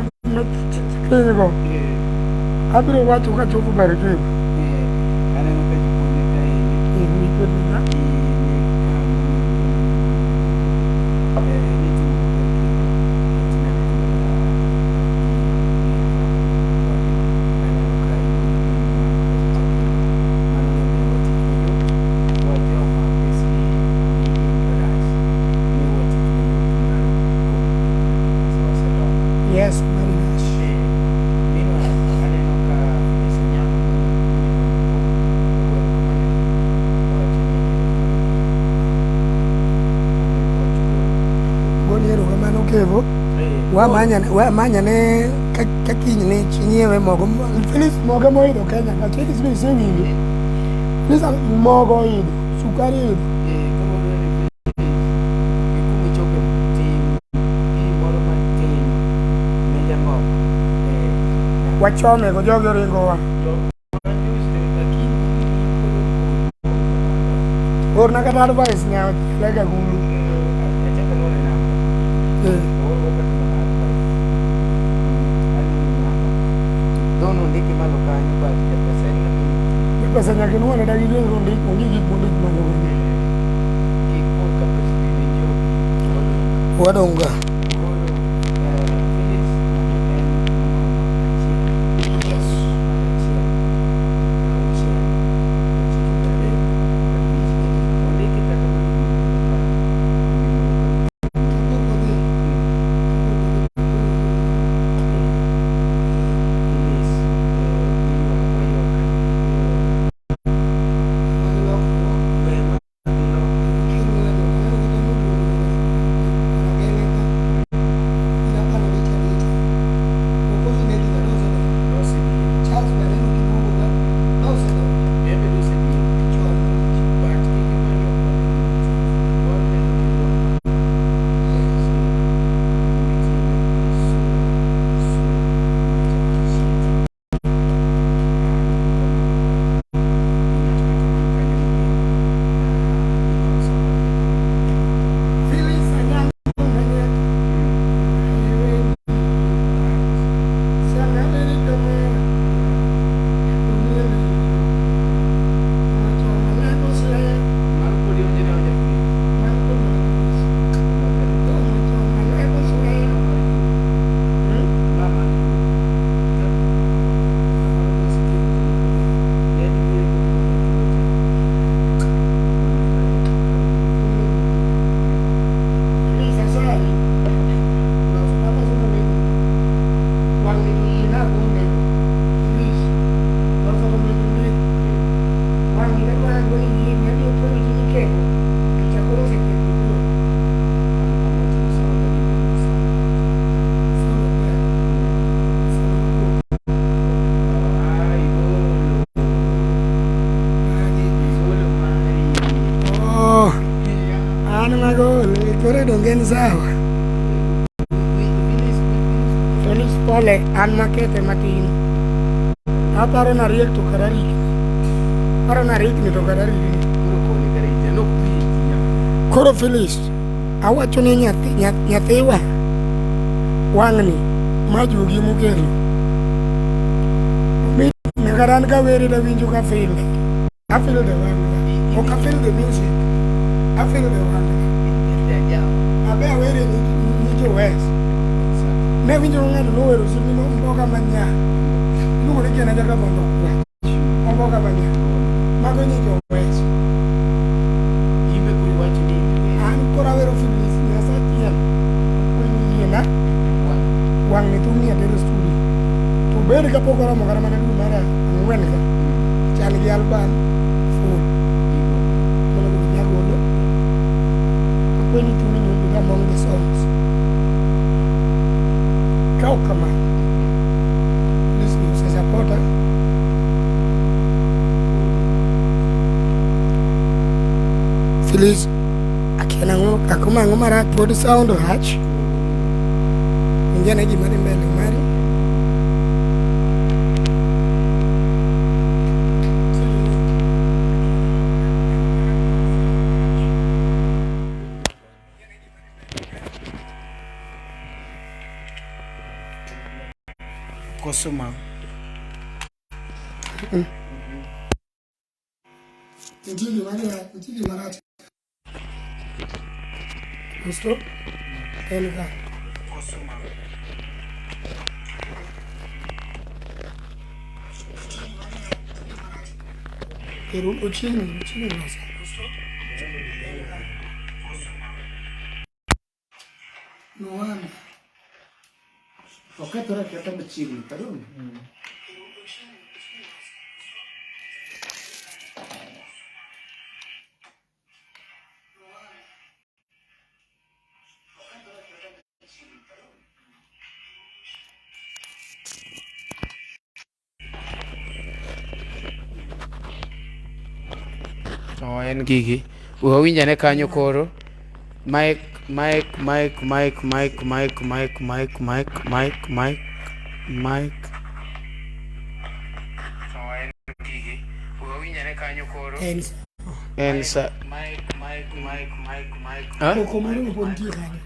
pinygo abiro wacho kachopo barikiwa. Aneno ka jopuonjre kaendi Yes, very nice. Aneno ka Wamanya ne ka kiny ne nyiewe mogo. Felix mogo moidho Kenya ka Felix be isewinjo. Felix mogo oidho, sukari oidho. Koro wadwaro ni Felix, kumichope tim gimoro matin ne jang'ok. Wachome go jogi oringowa. Orna kata advice nyawa lega gulu. Dhano ndiki malo kanyo but japesa en ng'ama Pesa nyaka inuone dagi dwe ondik onge gik mondik malo kanyo. Gik ka president Njoki Wadong' ga. Koro Felix en nono achiel achiel auchiel ochiko adek abich ondiki kata mana gimoro ka Felix giywak waywak we ma gilok. Nosebiro nosebiro but kik imanyo waneno giywak. Gimitima is so so much appreciated. Ng'ato ng'ato man kanyo mong'eyo inyalo support Felix Anyango Manyek. Sama weri kamara. Umieli. Macho malako siaya. Mano pod ionje ne onja Felix. Mano malis. Macho malako siaya. Ma mar kamoro ne biro Felix asali. Los papas no me. Wang ni ina gune. Felix. Los no me ni. Wang ni kwa gone ni ni ni authority ni keko. Kichakoro se keko. Sound bad. Sound good. Ai, golo. Golo mari. Oh, an magol, koro donge en sawa. Felix pole, an makethe matin. Aparo nariek to kara rikni. Aparo narikni to kara rikni. Koro koni kare ite nok winji. Koro Felix, awacho ni nyathi, nyathiwa wang'ni ma juogi mokelo. Mit kata an kawere tawinjo ka feel. I feel the wangla. Ok I feel the music. I feel the wangla. Abe awere ni jo West. Ne winjo ng'ato nowero simi mboga manya. Iluongo ni Kena Jakabondo Kwach. Mboga manya. Mago nyi jo West. Imbe koro iwacho ni An koro awero Felix Nyasaye achiel. Kwenyi yiena wang' ni thumni atero studio. To bed kapok oromo kata mana dwe mar ang'wen ka. Chal gi album full. Monego bed ni agolo. Akwenyi thumni obed among the songs. Ka ok kamano, please ni osesapota. Felix, akia nang'o, akoma ang'o marach, pod sound rach. Winj ane gima dhi mbele mari. Koso ma Nitie gima nitie gima rach. Stop. En ka. Koso ma Pero ochiegni, ochiegni loso. No wonder. Okethore aketha machiegni kadong. To en gigi. We wawinjane kanyo koro. Mic, mic, mic, mic, mic, mic, mic, mic, mic, mic, mic, mic. To en gigi. We wawinjane kanyo koro. En En sa. Ha? koko moro be pod nitie kanyo.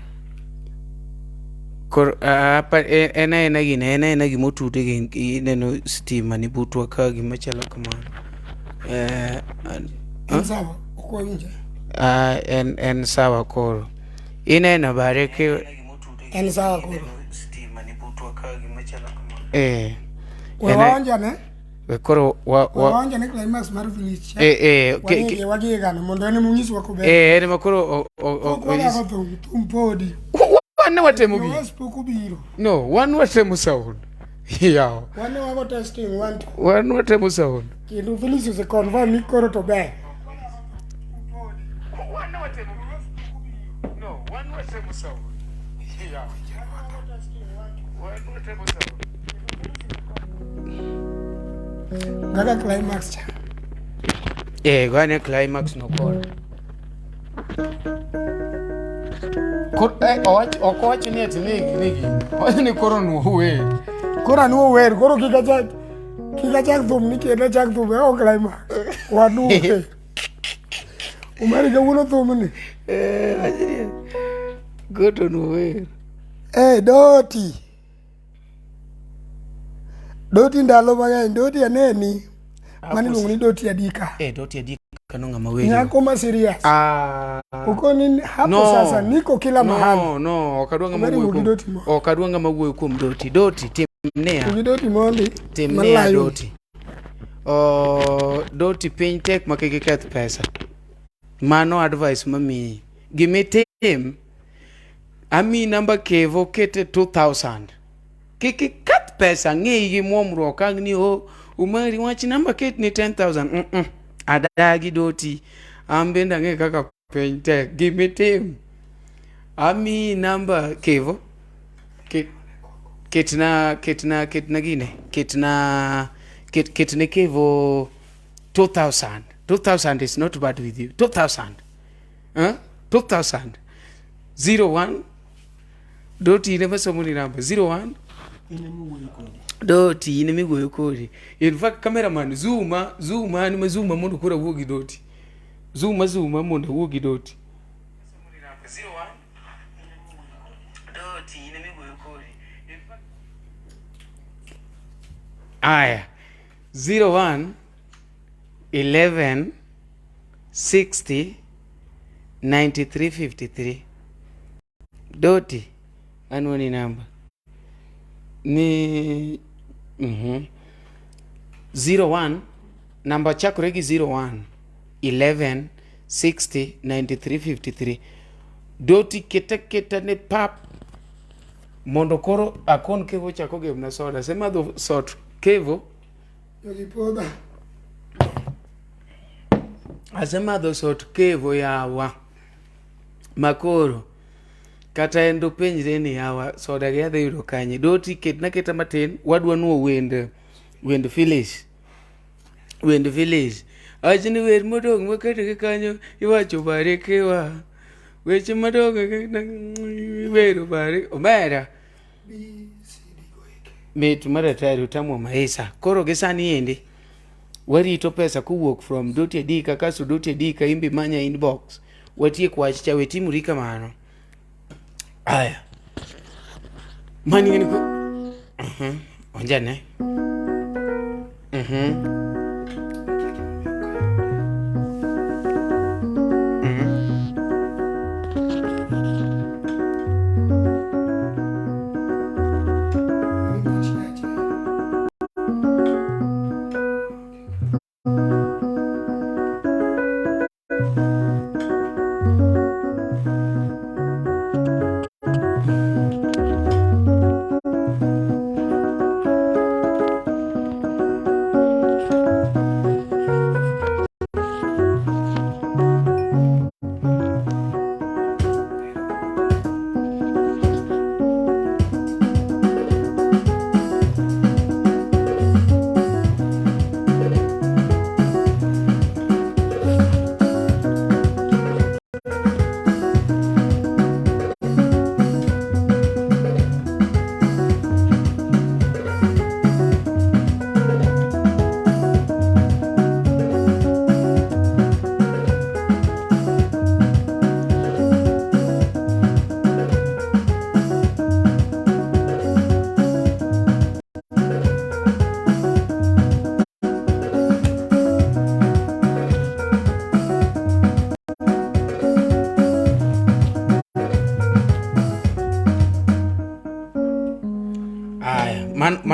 Koro apa en aena gine, en aena gima otude gi ineno stima ni butwa ka gima chalo kamano. Eh, En sawa, ok wawinje. ah, en sawa koro. Ineno bare ki En sawa koro. eh We En- waonjane, we koro wa we wa waonjane climax mar village cha. eh eh ke, ke, Wang'iye gano mondo en ema onyiswa kober. eh en ma koro o Pok wachako thum, thum podi. wan ne watemo gi Jowas pok obiro. no wan watemo sound yaw Wan ne wago testing one two. wan watemo sound Kendo Phyllis ose confirm ni koro to ber. wan ne watemo no wan watemo sound yaw wan watemo sound Kaka climax cha. eh gane climax no koro Koro owach ok owach ni ati ni ni gini owacho ni koro nuo wer Koro anuo wer, koro kik achak kik achak thum ni kendo achak thum e ok climax. Wanuo wer. Umari kawuono thumni. eh wacho ni goto nuo wer Eh, Doti. Doti ndalo mang'eny, Doti aneni. Mano iluongo ni Doti Adika. Eh, Doti Adika no ng'ama wer. Nyako ma serious. ah Ukoni hapo No. sasa niko kila mahali. No, no, ok adwa ng'ama Omari wuoyo wuo gi kuom Doti mo. ok adwa ng'ama wuoyo kuom Doti. Doti timnea, Ugi Doti mondi. timnea malayo. Doti. Oh, Doti piny tek ma kik iketh pesa. Mano advice mamiyi. Gimitim, amiyi namba Kevo kete 2000. Kik iketh pesa ng'eyi gi muomruok ang' ni oh, Umari wach namba ket ni 10,000. Mm -mm. Adagi Doti. An bende ang'e kaka piny tek. Gimitim, amiyi namba Kevo. Ketna ketna ketna gine ketna ket ketne Kevo 2000 2000 is not bad with you 2000 huh? 2000 01 Doti in ema somo ni namba 01 Doti in ema igoyo kodi in fact cameraman zooma zooma an ma zooma mondo koro awuo gi Doti zooma zooma mondo awuo gi Doti Aya 01 11 60 93 53 Doti anuoni namba ni 01 namba chakore gi 01 11 60 93 53 Doti keta keta ne pap mondo koro akon Kevo chako gemna soda asemadho sot Kevo Jogi podha. asemadho sot Kevo yawa makoro kata en dopenjre ni yawa soda gi adhi yudo kanye Doti ketna keta matin wadwa nuo wend wend Phyllis wend Phyllis awach ni wer modong' maketo gi kanyo iwacho barikiwa weche madong' iwero bari omera mit mar atari utamwa maisa koro gi sani endi warito pesa kowuok from Doti Adika kasto Doti Adika imbi manya inbox watiek wach cha we timori kamano aya mani ng'eni ko onjane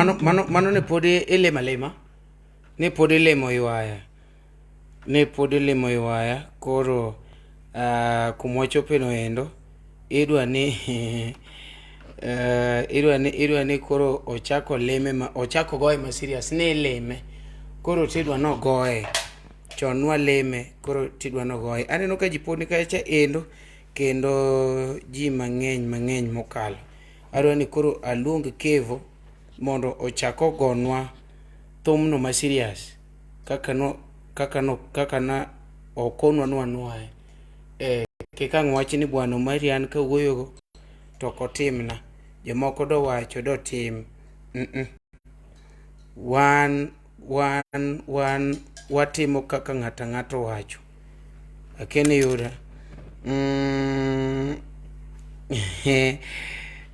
Mano mano mano ne pod ilimo alima. Ne pod ilimo ywaya. Ne pod ilimo ywaya koro kuma wachope no endo idwa ni idwa ni koro ochak olime ma ochak ogoye ma serious ni ilime. Koro tidwa ni ogoye. Chon nwalime koro tidwa ni ogoye. Aneno ka ji pod ni kacha endo kendo ji mang'eny mang'eny mokalo. Adwa ni koro aluong Kevo mondo ochak ogonwa thumno ma serious kaka no kaka no kaka na okonwa nwanuaye. Kik ang' wach ni bwana Omari an kawuoyogo to ok otimna. Jomoko dowacho dotim. Wan wan wan watimo kaka ng'ato ang'ata owacho. Akia ni iyuda.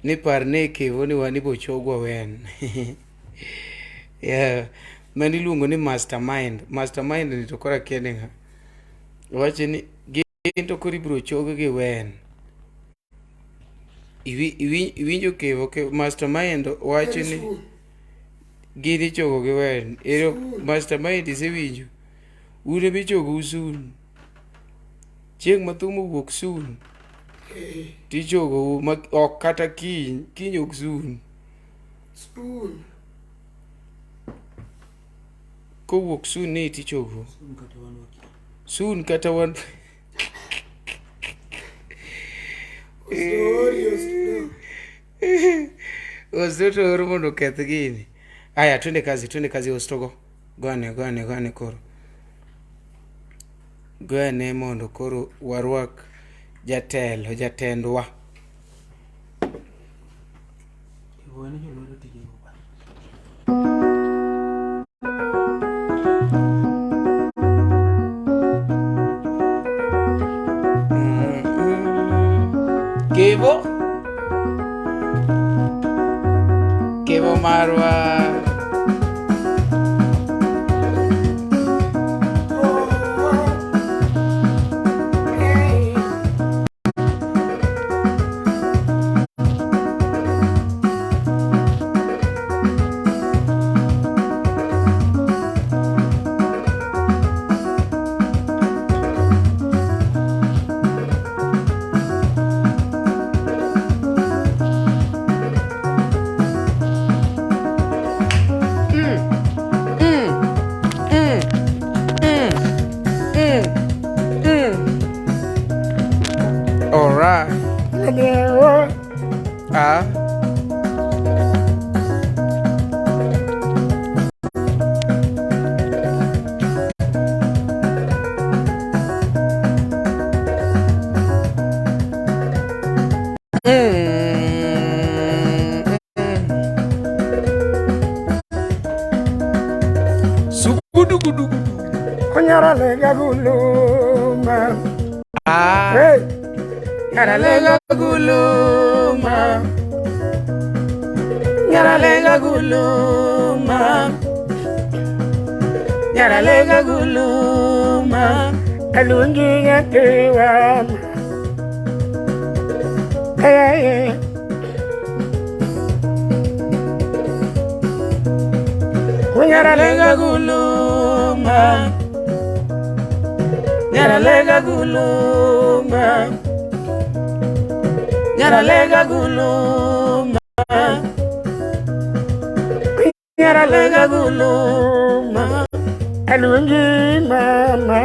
Ni par ne Kevo ni wan ibochogwa wen. Yeah. Mano iluongo ni mastermind. Mastermind ni to koro akia ni ng'a. Owacho ni gin to koro ibiro chog gi wen. Iwinjo Kevo, mastermind wacho ni gin ichogo gi wen. Ero mastermind isewinjo. Un ema ichogou soon. Chieng' ma thum owuok soon tichogou ma ok kata kiny, kiny ok soon. Soon. Kowuok soon ni tichogou. Soon kata wan Osto to oro mondo oketh gini. Aya, twende kazi, twende kazi ostogo. Gone, gone, gone koro. Gone mondo koro warwak jatelo, jatendwa. Kevo? Kevo marwa. All right. Ah. Sugudugudugudu. Onyaralega guluma. Ah. Hey. Nyaralega guluma. Nyaralega guluma. Nyaralega guluma. Alungi nyatewa. Hey. Nyaralega guluma. Nyaralega guluma. Nyaralega guluma. Nyaralega guluma. Alungi mama.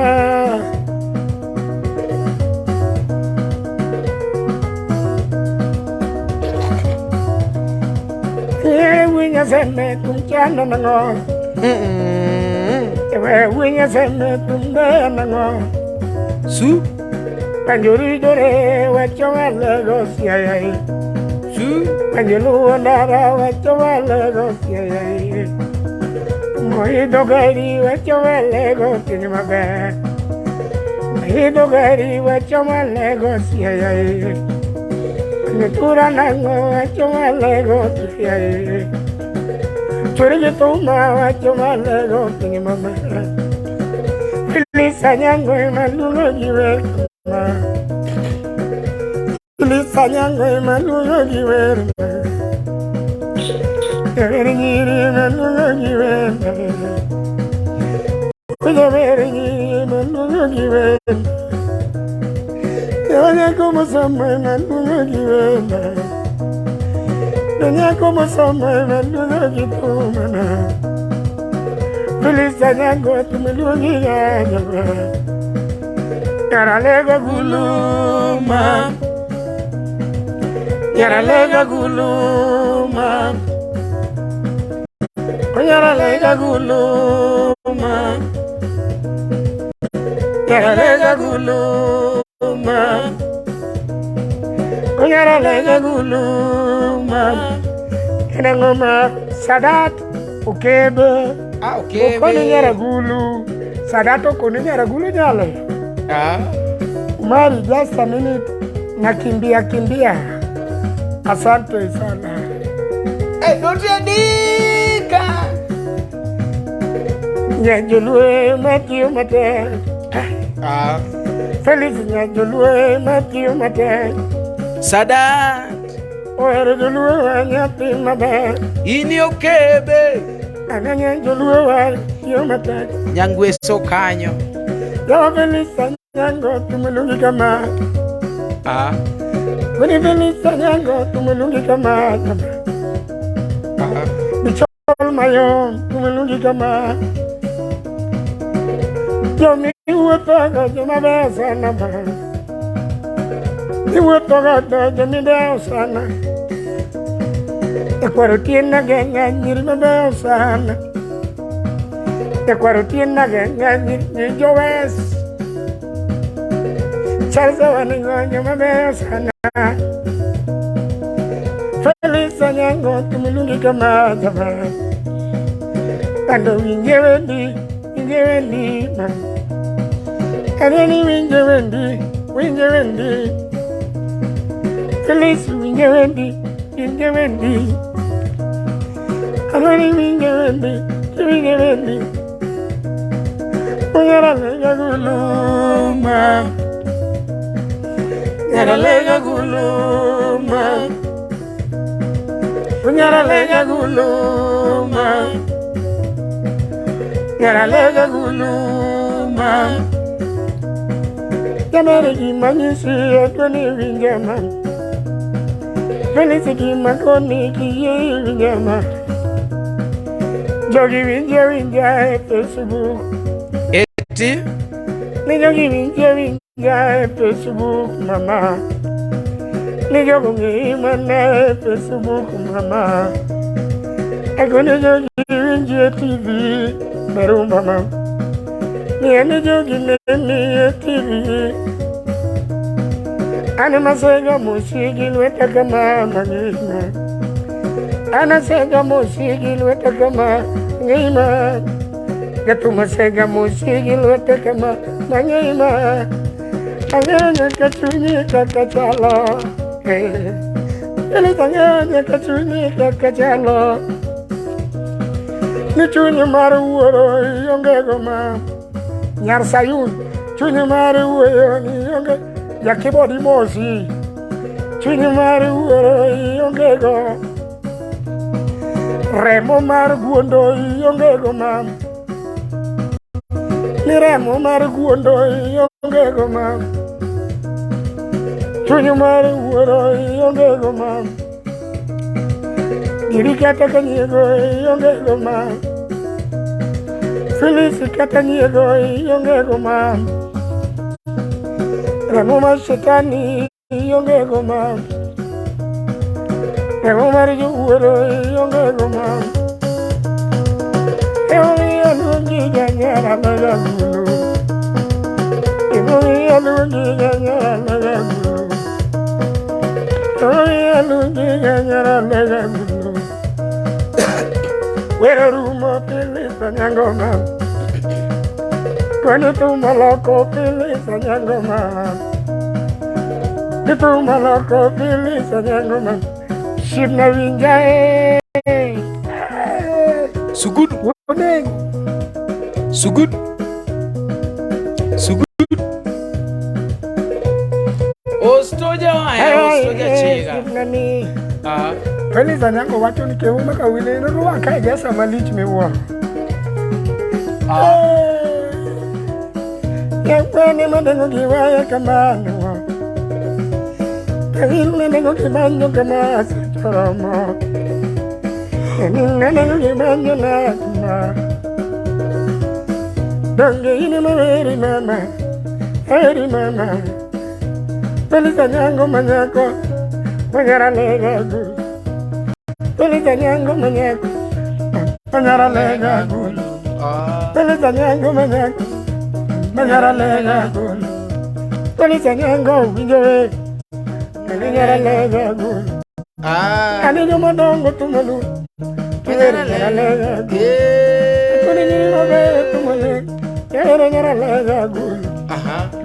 Winya seme tumchana nango. Winya seme tumbe nango. Su Panjuri dore wacho wale gosiai. su Panjulu ndara wacho wale gosiai. Moi dogari wacho wale gosiai mabe. Moi dogari wacho wale gosiai. Tura nango wacho wale gosiai. Churi tuma wacho wale gosiai mabe. Lisa nyango malugo jiwe ma. Lisa nyango malugo jiwe ma. Jaber nyiri maluongo gi wenda. Jaber nyiri maluongo gi wenda. Nyako mosoma maluongo gi wenda. Nyako mosoma maluongo gi thumana. Felisa nyango tumeluongi ganyama. Nyaralega guluma. Nyaralega guluma. Nyaralega guluma. Nyaralega guluma. Nyaralega guluma. Enangoma Sadat Okebe. Ah, okay. Okoni Nyaragulu. Sadat okoni Nyaragulu nyalo. Ah. Umari, just a minute. Nakimbia kimbia. Asante sana. Eh, dote dika. Nyajolue matiyo matek. Ah. Felix Nyajolue matiyo matek. Sadat Ohero joluo wa nyathi maber. ini okebe Anang'e joluo wa tiyo matek. Nyangweso kanyo. Yawa Felix Anyango tumulungi kama. Ah. Wini Felix Anyango tumulungi kama. Ah. Bichol mayom tumulungi kama. Jomi wuothogo joma beyo sana ma. Iwuothogo to jomi dewo sana. Ekwaro tienda geng'a nyiri mabeyo sana. Ekwaro tienda geng'a nyiri jowes. Charles waningo joma beyo sana. Felix Anyango tumulungi kama jama. Kando winje wendi, winje wendi ma. Kaneni winje wendi, winje wendi. Felix winje wendi, winje wendi. Kaneni winje wendi, winje wendi. Unyaralega guluma. Nyaralega guluma. Unyaralega guluma. Nyaralega guluma. Jamere gimanyisi adwani winjama. Felix gimagoni kiye winjama. Jogi winje winja e Facebook. Eti Ni jogi winje winja e Facebook mama. Ni jogo ng'i mana e Facebook mama. Ego ni jogi winje TV meru mama. Ni ene jogi neni e TV. Ane masega musigi lweta kama mangima. Ana sega musigi lweta kama ngima. Gatu masega musigi lweta kama mangima. Angenya kachunyi kakachalo. Ele tangenya kachunyi kakachalo. Ni chunyi mar wuoro ionge go ma. Nyar Sayun chunyi mar wuoyo ni ionge. Jakibodi mosi chunyi mar wuoro ionge go. Remo mar guondo ionge go ma. Ni remo mar guondo ionge go ma. Chuny mar wuoro ionge go ma. Giri kata ka nyiego ionge go ma. Felix kata nyiego ionge go ma. Remo mar shetani ionge go ma. Remo mar jowuoro ionge go ma. Emomiyo aluongi janyara magagulu. Emomiyo aluongi janyara magagulu. Emomiyo aluongi janyara magagulu. Wero rumo Felix Anyango ma. Kwani thum oloko Felix Anyango ma. Ni thum oloko Felix Anyango ma. Shibna winja e. Sugudu Onego. Sugudu Sugudu Ostoja waya ostoja chega. Shibna ni. Ah. Felix Anyango wacho ni kewu maka wile rwaka e jesa malich miwuoro. Nyakwene madengo giwaya kamano. Kawil nengo gimanyo kama sechoromo. Nengo gimanyo na kama. Donge ine maweri mama. Eri mama. Felix Anyango manyako. Manyara lega gulu. Felix Anyango manyako. Manyara lega gulu. Felix Anyango manyako. Manyara lega gulu. Felix Anyango winjo. Manyara lega gulu. Ani jomadongo tumalu. Manyara lega gulu. Kuni nyiri mabeyo tumalu. Manyara lega gulu.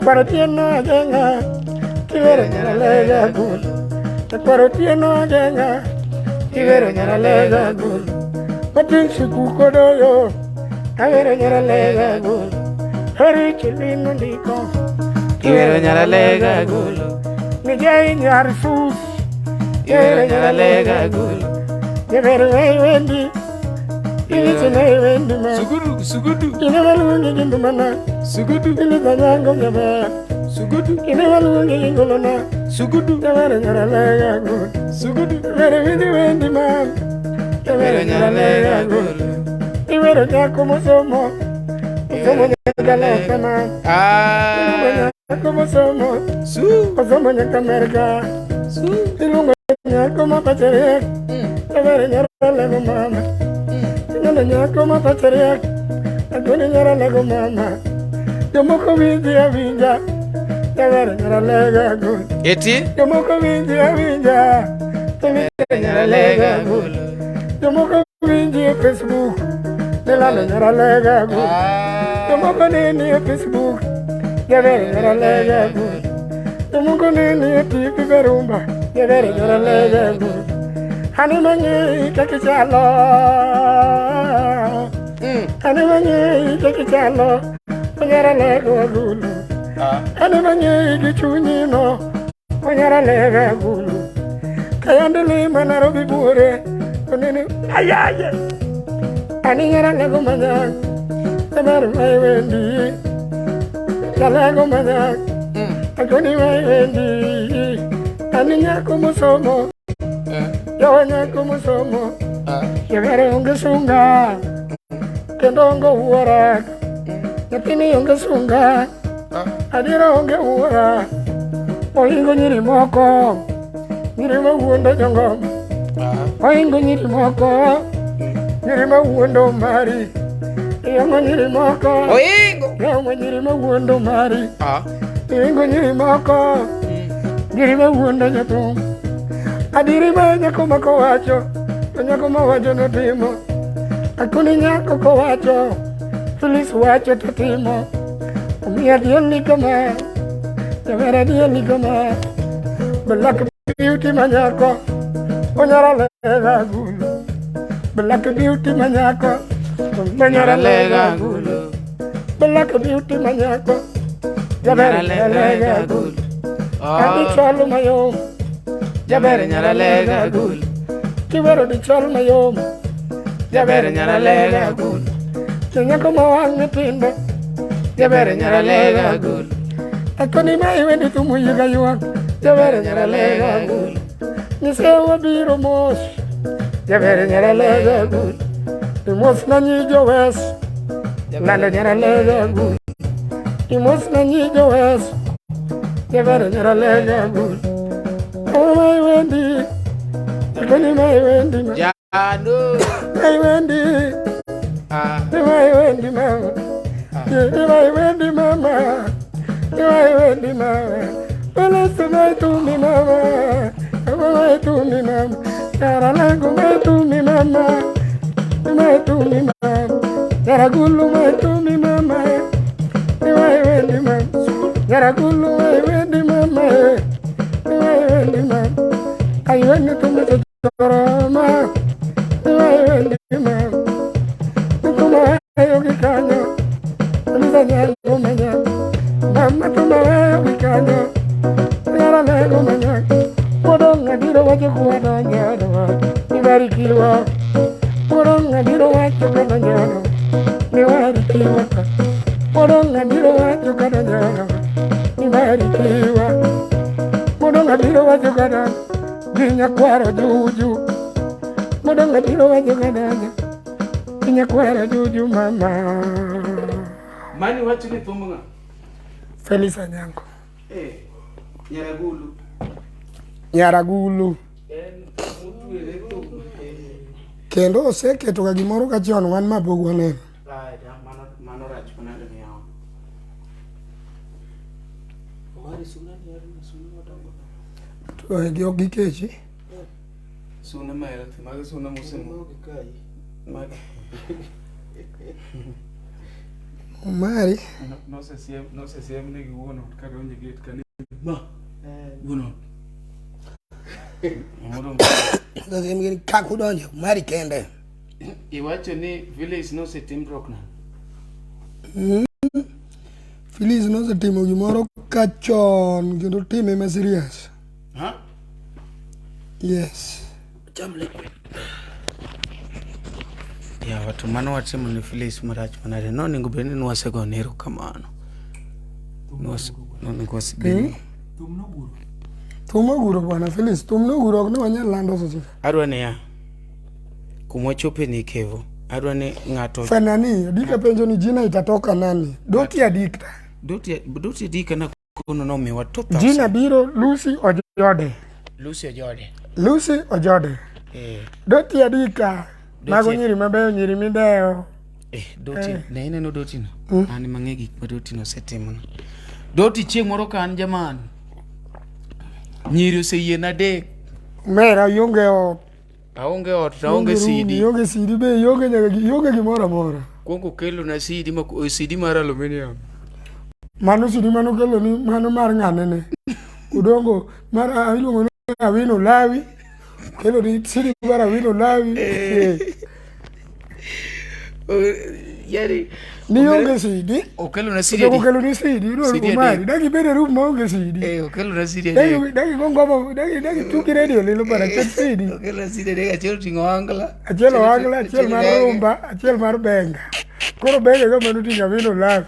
Kwaro tieno agenga. Kiwero nyara lega gulu. Kwaro tieno agenga. Kiwero nyara lega gulu. Matin siku kodoyo. Awero nyara lega gulu. Heri chilino ndiko. Kiwero nyara lega gulu. Nijai nyar sus. Kiwero nyara lega gulu. Jevero wendi. Ilichene wendi ma. Sugudu, sugudu. Ine walungi gindumana. Sugudu. Ilizanyango nyama. Sugudu. Ine walungi gingolona. Sugudu. Jevero nyara lega gulu. Sugudu. Jevero wendi wendi ma. Jevero nyara lega gulu. Iwero nyako mosomo. Mosomo nyaka loka ma. Nyako mosomo. Su. Mosomo nyaka Amerika. Su. Ilungo nyako mapacheriek. Jevero nyara lego mama. Ineno nyako mapacheriek. Agoni nyara lego mama. Jomoko winji awinja. Jevero nyara lega gulu. Eti? Jomoko winji awinja. Jevero nyara lega gulu. Jomoko winji e Facebook. Nilalo nyara lega gulu. Jomoko neni e Facebook. Jevero nyara lega gulu. Jomoko neni e TV Berumba. Jevero nyara lega gulu. Ani mang'e kaka ichalo. Ani mang'e kaka ichalo. Onyara lego gulu. Ani mang'e gi chunyi no. Onyara lega gulu. Kayande lima Nairobi buore. Onene ayaye. Ani nyara lego manya. Tabar mai wendi. Lego manya. Agoni mai wendi. Ani nyako mosomo. Yawa nyako mosomo. Yavere onge sunga. Kendo onge wuora. Nyathini onge sunga. Adiera onge wuora. Ohingo nyiri moko. Nyiri mawuondo jongoma. Ohingo nyiri moko. Nyiri mawuondo mari. Iongo nyiri moko. Oingo. Iongo nyiri mawuondo mari. Iongo nyiri moko. Nyiri mawuondo nyathum. Adiri ma nyako ma kowacho. To nyako mawacho notimo. Akoni nyako kowacho. Filis wacho to timo. Omiya diel kama. Jawera diel kama. Black beauty manyako. Onyara lega gulu. Black beauty manyako. Onyara lega gulu. Black beauty manyako. Jawera lega gulu. Adi chalo mayom. Jabere nyara lega gulu. Kiwero di chal mayom. Jabere nyara lega gulu. Nyako mawang tindo. Jabere nyara lega gulu. Akoni mai wendi tumuyiga yuak. Jabere nyara lega gulu. Nisewa biro mos. Jabere nyara lega gulu. Imos na nyi jowes. Lando nyara lega gulu. Imos na nyi jowes. Jabere nyara lega gulu. Oh my Wendy. Akoni mai Wendy ma. Jano. My Wendy. My Wendy mama. My Wendy mama. My Wendy mama. Pelesu mai tumi mama. Mai tumi mama. Yara langu mai tumi mama. Mai tumi mama. Yara gulu mai tumi mama. My Wendy mama. Yara gulu mai Wendy mama. My Wendy mama. Ai Wendy tumi choroma. My Wendy mama. Tuma ayo gikanyo. Nzanya manya. Mama tuma ayo gikanyo. Yara lego manya. Podonga diro wacho kuwa donyo. kiwa. Moronga biro wacho kata nyono ni mari kiwa. Moronga biro wacho kata nyono ni mari kiwa. Moronga biro wacho kata gi nyakwaro juju. Moronga biro wacho kata gi nyakwaro juju mama. Mani wacho ni thum ng'a? Felix Anyango. Eh, Nyaragulu. Nyaragulu. En motwere thum. Eh. Kendo oseketo ga gimoro ka chon wan ma pok waneno. Ai, da, mano mano rach manade ni yawa. Omari suna ni ari suna madongo. To gi ok gikechi. Suna ma healthy, mago suna mosemo. Kai. Mag Omari. nosesiem nosesiem negi wuon ot kadonjo e gate kani ma wuon ot. Omoro Kak udonjo, Omari kende. Iwacho ni village nosetim rokna. Phyllis nosetimo gimoro ka chon kendo time ma serious. Ha? Yes. Cham liquid. Yawa to mano watimo ne Phyllis marach manade. Nonego bed ni nwasegone erokamano. Nonego wasebed ni. Thum oguro bwana Phyllis, thum noguro ok ne wanyal lando seche. Adwa niya, kuma wachope ni Kevo, adwa ni ng'ato Fenani, Odika penjo ni jina itatoka nani? Doti Adikta. Doti Doti Adika na kono nomiwa 2000. Jina biro Lucy Ojode. Lucy Ojode. Lucy Ojode. Eh, Doti Adika. Mago Doti- nyiri mabeyo, nyiri midewo. eh, Doti, ne ineno Doti no? An ema ang'e gik ma Doti nosetimona. Doti chieng' moro ka an jaman. Nyiri oseyiena adek. Mera ionge ot. Aonge ot to aonge CD. Ionge CD be ionge nyaka ionge gimoro amora. Kuongo kelo na CD ma CD mar aluminium. Mano CD mano kelo ni mano mar ng'ane ne. Udongo mar iluongo ni Awino Lawi. Kelo ni CD mar Awino Lawi. Eh. Yani Ni onge CD. okelo na CD. Odongo kelo ni CD. Idwaro CD Omari. adek. Dagi bed e room maonge CD. Eh, okelo na CD Dagi adek. dagi go ngoma dagi dagi tuki radio lilo bara ket CD. Okelo na CD adek achiel oting'o angla. Achiel ohangla, achiel mar reggae. rumba, achiel mar benga. Koro benga go mano oting'o Awino Lawi.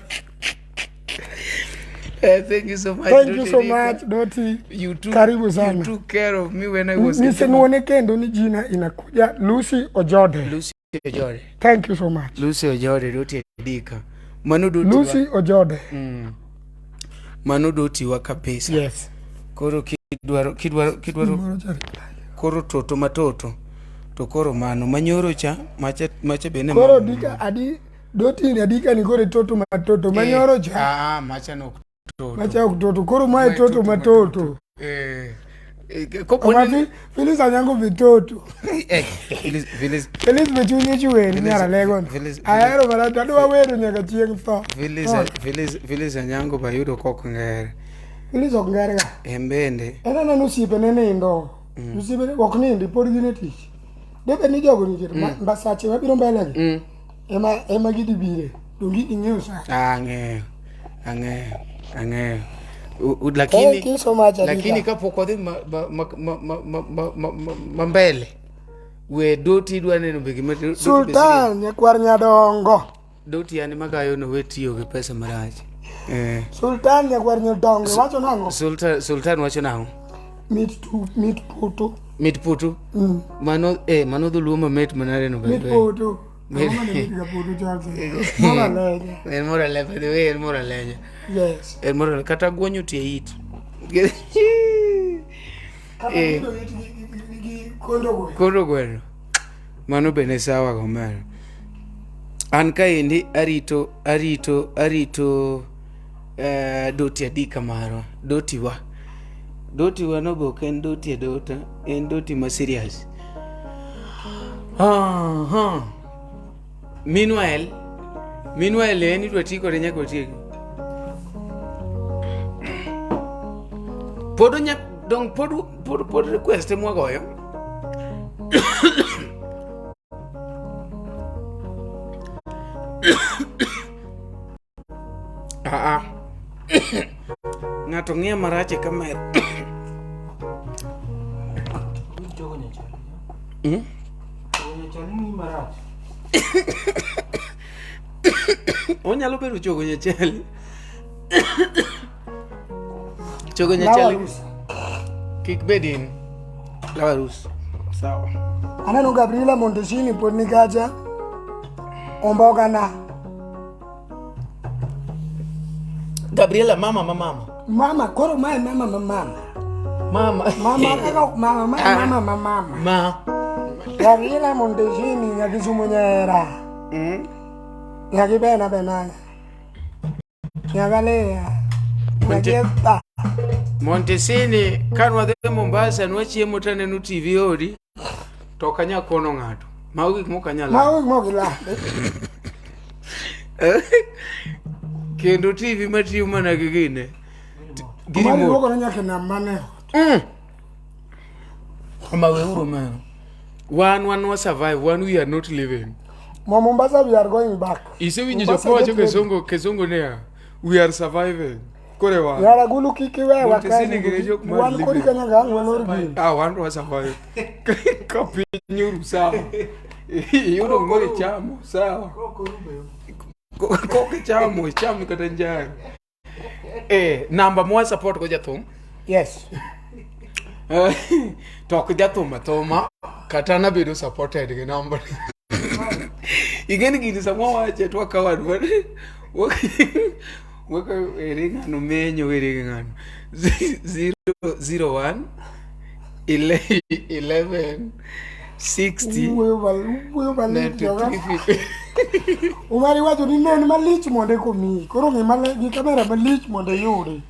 Eh, thank you so much. Thank you Doti so Adika. much Doti. You took, Karibu sana. You took care of me when I was in Nisenuone kendo ni jina inakuja Lucy Ojode. Lucy Ojode. Thank you so much. Lucy Ojode Doti Adika. Mano Doti. Lucy Ojode. Mano Doti wa kabisa. Yes. Koro kidwaro kidwaro kidwaro Gimoro cha. koro toto matoto to koro mano manyoro cha macha macha bende Koro dika adi Doti ni adika ni koro toto matoto manyoro cha. Ah, macha no toto. Macha ok toto. Koro mae toto matoto. Eh, eh, kopo ni Omati Phyllis Anyango be toto. eh, Phyllis Phyllis Phyllis be chunye chwer nyar alego. Phyllis- Ahero mana to adwa wero nyaka chieng' tho. Phyllis Phyllis Phyllis Anyango bayudo kok ngere. Phyllis ok ngere ga. En bende En aneno osiepene nindo. Osiepene ok nindi pod gin e tich. Debed ni jogo nitie to ma sache mabiro mbele gi. Ema ema gidhi bire. Donge ing'eyo sa. ang'eyo ang'eyo ang'eyo. Lakini Thank you so much, Adika. lakini kapok wadhi ma, ma, ma, ma, ma, ma, ma, ma, ma, ma mbele we Doti idwa neno be gima Doti be Sultan nyakwar nyadongo. Doti an magayo no we tiyo gi pesa marach. Eh, Sultan nyakwar nyadongo wacho nang'o? Sultan Sultan wacho nang'o? Mit tu mit putu. Mit putu. Mano eh mano dholuo mamit manade no by Mit the way. putu. Ang'o mane mit ga putu chal Moro alenya. En moro alenya by the way en moro alenya. Yes. En moro alenya kata gwonyo tie it. Kata bedo it gi kondo gweno. Kondo gweno. Mano bende sawa gomero. An kaendi arito arito arito Doti Adika marwa. Doti wa. Doti wa no be ok en Doti adota, en Doti ma serious. Aha. Meanwhile, meanwhile en idwa ti kode nyaka otieki. Pod onya dong pod pod pod request mwagoyo. Ah ah. Ng'ato ng'iya marach e kamera. Onyalo bedo chogo nyachali. Chogo nyachali. Lawarus. Kik bed in. Lawarus. Sawa. Aneno Gabriela Montesini pod ni kacha. Ombogana. Gabriela mama ma mama. Mama, koro mae mama ma mama. Mama. Mama kaka mama ma mama ma mama. Ma. Gabriela Montesini nyakisumo nyera. Nyakibena bena. Nyakalea. Nyakietha. Montesini kan wadhi Mombasa nwachiemo taneno TV odi to ok anyal kono ng'ato. Mago gik mok anyal. Mago gik mok ila. Kendo TV matiyo mana gi gine. Gi Mari remote. luokore nyaka e nam mane. Ma weuru mano. Wan wa survive, wan we are not living. Mo Mombasa we are going back. Isewinjo Mombasa jok mawacho get ready. kisungu kisungu niya we are surviving. Kore wan. Yara gulu kik iwewa Montesini kae. gine jok ma Wan kodi living. kanya gang walor gini. Ah, wan wa survive. Ka piny oru sawa. Iyudo gimoro ichamo sawa. Kok ichamo icham kata njaro. Eh, namba mwa support go jathum. Yes. To ok jathum athuma kata nabedo supported gi namba. Ing'eni gini sama wache to wakawo adwa wakawo ere ng'ano menyo ere gi ng'ano. 0 0 1 11 60 Wuoyo malich joga. 93 Umari wacho ni nen malich mondo eka omiyi. Koro ng'i male gi kamera malich mondo iyudi.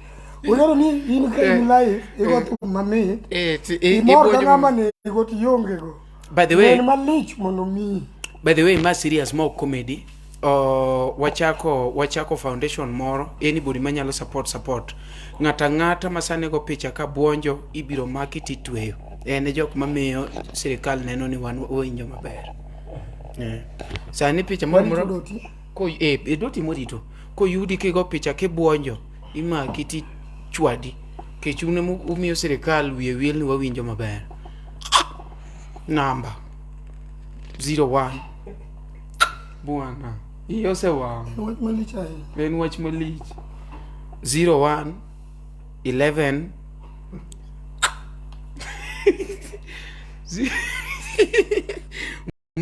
Ung'eyo ni in ka in live igo thum mamit. Eh, Imor ka ibuonjo- ng'ama nego to ionge go. By the way, Nen malich mondo omiyi. By the way, ma serious ma ok comedy. Wachako foundation moro anybody manyalo support support ng'ata ng'ata ma sani go picha ka buonjo ibiro maki titweyo en e jok mamiyo sirikal neno ni wan wawinjo maber yeah. Sani picha moro Warito moro Doti. ko doti morito koyudi kigo picha kibuonjo imaki tichwadi kech un ema umiyo sirikal wiye wil ni wawinjo maber namba 01 Bwana, iyi osewang'. Wach malich ahinya. En wach malich. 01 11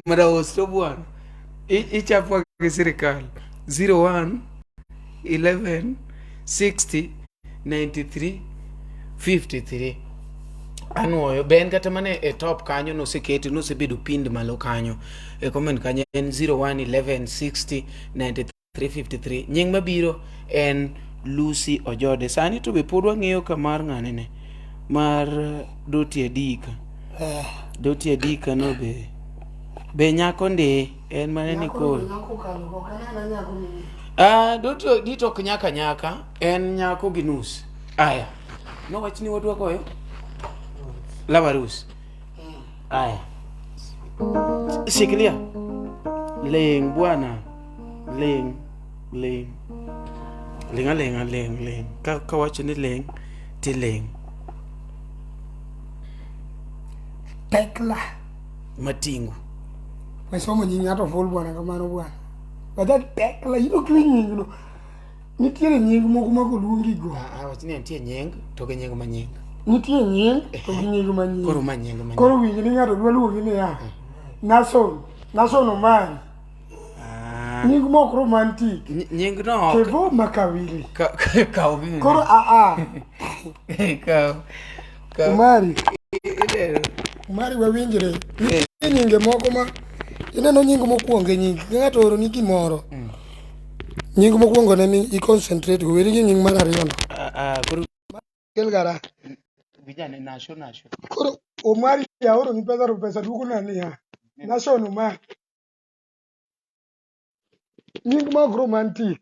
Maraosto bwana. Ichapwa gi sirikal. 01 11 60 93 53 anuoyo be en kata mana e top kanyo noseketi nosebedo pinned malo kanyo e comment kanyo en 01 11 60 93 53 nying mabiro en Lucy Ojode sani to be pod wang'iyo ka mar ng'ane ne mar Doti Adika Doti Adika no be nyako ndi en mane ni koro Nyako kalo ok anena nyako ni. Ah, Doti Dito ok nyaka nyaka en nyako gi nus aya nowach ni wadwa goyo Lavarus aya shikilia ling bwana ling ling ling alinga ling ling ka kawacho ni ling ti ling Tekla. matingu Wasomo nying ng'ato full bwana kamano bwana. Wacha Tekla in ok iwinj nyingno. Nitiere nying moko ma koluongi go. Ah, wach ni nitie nying to gi nying ma nying Nitie nying to gi nying ma nying. koro ma nying ma nying Koro winj ni ng'ato dwa luongi niya. Nason. Nason Omari. Ah, Nying mok romantic. nying no ok Kevo Makawili. Kaw gini. Koro a a. Kaw. Kaw. Omari. Ineno. Omari wawinjre. Nitie nyinge moko ma ineno nying mokwongo e nying ka ng'ato ooroni gimoro. Nying mokwongo ne mi i concentrate go weri gi nying mar ariyo no. Ah, ah, koro Kel gara. vijana nasho nasho Koro Omari aoroni pesa to pesa duoko na niya. Nason Omari. Nying ma ok romantic.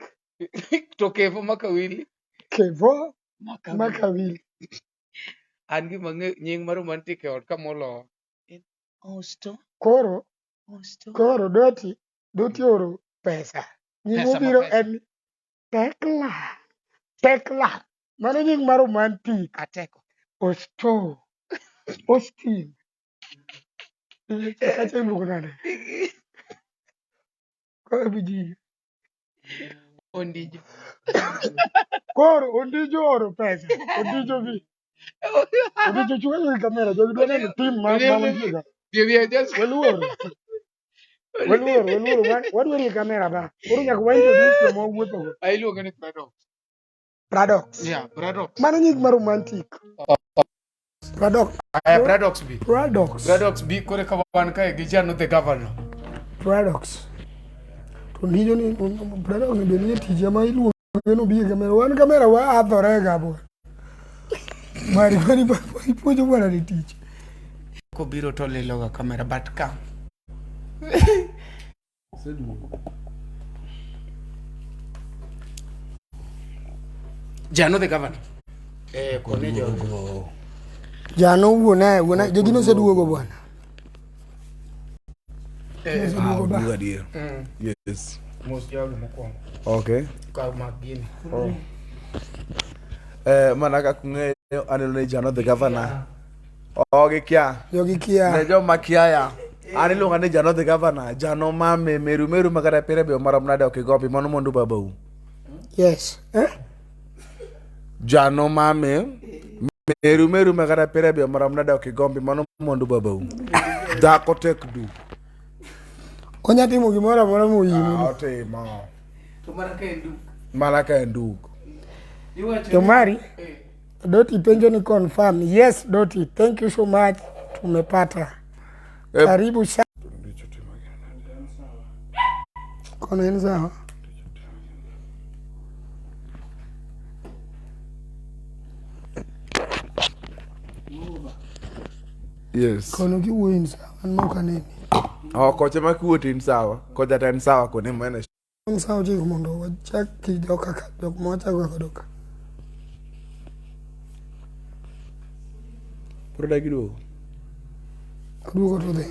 To Kevo Makawili. Kevo Makawili. Makawili. An gima ang'eyo nying ma romantic e ot ka molowa. Osto Koro osto koro Doti oro pesa. Nying Pesa ma mobiro pesa. en Tekla. Tekla. Mano nying ma romantic. Ateko Osto. Austin. Kacha iluongo nade? Koro ji. Ondijo. Koro Ondijo oro pesa. Ondijo bi. Ondijo chunga gi kamera. Jogi dwa neno team ma ma mantie ka. We are just Waluoro. Waluoro, waluoro. Wadwaro gi kamera ba. Koro nyaka wa introduce joma wawuotho go. Ah, iluonge ni Bradox. Bradox. Yeah, Bradox. Mano nying ma romantic. Bradox. Aya, Bradox B. Bradox. Bradox B kore ka wan kae gi Jano the governor. Bradox. To ndijo ni Bradox ni be nie tije ma iluonge no bi e kamera. Wan kamera wa athore ga bo. Mari mari ipuonjo bwana ni tich. Kobiro to liloga kamera but come. Jano the governor. Eh, kone jogo. Jano wuona wuona jogi noseduogo bwana. Eh, Oseduogo ba. Oduogo adier. Yes. Mos jogo mokwongo. Okay. Ka mak gini. Eh, mana kaka ung'eyo aneno ni Jano the governor. Oh, gikia. Jogi kia. Ne joma kiaya. An iluonga ni Jano the governor. Jano mame meru meru ma kata pire be marom nade ok igopi mano mwandu babau. Yes. Eh? Jano mame meru meru ma kata pire be marom nade ok igombi mano mwandu babau. Dhako tek du. Onya timo gimoro amora moyie. Ah, otimo. To mana ka en duk. Mana ka en duk. Iwacho To ni- Mari, Eh. Doti penjo ni confirm. Yes, Doti. Thank you so much. Tumepata. Eh. Karibu sana. Kono en sawa. Yes. Kono kiwuoyo in sawa. An ma ok aneni. Oh, kocha ma kiwuo to in sawa. Kocha to en sawa kone mane An sawa ochiko mondo wachak gi joka ka jok ma wachako godo ka. Koro dagi duogo. Oduogo to dhi.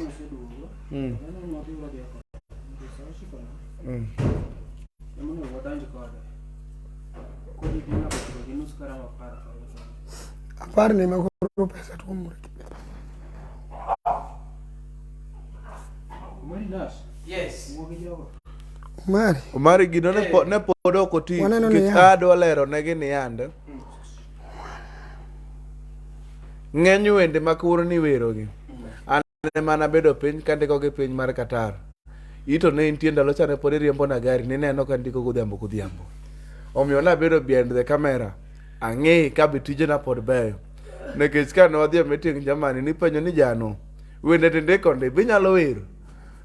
Apar ni ma koro pesa tuomore. Yes. Omari. Omari gino ne po- ne pod ok oti Waneno nikech niya. adwa lero negi ni yande. Ng'eny wende ma kawuono ni iwerogi. An ema nabedo piny kandiko gi piny mar Qatar. Ito ne intie ndalo cha ne pod iriembo na gari nineno ka ndiko godhiambo godhiambo. Omiyo nabedo behind the camera. Ang'e ka be tijena pod beyo. Nikech ka ne wadhi e meeting Germany nipenjo ni jano wende to indiko ndi be inyalo wero.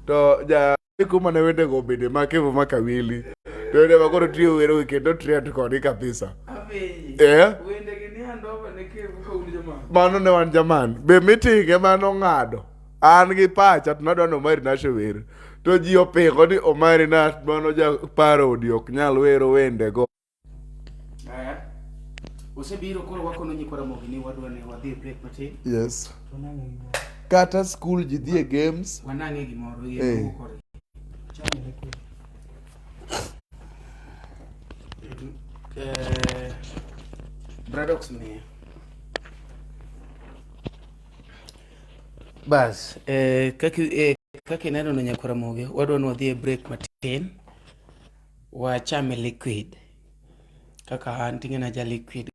To ja kuma ne wendego obede ma Kevo ma Kawili. To wende ma koro tiyo wero gi kendo trend kodi kabisa. Eh? Mano ne wan German. Be meeting ema nong'ado. An gi pacha to nadwa ni Omari Nash ower. To ji opingo ni Omari Nash mano ja parody ok nyal wero wendego. Aya. Osebiro koro wakono nyikwa Ramogi ni wadwa ni wadhi e break matin. Yes. Kata school ji dhi e games. Wanang'e gimoro Eh. yie kore. Eh, Bradox miya. Bas, eh, kaka eh, kaka ineno no nyakwar Ramogi, wadwa ni wadhi e break matin. Wachame liquid. Kaka an ting'e na ja liquid.